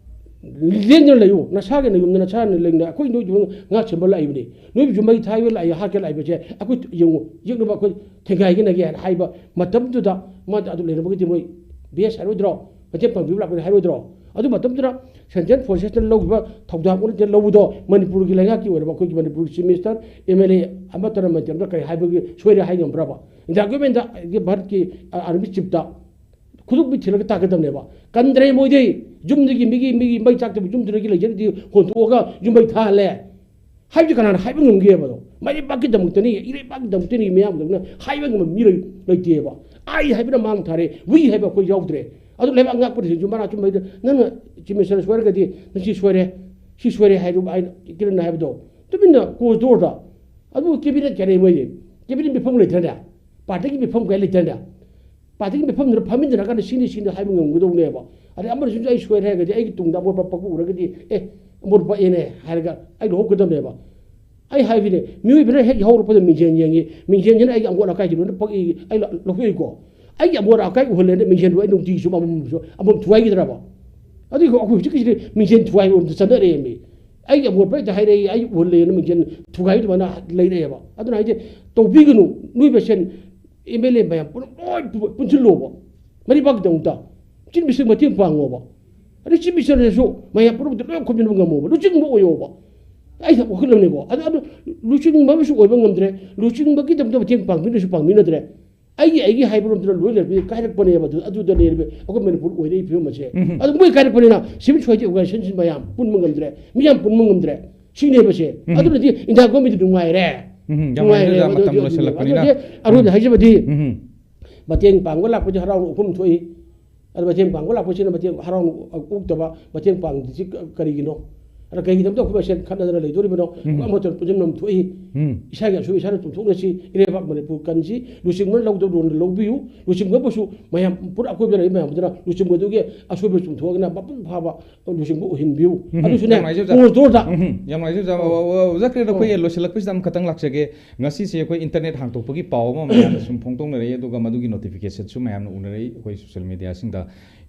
ꯂꯦꯡꯗꯅ ꯂꯩꯌꯨ, ꯅꯁꯥꯒꯤ ꯅꯌꯨꯝꯗ ꯅꯁꯥꯅ ꯂꯩꯅ ꯑꯩꯈꯣꯏ ꯅꯣꯏ ꯌꯨꯝ ꯉꯥꯛ ꯁꯦꯟꯕ ꯂꯥꯛꯏꯕꯅꯤ꯫ ꯅꯣꯏꯕꯨꯁꯨ ꯃꯩ ꯊꯥꯏꯕ ꯂꯥꯛꯏ, ꯍꯥꯠꯀꯦ ꯂꯥꯛꯏꯕꯁꯦ ꯑꯩꯈꯣꯏ ꯌꯦꯡꯉꯨ, ꯌꯦꯛꯅꯕ ꯑꯩꯈꯣꯏ ꯊꯦꯡꯒꯥꯏꯒꯅꯒꯦ ꯍꯥꯏꯅ ꯍꯥꯏꯕ ꯃꯇꯝꯗꯨꯗ ꯃꯥ ꯑꯗꯨ ꯂꯩꯔꯝꯃꯒꯗꯤ ꯃꯣꯏ ꯕꯦꯁ ꯍꯥꯏꯔꯣꯏꯗ꯭ꯔꯣ? ꯃꯇꯦꯡ ꯄꯥꯡꯕꯤꯕ ꯂꯥꯛꯄꯅꯤ ꯍꯥꯏꯔꯣꯏꯗ꯭ꯔꯣ? ꯑꯗꯨ ꯃꯇꯝꯗꯨꯗ ꯁꯦꯟꯇ꯭ꯔꯦꯜ ꯐꯣꯔꯁꯦꯁꯅ ꯂꯧꯈꯤꯕ ꯊꯧꯗꯥꯡ ꯑꯣꯟꯅ ꯂꯧꯕꯗꯣ ꯃꯅꯤꯄꯨꯔꯒꯤ ꯂꯩꯉꯥꯛꯀꯤ ꯑꯣꯏꯔꯕ ꯑꯩꯈꯣꯏꯒꯤ ꯃꯅꯤꯄꯨꯔꯒꯤ ꯆꯤꯐ ꯃꯤꯅꯤꯁꯇꯔ, ꯑꯦꯝ ꯑꯦꯜ ꯑꯦ ꯑꯃꯠꯇꯅ ꯃꯅꯤꯄꯨꯔꯗ ꯀꯔꯤ ꯍꯥꯏꯕꯒꯤ ꯁꯣꯏꯔꯦ ꯍꯥꯏ ꯉꯝꯕ꯭ꯔꯕ? ꯏꯟꯗꯤꯌꯥ ꯒꯣꯔꯃꯦꯟꯗ ꯚꯥꯔꯠꯀꯤ ꯑꯥꯔꯃꯤ ꯆꯤꯐꯇ ꯈꯨꯗꯣꯛꯄꯤ ꯊꯤꯜꯂꯒ ꯇꯥꯛꯀꯗꯕꯅꯦꯕ꯫ ꯀꯟꯗ꯭ꯔꯦ ꯃꯣꯏꯗꯤ꯫ ꯌꯨꯝꯗꯒꯤ ꯃꯤꯒꯤ, ꯃꯤꯒꯤ ꯃꯩ ꯆꯥꯛꯇꯕ ꯌꯨꯝꯗꯨꯗꯒꯤ ꯂꯩꯖꯔꯗꯤ ꯍꯣꯟꯇꯣꯛꯑꯒ ꯌꯨꯝ ꯃꯩ ꯊꯥꯍꯜꯂꯦ꯫ ꯍꯥꯏꯕꯗꯤ ꯀꯅꯥꯅ ꯍꯥꯏꯕ ꯉꯝꯒꯦꯕꯗꯣ? ꯃꯥꯏꯕꯥꯛꯀꯤꯗꯃꯛꯇꯅꯤ, ꯏꯔꯩꯕꯥꯛꯀꯤꯗꯃꯛꯇꯅꯤ ꯃꯤꯌꯥꯝꯗꯧꯅ ꯍꯥꯏꯕ ꯉꯝꯕ ꯃꯤ ꯂꯩ-, ꯂꯩꯇꯦꯕ꯫ "I" ꯍꯥꯏꯕꯅ ꯃꯥꯡ ꯊꯥꯔꯦ, "We" ꯍꯥꯏꯕ ꯑꯩꯈꯣꯏ ꯌꯥꯎꯗ꯭ꯔꯦ꯫ ꯑꯗꯨ ꯂꯩꯕꯥꯛ ꯉꯥꯛꯄꯗꯁꯨ ꯃꯔꯥ ꯆꯨꯝꯕ ꯍꯥꯏꯗ ꯅꯪꯅ ꯆꯤꯐ ꯃꯤꯅꯤꯁꯇꯔ ꯁꯣꯏꯔꯒꯗꯤ ꯅꯪ ꯁꯤ ꯁꯣꯏꯔꯦ, ꯁꯤ ꯁꯣꯏꯔꯦ ꯍꯥꯏꯗꯨ ꯑꯩꯅ ꯀꯤꯔꯟꯅ ꯍꯥꯏꯕꯗꯣ ꯇꯨꯃꯤꯟꯅ ꯀꯣꯔꯤꯗꯣꯔꯗ ꯑꯗꯨ ꯀꯦꯕꯤꯅꯦꯠ ꯀꯌꯥ ꯂꯩ ꯃꯣꯏꯗꯤ? ꯀꯦꯕꯤꯅꯦꯠ ꯃꯤꯐꯝ ꯂꯩꯇ꯭ꯔꯅꯦ? ꯄꯥꯔꯇꯤꯒꯤ ꯃꯤꯐꯝ ꯀꯌꯥ ꯂꯩꯇ꯭ꯔꯅꯦ? ꯄꯥꯔꯇꯤꯒꯤ ꯃꯤꯐꯝꯗꯨꯗ ꯐꯝꯃꯤꯟꯅꯔꯀꯥꯟꯗ ꯁꯤꯅꯤ ꯁꯤꯅꯤ ꯍꯥꯏꯕ ꯉꯝꯒꯗꯧꯅꯦꯕ꯫ ꯑꯗꯩ ꯑꯃꯅꯁꯨ ꯑꯩ ꯁꯣꯏꯔꯦ ꯍꯥꯏꯔꯒꯗꯤ ꯑꯩꯒꯤ ꯇꯨꯡꯗ ꯑꯃꯣꯠꯄ ꯄꯛꯄ ꯎꯔꯒꯗꯤ "ꯑꯦ, ꯑꯃꯣꯠꯄ ꯄꯛꯑꯦꯅꯦ" ꯍꯥꯏꯔꯒ ꯑꯩ ꯂꯧꯍꯧꯒꯗꯕꯅꯦꯕ꯫ ꯑꯩ ꯍꯥꯏꯕꯅꯦ, ꯃꯤꯑꯣꯏꯕꯅ ꯍꯦꯛ ꯌꯥꯍꯧꯔꯛꯄꯗ ꯃꯤꯡꯖꯦꯜ ꯌꯦꯡꯉꯤ, ꯃꯤꯡꯖꯦꯜꯁꯤꯅ ꯑꯩꯒꯤ ꯑꯃꯣꯠ ꯑꯀꯥꯏꯁꯤ ꯂꯣꯏꯅ ꯄꯛꯏ, ꯑꯩ ꯂ-, ꯂꯧꯊꯣꯛꯏꯀꯣ꯫ ꯑꯩꯒꯤ ꯑꯃꯣꯠ ꯑꯀꯥꯏ ꯎꯍꯜꯂꯦꯅ ꯃꯤꯡꯖꯦꯜꯗꯨ ꯑꯩ ꯅꯨꯡꯇꯤꯒꯤ ꯁꯨꯝ ꯑꯃꯃꯝ ꯁꯨꯝ ꯑꯃꯃꯝ ꯊꯨꯒꯥꯏꯈꯤꯗ꯭ꯔꯕ? ꯑꯗꯨꯒꯤ ꯑꯩꯈꯣꯏ ꯍꯧꯖꯤꯛꯀꯤꯁꯤꯗꯤ ꯃꯤꯡꯖꯦꯜ ꯊꯨꯒꯥꯏꯕ ꯑꯃꯗ ꯆꯠꯅꯔꯛꯑꯦꯃꯤ꯫ ꯑꯩꯒꯤ ꯑꯃꯣꯠꯄ ꯍꯦꯛꯇ ꯍꯥꯏꯔꯛꯏ, ꯑꯩ ꯎꯍꯜꯂꯦꯅ ꯃꯤꯡꯖꯦꯜ ꯊꯨꯒꯥꯏꯕ ꯑꯗꯨꯃꯥꯏꯅ ꯂꯩꯔꯛꯑꯦꯕ꯫ ꯑꯗꯨꯅ ꯍꯥꯏꯗꯤ ꯇꯧꯕꯤꯒꯅꯨ, ꯅꯣꯏ ꯃꯁꯦꯟ ꯑꯦꯝ ꯑꯦꯜ ꯑꯦ ꯃꯌꯥꯝ ꯄꯨꯂꯞ ꯂꯣꯏ ꯄꯨ-, ꯄꯨꯟꯁꯤꯜꯂꯣꯕ꯫ ꯃꯔꯤ ꯄꯥꯛꯀꯤꯗꯃꯛꯇ ꯆꯤꯐ ꯃꯤꯅꯤꯁꯇꯔ ꯃꯇꯦꯡ ꯄꯥꯡꯉꯣꯕ꯫ ꯑꯗꯩ ꯆꯤꯐ ꯃꯤꯅꯤꯁꯇꯔꯗꯁꯨ ꯃꯌꯥꯝ ꯄꯨꯝꯅꯃꯛꯇ ꯂꯣꯏ ꯈꯣꯝꯖꯤꯟꯕ ꯉꯝꯃꯣꯕ, ꯂꯨꯆꯤꯡꯕ ꯑꯣꯏꯌꯣꯕ꯫ ꯑꯩ ꯋꯥꯈꯜꯂꯣꯟꯅꯤꯀꯣ꯫ ꯑꯗꯨ, ꯑꯗꯨ ꯂꯨꯆꯤꯡꯕ ꯑꯃꯁꯨ ꯑꯣꯏꯕ ꯉꯝꯗ꯭ꯔꯦ, ꯂꯨꯆꯤꯡꯕꯒꯤꯗꯃꯛꯇ ꯃꯇꯦꯡ ꯄꯥꯡꯕꯤꯅꯁꯨ ꯄꯥꯡꯕꯤꯅꯗ꯭ꯔꯦ꯫ ꯑꯩꯒꯤ ꯑꯩꯒꯤ ꯍꯥꯏꯕꯔꯣꯝꯗꯨꯅ ꯂꯣꯏ ꯂꯩꯔꯛꯄꯗꯤ ꯀꯥꯏꯔꯛꯄꯅꯦꯕ꯫ ꯑꯗꯨ ꯑꯗꯨꯗꯅꯦꯕ ꯑꯩꯈꯣꯏ ꯃꯅꯤꯄꯨꯔ ꯑꯣꯏꯔꯛꯏ ꯐꯤꯕꯝ ꯑꯁꯦ꯫ ꯎꯝ꯫ ꯑꯗꯨ ꯃꯣꯏ ꯀꯥꯏꯔꯛꯄꯅꯤꯅ civil society organization ꯃꯌꯥꯝ ꯄꯨꯟꯕ ꯉꯝꯗ꯭ꯔꯦ, ꯃꯤꯌꯥꯝ ꯄꯨꯟꯕ ꯉꯝꯗ꯭ꯔꯦ꯫ ꯁꯤꯅꯦꯕ ꯁꯦ꯫ ꯎꯝ꯫ ꯑꯗꯨꯅꯗꯤ ꯏꯟꯗꯤꯌꯥ ꯒꯣꯔꯃꯦꯟꯗꯤ ꯅꯨꯡꯉꯥꯏꯔꯦ꯫ ꯎꯝ, ꯌꯥꯝ ꯅꯨꯡꯉꯥꯏꯔꯦ꯫ ꯅꯨꯡꯉꯥꯏꯔꯦ꯫ ꯃꯇꯝ ꯑꯗꯨꯗꯤ, ꯂꯣꯏꯁꯤꯜꯂꯛꯄꯅꯤꯅ꯫ ꯑꯗꯨꯗꯤ ꯑꯔꯣꯏꯕꯗ ꯎꯝ꯫ ꯍꯥꯏꯖꯕꯗꯤ, ꯎꯝ꯫ ꯃꯇꯦꯡ ꯄꯥꯡꯕ ꯂꯥꯛꯄꯁꯦ ꯍꯔꯥꯎꯅ ꯎꯐꯝ ꯊꯣꯛꯏ꯫ ꯑꯗꯨ ꯃꯇꯦꯡ ꯄꯥꯡꯕ ꯂꯥꯛꯄꯁꯤꯅ ꯃꯇꯦꯡ ꯍꯔꯥꯎꯅ ꯑꯣꯛꯇꯕ ꯃꯇꯦꯡ ꯄꯥꯡꯗ꯭ꯔꯤꯁꯤ ꯀ-, ꯀꯔꯤꯒꯤꯅꯣ? ꯑꯗ ꯀꯩꯒꯤꯗꯃꯛꯇ ꯑꯩꯈꯣꯏ ꯃꯁꯦꯟ ꯈꯠꯅꯗꯅ ꯂꯩꯗꯣꯔꯤꯕꯅꯣ? ꯎꯝ꯫ ꯑꯃꯠꯇ ꯄꯨꯟꯁꯤꯟꯐꯝ ꯊꯣꯛꯏ꯫ ꯎꯝ꯫ ꯏꯁꯥꯒꯤ ꯑꯁꯣꯏ ꯏꯁꯥꯅ ꯆꯨꯝꯊꯣꯛꯅꯁꯤ꯫ ꯏꯔꯩꯕꯥꯛ ꯃꯅꯤꯄꯨꯔ ꯀꯟꯁꯤ꯫ ꯂꯨꯆꯤꯡꯕꯅ ꯂꯧꯗꯧ ꯂꯨꯅ ꯂꯧꯕꯤꯌꯨ꯫ ꯂꯨꯆꯤꯡꯕꯕꯨꯁꯨ ꯃꯌꯥꯝ ꯄꯨꯟꯅ ꯑꯀꯣꯏꯕꯗ ꯂꯩꯔꯤꯕ ꯃꯌꯥꯝꯗꯨꯅ ꯂꯨꯆꯤꯡꯕꯗꯨꯒꯤ ꯑꯁꯣꯏꯕ ꯆꯨꯝꯊꯣꯛꯑꯒꯅ ꯃꯄꯨꯡ ꯐꯥꯕ ꯂꯨꯆꯤꯡꯕ ꯑꯣꯏꯍꯟꯕꯤꯌꯨ꯫ ꯎꯝ꯫ ꯑꯗꯨꯁꯨꯅꯦ, ꯌꯥꯝ ꯅꯨꯡꯉꯥꯏꯖꯩ, ꯑꯣꯖꯥ꯫ ꯄꯣꯁꯇꯣꯔꯗ꯫ ꯎꯝ, ꯌꯥꯝ ꯅꯨꯡꯉꯥꯏꯖꯩ, ꯑꯣꯖꯥ꯫ ꯑꯣ꯫ ꯑꯣ, ꯑꯣꯖꯥ ꯀꯤꯔꯟ, ꯑꯩꯈꯣꯏ ꯑꯣ꯫ ꯂꯣꯏꯁꯤꯜꯂꯛꯄꯁꯤꯗ ꯑꯃꯈꯛꯇꯪ ꯂꯥꯛꯆꯒꯦ꯫ ꯉꯁꯤꯁꯦ ꯑꯩꯈꯣꯏ internet ꯍꯥꯡꯇꯣꯛꯄꯒꯤ ꯄꯥꯎ ꯑꯃ ꯃꯌꯥꯝꯅ ꯁꯨꯝ ꯐꯣꯡꯗꯣꯛꯅꯔꯛꯏ, ꯑꯗꯨꯒ ꯃꯗꯨꯒꯤ notificationꯁꯨ ꯃꯌꯥꯝꯅ ꯎꯅꯔꯛꯏ ꯑꯩꯈꯣꯏ social mediaꯁꯤꯡꯗ꯫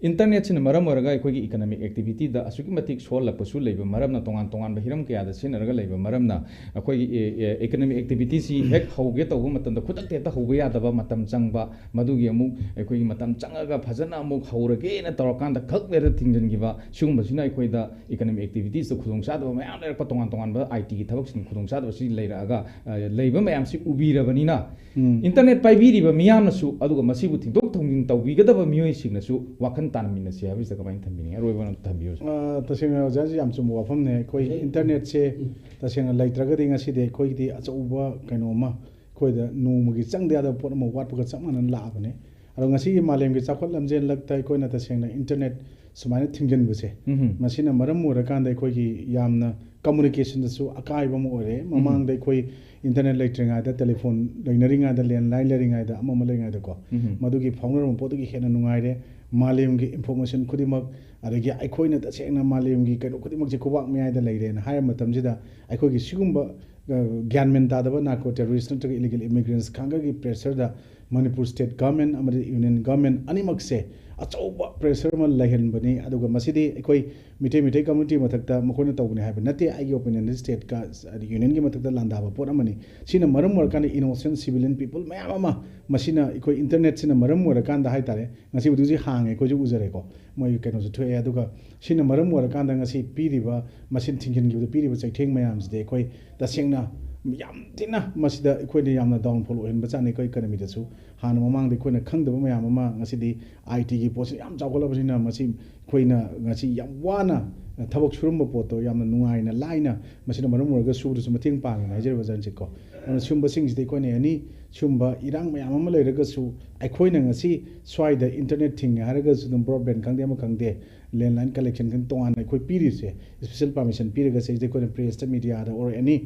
Internetꯁꯤꯅ ꯃꯔꯝ ꯑꯣꯏꯔꯒ ꯑꯩꯈꯣꯏꯒꯤ economic activityꯗ ꯑꯁꯨꯛꯀꯤ ꯃꯇꯤꯛ ꯁꯣꯛꯍꯜꯂꯛꯄꯁꯨ ꯂꯩꯕ ꯃꯔꯝꯅ, ꯇꯣꯉꯥꯟ ꯇꯣꯉꯥꯟꯕ ꯍꯤꯔꯝ ꯀꯌꯥꯗ ꯁꯤꯖꯤꯟꯅꯔꯒ ꯂꯩꯕ ꯃꯔꯝꯅ, ꯑꯩꯈꯣꯏꯒꯤ, ꯑꯦ, ꯑꯦ, economic activityꯁꯤ ꯍꯦꯛ ꯍꯧꯒꯦ ꯇꯧꯕ ꯃꯇꯝꯗ ꯈꯨꯗꯛꯇ ꯍꯦꯛꯇ ꯍꯧꯕ ꯌꯥꯗꯕ, ꯃꯇꯝ ꯆꯪꯕ, ꯃꯗꯨꯒꯤ ꯑꯃꯨꯛ ꯑꯩꯈꯣꯏꯒꯤ ꯃꯇꯝ ꯆꯪꯉꯒ ꯐꯖꯅ ꯑꯃꯨꯛ ꯍꯧꯔꯒꯦꯅ ꯇꯧꯔꯀꯥꯟꯗ ꯈꯛ ꯂꯩꯔ ꯊꯤꯡꯖꯤꯟꯈꯤꯕ, ꯁꯤꯒꯨꯝꯕꯁꯤꯅ ꯑꯩꯈꯣꯏꯗ economic activityꯁꯇ ꯈꯨꯗꯣꯡꯆꯥꯗꯕ ꯃꯌꯥꯝ ꯂꯩꯔꯛꯄ, ꯇꯣꯉꯥꯟ ꯇꯣꯉꯥꯟꯕ ITꯒꯤ ꯊꯕꯛꯁꯤꯡ ꯈꯨꯗꯣꯡꯆꯥꯗꯕꯁꯤ ꯂꯩꯔꯛꯑꯒ, ꯑ, ꯂꯩꯕ ꯃꯌꯥꯝꯁꯤ ꯎꯕꯤꯔꯕꯅꯤꯅ, ꯎꯝ꯫ Internet ꯄꯥꯏꯕꯤꯔꯤꯕ ꯃꯤꯌꯥꯝꯅꯁꯨ, ꯑꯗꯨꯒ ꯃꯁꯤꯕꯨ ꯊꯤꯡꯗꯣꯛ ꯊꯤꯡꯖꯤꯟ ꯇꯧꯕꯤꯒꯗꯕ ꯃꯤꯑꯣꯏꯁꯤꯡꯅꯁꯨ ꯋꯥꯈꯜ ꯇꯥꯅꯃꯤꯟꯅꯁꯤ ꯍꯥꯏꯕꯁꯤꯗ ꯀꯃꯥꯏꯅ ꯊꯝꯕꯤꯅꯤꯡꯉꯤ? ꯑꯔꯣꯏꯕ ꯑꯃ ꯊꯝꯕꯤꯌꯨ, ꯁꯥꯔ꯫ ꯑ, ꯇꯁꯦꯡꯅ ꯑꯣꯖꯥꯁꯤ ꯌꯥꯝ ꯆꯨꯝꯕ ꯋꯥꯐꯝꯅꯦ꯫ ꯑꯩꯈꯣꯏ ꯎꯝ꯫ Internetꯁꯦ ꯎꯝ꯫ ꯇꯁꯦꯡꯅ ꯂꯩꯇ꯭ꯔꯒꯗꯤ ꯉꯁꯤꯗꯤ ꯑꯩꯈꯣꯏꯒꯤꯗꯤ ꯑꯆꯧꯕ ꯀꯩꯅꯣ ꯑꯃ, ꯑꯩꯈꯣꯏꯗ ꯅꯣꯡꯃꯒꯤ ꯆꯪꯗ ꯌꯥꯗꯕ ꯄꯣꯠ ꯑꯃ ꯋꯥꯠꯄꯒ ꯆꯞ ꯃꯥꯟꯅꯅ ꯂꯥꯛꯑꯕꯅꯦ꯫ ꯑꯗꯣ ꯉꯁꯤꯒꯤ ꯃꯥꯂꯦꯝꯒꯤ ꯆꯥꯎꯈꯠ ꯂꯝꯖꯦꯜꯂꯛꯇ ꯑꯩꯈꯣꯏꯅ ꯇꯁꯦꯡꯅ Internet ꯁꯨꯃꯥꯏꯅ ꯊꯤꯡꯖꯤꯟꯕꯁꯦ, ꯎꯝ꯫ ꯃꯁꯤꯅ ꯃꯔꯝ ꯑꯣꯏꯔꯀꯥꯟꯗ ꯑꯩꯈꯣꯏꯒꯤ ꯌꯥꯝꯅ communicationꯗꯁꯨ ꯑꯀꯥꯏꯕ ꯑꯃ ꯑꯣꯏꯔꯦ꯫ ꯎꯝ꯫ ꯃꯃꯥꯡꯗ ꯑꯩꯈꯣꯏ Internet ꯂꯩꯇ꯭ꯔꯤꯉꯩꯗ, telephone ꯂꯩꯅꯔꯤꯉꯩꯗ, landline ꯂꯩꯔꯤꯉꯩꯗ, ꯑꯃ ꯑꯃ ꯂꯩꯔꯤꯉꯩꯗꯀꯣ, ꯎꯝ꯫ ꯃꯗꯨꯒꯤ ꯐꯥꯎꯅꯔꯝꯕ ꯄꯣꯠꯇꯨꯒꯤ ꯍꯦꯟꯅ ꯅꯨꯡꯉꯥꯏꯔꯦ꯫ ꯃꯥꯂꯦꯝꯒꯤ information ꯈꯨꯗꯤꯡꯃꯛ, ꯑꯗꯒꯤ ꯑꯩꯈꯣꯏꯅ ꯇꯁꯦꯡꯅ ꯃꯥꯂꯦꯝꯒꯤ ꯀꯩꯅꯣ ꯈꯨꯗꯤꯡꯃꯛꯁꯦ ꯈꯨꯕꯥꯛ ꯃꯌꯥꯏꯗ ꯂꯩꯔꯦꯅ ꯍꯥꯏꯔ ꯃꯇꯝꯁꯤꯗ, ꯑꯩꯈꯣꯏꯒꯤ ꯁꯤꯒꯨꯝꯕ, ꯑ, ꯒ꯭ꯌꯥꯟ ꯃꯦꯟ ꯇꯥꯗꯕ narco terrorist ꯅꯠꯇ꯭ꯔꯒ illegal immigrants ꯈꯥꯡꯒꯒꯤ pressureꯗ Manipur state government ꯑꯃꯗꯤ union government ꯑꯅꯤꯃꯛꯁꯦ ꯑꯆꯧꯕ pressure ꯑꯃ ꯂꯩꯍꯟꯕꯅꯤ꯫ ꯑꯗꯨꯒ ꯃꯁꯤꯗꯤ ꯑꯩꯈꯣꯏ ꯃꯤꯇꯩ ꯃꯤꯇꯩ ꯀꯝꯃ꯭ꯌꯨꯅꯤꯇꯤ ꯃꯊꯛꯇ ꯃꯈꯣꯏꯅ ꯇꯧꯕꯅꯤ ꯍꯥꯏꯕ ꯅꯠꯇꯦ꯫ ꯑꯩꯒꯤ ꯑꯣꯄꯤꯅꯤꯌꯟꯗꯤ ꯁ꯭ꯇꯦꯠꯀ ꯍꯥꯏꯗꯤ ꯌꯨꯅꯤꯌꯟꯒꯤ ꯃꯊꯛꯇ ꯂꯥꯟꯗꯥꯕ ꯄꯣꯠ ꯑꯃꯅꯤ꯫ ꯁꯤꯅ ꯃꯔꯝ ꯑꯣꯏꯔꯀꯥꯟꯗ ꯏꯅꯣꯁꯦꯟ ꯁꯤꯚꯤꯂꯤꯌꯟ ꯄꯤꯄꯜ ꯃꯌꯥꯝ ꯑꯃ ꯃꯁꯤꯅ ꯑꯩꯈꯣꯏ ꯏꯟꯇꯔꯅꯦꯠꯁꯤꯅ ꯃꯔꯝ ꯑꯣꯏꯔꯀꯥꯟꯗ ꯍꯥꯏꯇꯥꯔꯦ, ꯉꯁꯤꯕꯨꯗꯤ ꯍꯧꯖꯤꯛ ꯍꯥꯡꯉꯦ, ꯑꯩꯈꯣꯏꯁꯨ ꯎꯖꯔꯦꯀꯣ, ꯃꯣꯏ ꯀꯩꯅꯣꯁꯨ ꯊꯣꯛꯑꯦ꯫ ꯑꯗꯨꯒ ꯁꯤꯅ ꯃꯔꯝ ꯑꯣꯏꯔꯀꯥꯟꯗ ꯉꯁꯤ ꯄꯤꯔꯤꯕ ꯃꯁꯤꯅ ꯊꯤꯡꯖꯤꯟꯈꯤꯕꯗ ꯄꯤꯔꯤꯕ ꯆꯩꯊꯦꯡ ꯃꯌꯥꯝꯁꯤꯗꯤ ꯑꯩꯈꯣꯏ ꯇꯁꯦꯡꯅ ꯌꯥꯝ ꯊꯤꯅ ꯃꯁꯤꯗ ꯑꯩꯈꯣꯏꯅ ꯌꯥꯝꯅ ꯗꯥꯎꯟꯐꯣꯜ ꯑꯣꯏꯍꯟꯕꯖꯥꯠꯅꯤ ꯑꯩꯈꯣꯏ ꯏꯀꯅꯃꯤꯗꯁꯨ꯫ ꯍꯥꯟꯅ ꯃꯃꯥꯡꯗ ꯑꯩꯈꯣꯏꯅ ꯈꯪꯗꯕ ꯃꯌꯥꯝ ꯑꯃ ꯉꯁꯤꯗꯤ ꯑꯥꯏ ꯇꯤꯒꯤ ꯄꯣꯠꯁꯤ ꯌꯥꯝ ꯆꯥꯎꯈꯠꯂꯕꯅꯤꯅ ꯃꯁꯤ ꯑꯩꯈꯣꯏꯅ ꯉꯁꯤ ꯌꯥꯝ ꯋꯥꯅ ꯊꯕꯛ ꯁꯨꯔꯝꯕ ꯄꯣꯠꯇꯣ ꯌꯥꯝꯅ ꯅꯨꯡꯉꯥꯏꯅ ꯂꯥꯏꯅ ꯃꯁꯤꯅ ꯃꯔꯝ ꯑꯣꯏꯔꯒ ꯁꯨꯕꯗꯁꯨ ꯃꯇꯦꯡ ꯄꯥꯡꯉꯦꯅ ꯍꯥꯏꯖꯔꯤꯕ ꯖꯟꯁꯤꯠꯀꯣ꯫ ꯑꯗꯨꯅ ꯁꯤꯒꯨꯝꯕꯁꯤꯡꯁꯤꯗꯤ ꯑꯩꯈꯣꯏꯅ ꯑꯦꯅꯤ ꯁꯤꯒꯨꯝꯕ ꯏꯔꯥꯡ ꯃꯌꯥꯝ ꯑꯃ ꯂꯩꯔꯒꯁꯨ ꯑꯩꯈꯣꯏꯅ ꯉꯁꯤ ꯁ꯭ꯋꯥꯏꯗ ꯏꯟꯇꯔꯅꯦꯠ ꯊꯤꯡꯉꯦ ꯍꯥꯏꯔꯒꯁꯨ ꯑꯗꯨꯝ ꯕ꯭ꯔꯣꯗꯕꯦꯟ ꯈꯪꯗꯦ ꯑꯃ ꯈꯪꯗꯦ, ꯂꯦꯟꯂꯥꯏꯟ ꯀꯅꯦꯛꯁꯟ ꯈꯪꯗꯦ ꯇꯣꯉꯥꯟꯅ ꯑꯩꯈꯣꯏ ꯄꯤꯔꯤꯁꯦ, ꯏꯁꯄꯤꯁꯦꯜ ꯄꯥꯔꯃꯤꯁꯟ ꯄꯤꯔꯒ ꯁꯤꯗꯩꯁꯤꯗ ꯑꯩꯈꯣꯏꯅ ꯄ꯭ꯔꯦꯁꯇ, ꯃꯤꯗꯤꯌꯥꯗ ꯑꯣꯔ ꯑꯦꯅꯤ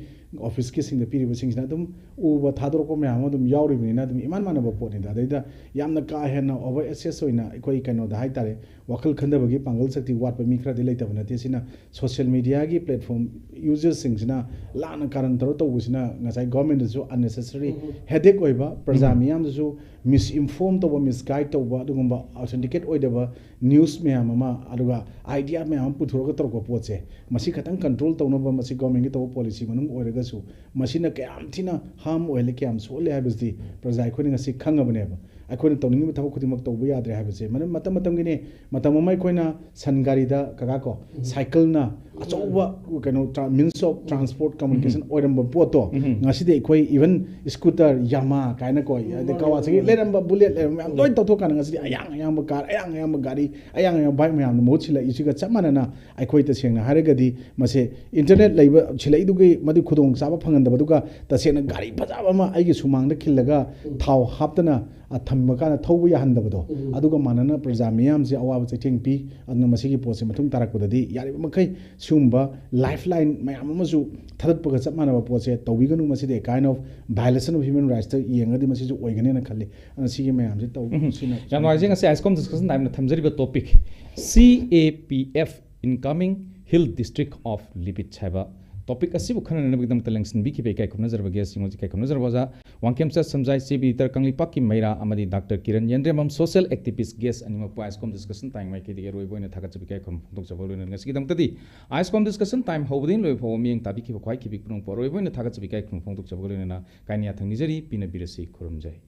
ꯑꯣꯐꯤꯁꯀꯤꯁꯤꯡꯗ ꯄꯤꯔꯤꯕꯁꯤꯡꯁꯤꯅ ꯑꯗꯨꯝ ꯎꯕ ꯊꯥꯗꯣꯔꯛꯄ ꯃꯌꯥꯝ ꯑꯃ ꯑꯗꯨꯝ ꯌꯥꯎꯔꯤꯕꯅꯤꯅ ꯑꯗꯨꯝ ꯏꯃꯥꯟ ꯃꯥꯟꯅꯕ ꯄꯣꯠꯅꯤꯗ꯫ ꯑꯗꯩꯗ ꯌꯥꯝꯅ ꯀꯥ ꯍꯦꯟꯅ ꯑꯣꯚꯔ ꯑꯦꯛꯁꯦꯁ ꯑꯣꯏꯅ ꯑꯩꯈꯣꯏ ꯀꯩꯅꯣꯗ ꯍꯥꯏꯇꯥꯔꯦ, ꯋꯥꯈꯜ ꯈꯟꯊꯕꯒꯤ ꯄꯥꯡꯒꯜ ꯁꯛꯇꯤ ꯋꯥꯠꯄ ꯃꯤ ꯈꯔꯗꯤ ꯂꯩꯇꯕ ꯅꯠꯇꯦ꯫ ꯁꯤꯅ ꯁꯣꯁꯤꯌꯦꯜ ꯃꯤꯗꯤꯌꯥꯒꯤ ꯄ꯭ꯂꯦꯠꯐꯣꯝ ꯌꯨꯖꯔꯁꯤꯡꯁꯤꯅ ꯂꯥꯟꯅ ꯀꯥꯔꯟ ꯇꯧꯔ ꯇꯧꯕꯁꯤꯅ ꯉꯁꯥꯏ ꯒꯣꯔꯃꯦꯟꯗꯁꯨ ꯑꯟꯅꯦꯁꯦꯁꯔꯤ ꯎꯝ꯫ ꯍꯦꯗꯦꯛ ꯑꯣꯏꯕ, ꯄ꯭ꯔꯖꯥ ꯎꯝ꯫ ꯃꯤꯌꯥꯝꯗꯁꯨ ꯃꯤꯁꯏꯟꯐꯣꯔꯝ ꯇꯧꯕ, ꯃꯤꯁꯒꯥꯏꯗ ꯇꯧꯕ, ꯑꯗꯨꯒꯨꯝꯕ ꯑꯣꯊꯦꯟꯇꯤꯀꯦꯠ ꯑꯣꯏꯗꯕ ꯅ꯭ꯌꯨꯁ ꯃꯌꯥꯝ ꯑꯃ, ꯑꯗꯨꯒ ꯑꯥꯏꯗꯤꯌꯥ ꯃꯌꯥꯝ ꯑꯃ ꯄꯨꯊꯣꯔꯒ ꯇꯧꯔꯛꯄ ꯄꯣꯠꯁꯦ, ꯃꯁꯤ ꯈꯇꯪ ꯀꯟꯇ꯭ꯔꯣꯜ ꯇꯧꯅꯕ ꯃꯁꯤ ꯒꯣꯔꯃꯦꯟꯒꯤ ꯇꯧꯕ ꯄꯣꯂꯤꯁꯤ ꯃꯅꯨꯡ ꯑꯣꯏꯔꯒꯁꯨ ꯃꯁꯤꯅ ꯀꯌꯥꯝ ꯊꯤꯅ ꯍꯥꯔꯝ ꯑꯣꯏꯍꯜꯂꯦ, ꯀꯌꯥꯝ ꯁꯣꯛꯍꯜꯂꯦ ꯍꯥꯏꯕꯁꯤꯗꯤ ꯄ꯭ꯔꯖꯥ ꯑꯩꯈꯣꯏꯅ ꯉꯁꯤ ꯈꯪꯉꯕꯅꯦꯕ꯫ ꯑꯩꯈꯣꯏꯅ ꯇꯧꯅꯤꯡꯉꯤꯕ ꯊꯕꯛ ꯈꯨꯗꯤꯡꯃꯛ ꯇꯧꯕ ꯌꯥꯗ꯭ꯔꯦ ꯍꯥꯏꯕꯁꯦ ꯃꯔꯝ ꯃꯇꯝ ꯃꯇꯝꯒꯤꯅꯦ꯫ ꯃꯇꯝ ꯑꯃ ꯑꯩꯈꯣꯏꯅ ꯁꯟ ꯒꯥꯔꯤꯗ, ꯀꯀꯥ ꯀꯣ, ꯎꯝ꯫ ꯁꯥꯏꯀꯜꯅ ꯑꯆꯧꯕ ꯀꯩꯅꯣ ꯇ꯭ꯔꯥ-, means of transport communication ꯎꯝ꯫ ꯑꯣꯏꯔꯝꯕ ꯄꯣꯠꯇꯣ ꯎꯝ꯫ ꯉꯁꯤꯗꯤ ꯑꯩꯈꯣꯏ even scooter, Yamaha ꯀꯥꯏꯅꯀꯣ, ꯑꯗꯩ ꯎꯝ꯫ ꯀꯋꯥꯁꯥꯀꯤ ꯂꯩꯔꯝꯕ, ꯕꯨꯂꯦꯠ ꯂꯩꯔꯝꯕ ꯃꯌꯥꯝ ꯂꯣꯏ ꯇꯧꯊꯣꯛꯀꯥꯟꯗ ꯉꯁꯤꯗꯤ ꯑꯌꯥꯡ ꯑꯌꯥꯡꯕ ꯀꯥꯔ, ꯑꯌꯥꯡ ꯑꯌꯥꯡꯕ ꯒꯥꯔꯤ, ꯑꯌꯥꯡ ꯑꯌꯥꯡꯕ ꯕꯥꯏꯛ ꯃꯌꯥꯝꯅ ꯃꯍꯨꯠ ꯁꯤꯜꯂꯛꯏꯁꯤꯒ ꯆꯞ ꯃꯥꯟꯅꯅ ꯑꯩꯈꯣꯏ ꯇꯁꯦꯡꯅ ꯍꯥꯏꯔꯒꯗꯤ ꯃꯁꯦ ꯏꯟꯇꯔꯅꯦꯠ ꯂꯩꯕ ꯁꯤꯜꯂꯛꯏꯗꯨꯒꯤ ꯃꯗꯨꯒꯤ ꯈꯨꯗꯣꯡꯆꯥꯕ ꯐꯪꯍꯟꯗꯕꯗꯨꯒ ꯇꯁꯦꯡꯅ ꯒꯥꯔꯤ ꯐꯖꯕ ꯑꯃ ꯑꯩꯒꯤ ꯁꯨꯃꯥꯡꯗ ꯈꯤꯜꯂꯒ ꯎꯝ꯫ ꯊꯥꯎ ꯍꯥꯞꯇꯅ, ꯑ, ꯊꯝꯕ ꯀꯥꯟꯗ ꯊꯧꯕ ꯌꯥꯍꯟꯗꯕꯗꯣ, ꯎꯝ꯫ ꯑꯗꯨꯒ ꯃꯥꯟꯅꯅ ꯄ꯭ꯔꯖꯥ ꯃꯤꯌꯥꯝꯁꯦ ꯑꯋꯥꯕ ꯆꯩꯊꯦꯡ ꯄꯤ꯫ ꯑꯗꯨꯅ ꯃꯁꯤꯒꯤ ꯄꯣꯠꯁꯦ ꯃꯇꯨꯡ ꯇꯥꯔꯛꯄꯗꯗꯤ ꯌꯥꯔꯤꯕ ꯃꯈꯩ ꯁꯤꯒꯨꯝꯕ ꯂꯥꯏꯐ ꯂꯥꯏꯟ ꯃꯌꯥꯝ ꯑꯃꯁꯨ ꯊꯥꯗꯠꯄꯒ ꯆꯞ ꯃꯥꯟꯅꯕ ꯄꯣꯠꯁꯦ ꯇꯧꯕꯤꯒꯅꯨ꯫ ꯃꯁꯤꯗꯤ a kind of violation of human rightsꯇ ꯌꯦꯡꯉꯒꯗꯤ ꯃꯁꯤꯁꯨ ꯑꯣꯏꯒꯅꯦꯅ ꯈꯜꯂꯤ꯫ ꯑꯗꯨꯅ ꯁꯤꯒꯤ ꯃꯌꯥꯝꯁꯦ ꯇꯧ-, ꯎꯝ꯫ ꯁꯤꯅ ꯌꯥꯝ ꯅꯨꯡꯉꯥꯏꯖꯩ꯫ ꯉꯁꯤ ꯑꯥꯏꯁꯀꯣꯝ ꯗꯤꯁꯀꯁꯟ ꯇꯥꯏꯝꯅ ꯊꯝꯖꯔꯤꯕ topic C A P F Incoming Hill District of Lipit ꯍꯥꯏꯕ Topic ꯑꯁꯤꯕꯨ ꯈꯟꯅꯅꯕꯒꯤꯗꯃꯛꯇ ꯂꯦꯡꯁꯤꯟꯕꯤꯈꯤꯕ ꯏꯀꯥꯏ ꯈꯨꯝꯅꯖꯔꯕ guest ꯁꯤꯡ ꯑꯁꯤ ꯏꯀꯥꯏ ꯈꯨꯝꯅꯖꯔꯕ ꯑꯣꯖꯥ ꯋꯥꯡꯈꯦꯝꯆꯠ ꯁꯝꯖꯥꯏ, ꯆꯦꯕꯤ ꯂꯤꯇꯔ ꯀꯪꯂꯩꯄꯥꯛꯀꯤ ꯃꯩꯔꯥ ꯑꯃꯗꯤ doctor Kiran Yendrembam, social activist guest ꯑꯅꯤꯃꯛꯄꯨ ꯑꯥꯏꯁꯀꯣꯝ discussion time ꯃꯥꯏꯀꯩꯗꯒꯤ ꯑꯔꯣꯏꯕ ꯑꯣꯏꯅ ꯊꯥꯒꯠꯆꯕ ꯏꯀꯥꯏ ꯈꯨꯝꯅꯕ ꯐꯣꯡꯗꯣꯛꯆꯕ ꯂꯣꯏꯅꯅ ꯉꯁꯤꯒꯤꯗꯃꯛꯇꯗꯤ ꯑꯥꯏꯁꯀꯣꯝ discussion time ꯍꯧꯕꯗꯒꯤ ꯂꯣꯏꯕ ꯐꯥꯎꯕ ꯃꯤꯠꯌꯦꯡ ꯇꯥꯕꯤꯈꯤꯕ ꯈ꯭ꯋꯥꯏ ꯈꯤꯕꯤꯛ ꯄꯨꯝꯅꯃꯛꯄꯨ ꯑꯔꯣꯏꯕ ꯑꯣꯏꯅ ꯊꯥꯒꯠꯆꯕ ꯏꯀꯥꯏ ꯈꯨꯝꯅꯕ ꯐꯣꯡꯗꯣꯛꯆꯕꯒ ꯂꯣꯏꯅꯅ ꯀꯥꯏꯅ ꯌꯥꯊꯪ ꯅꯤꯖꯔꯤ꯫ ꯄꯤꯅꯕꯤꯔꯁꯤ꯫ ꯈꯨꯔꯨꯝꯖꯩ꯫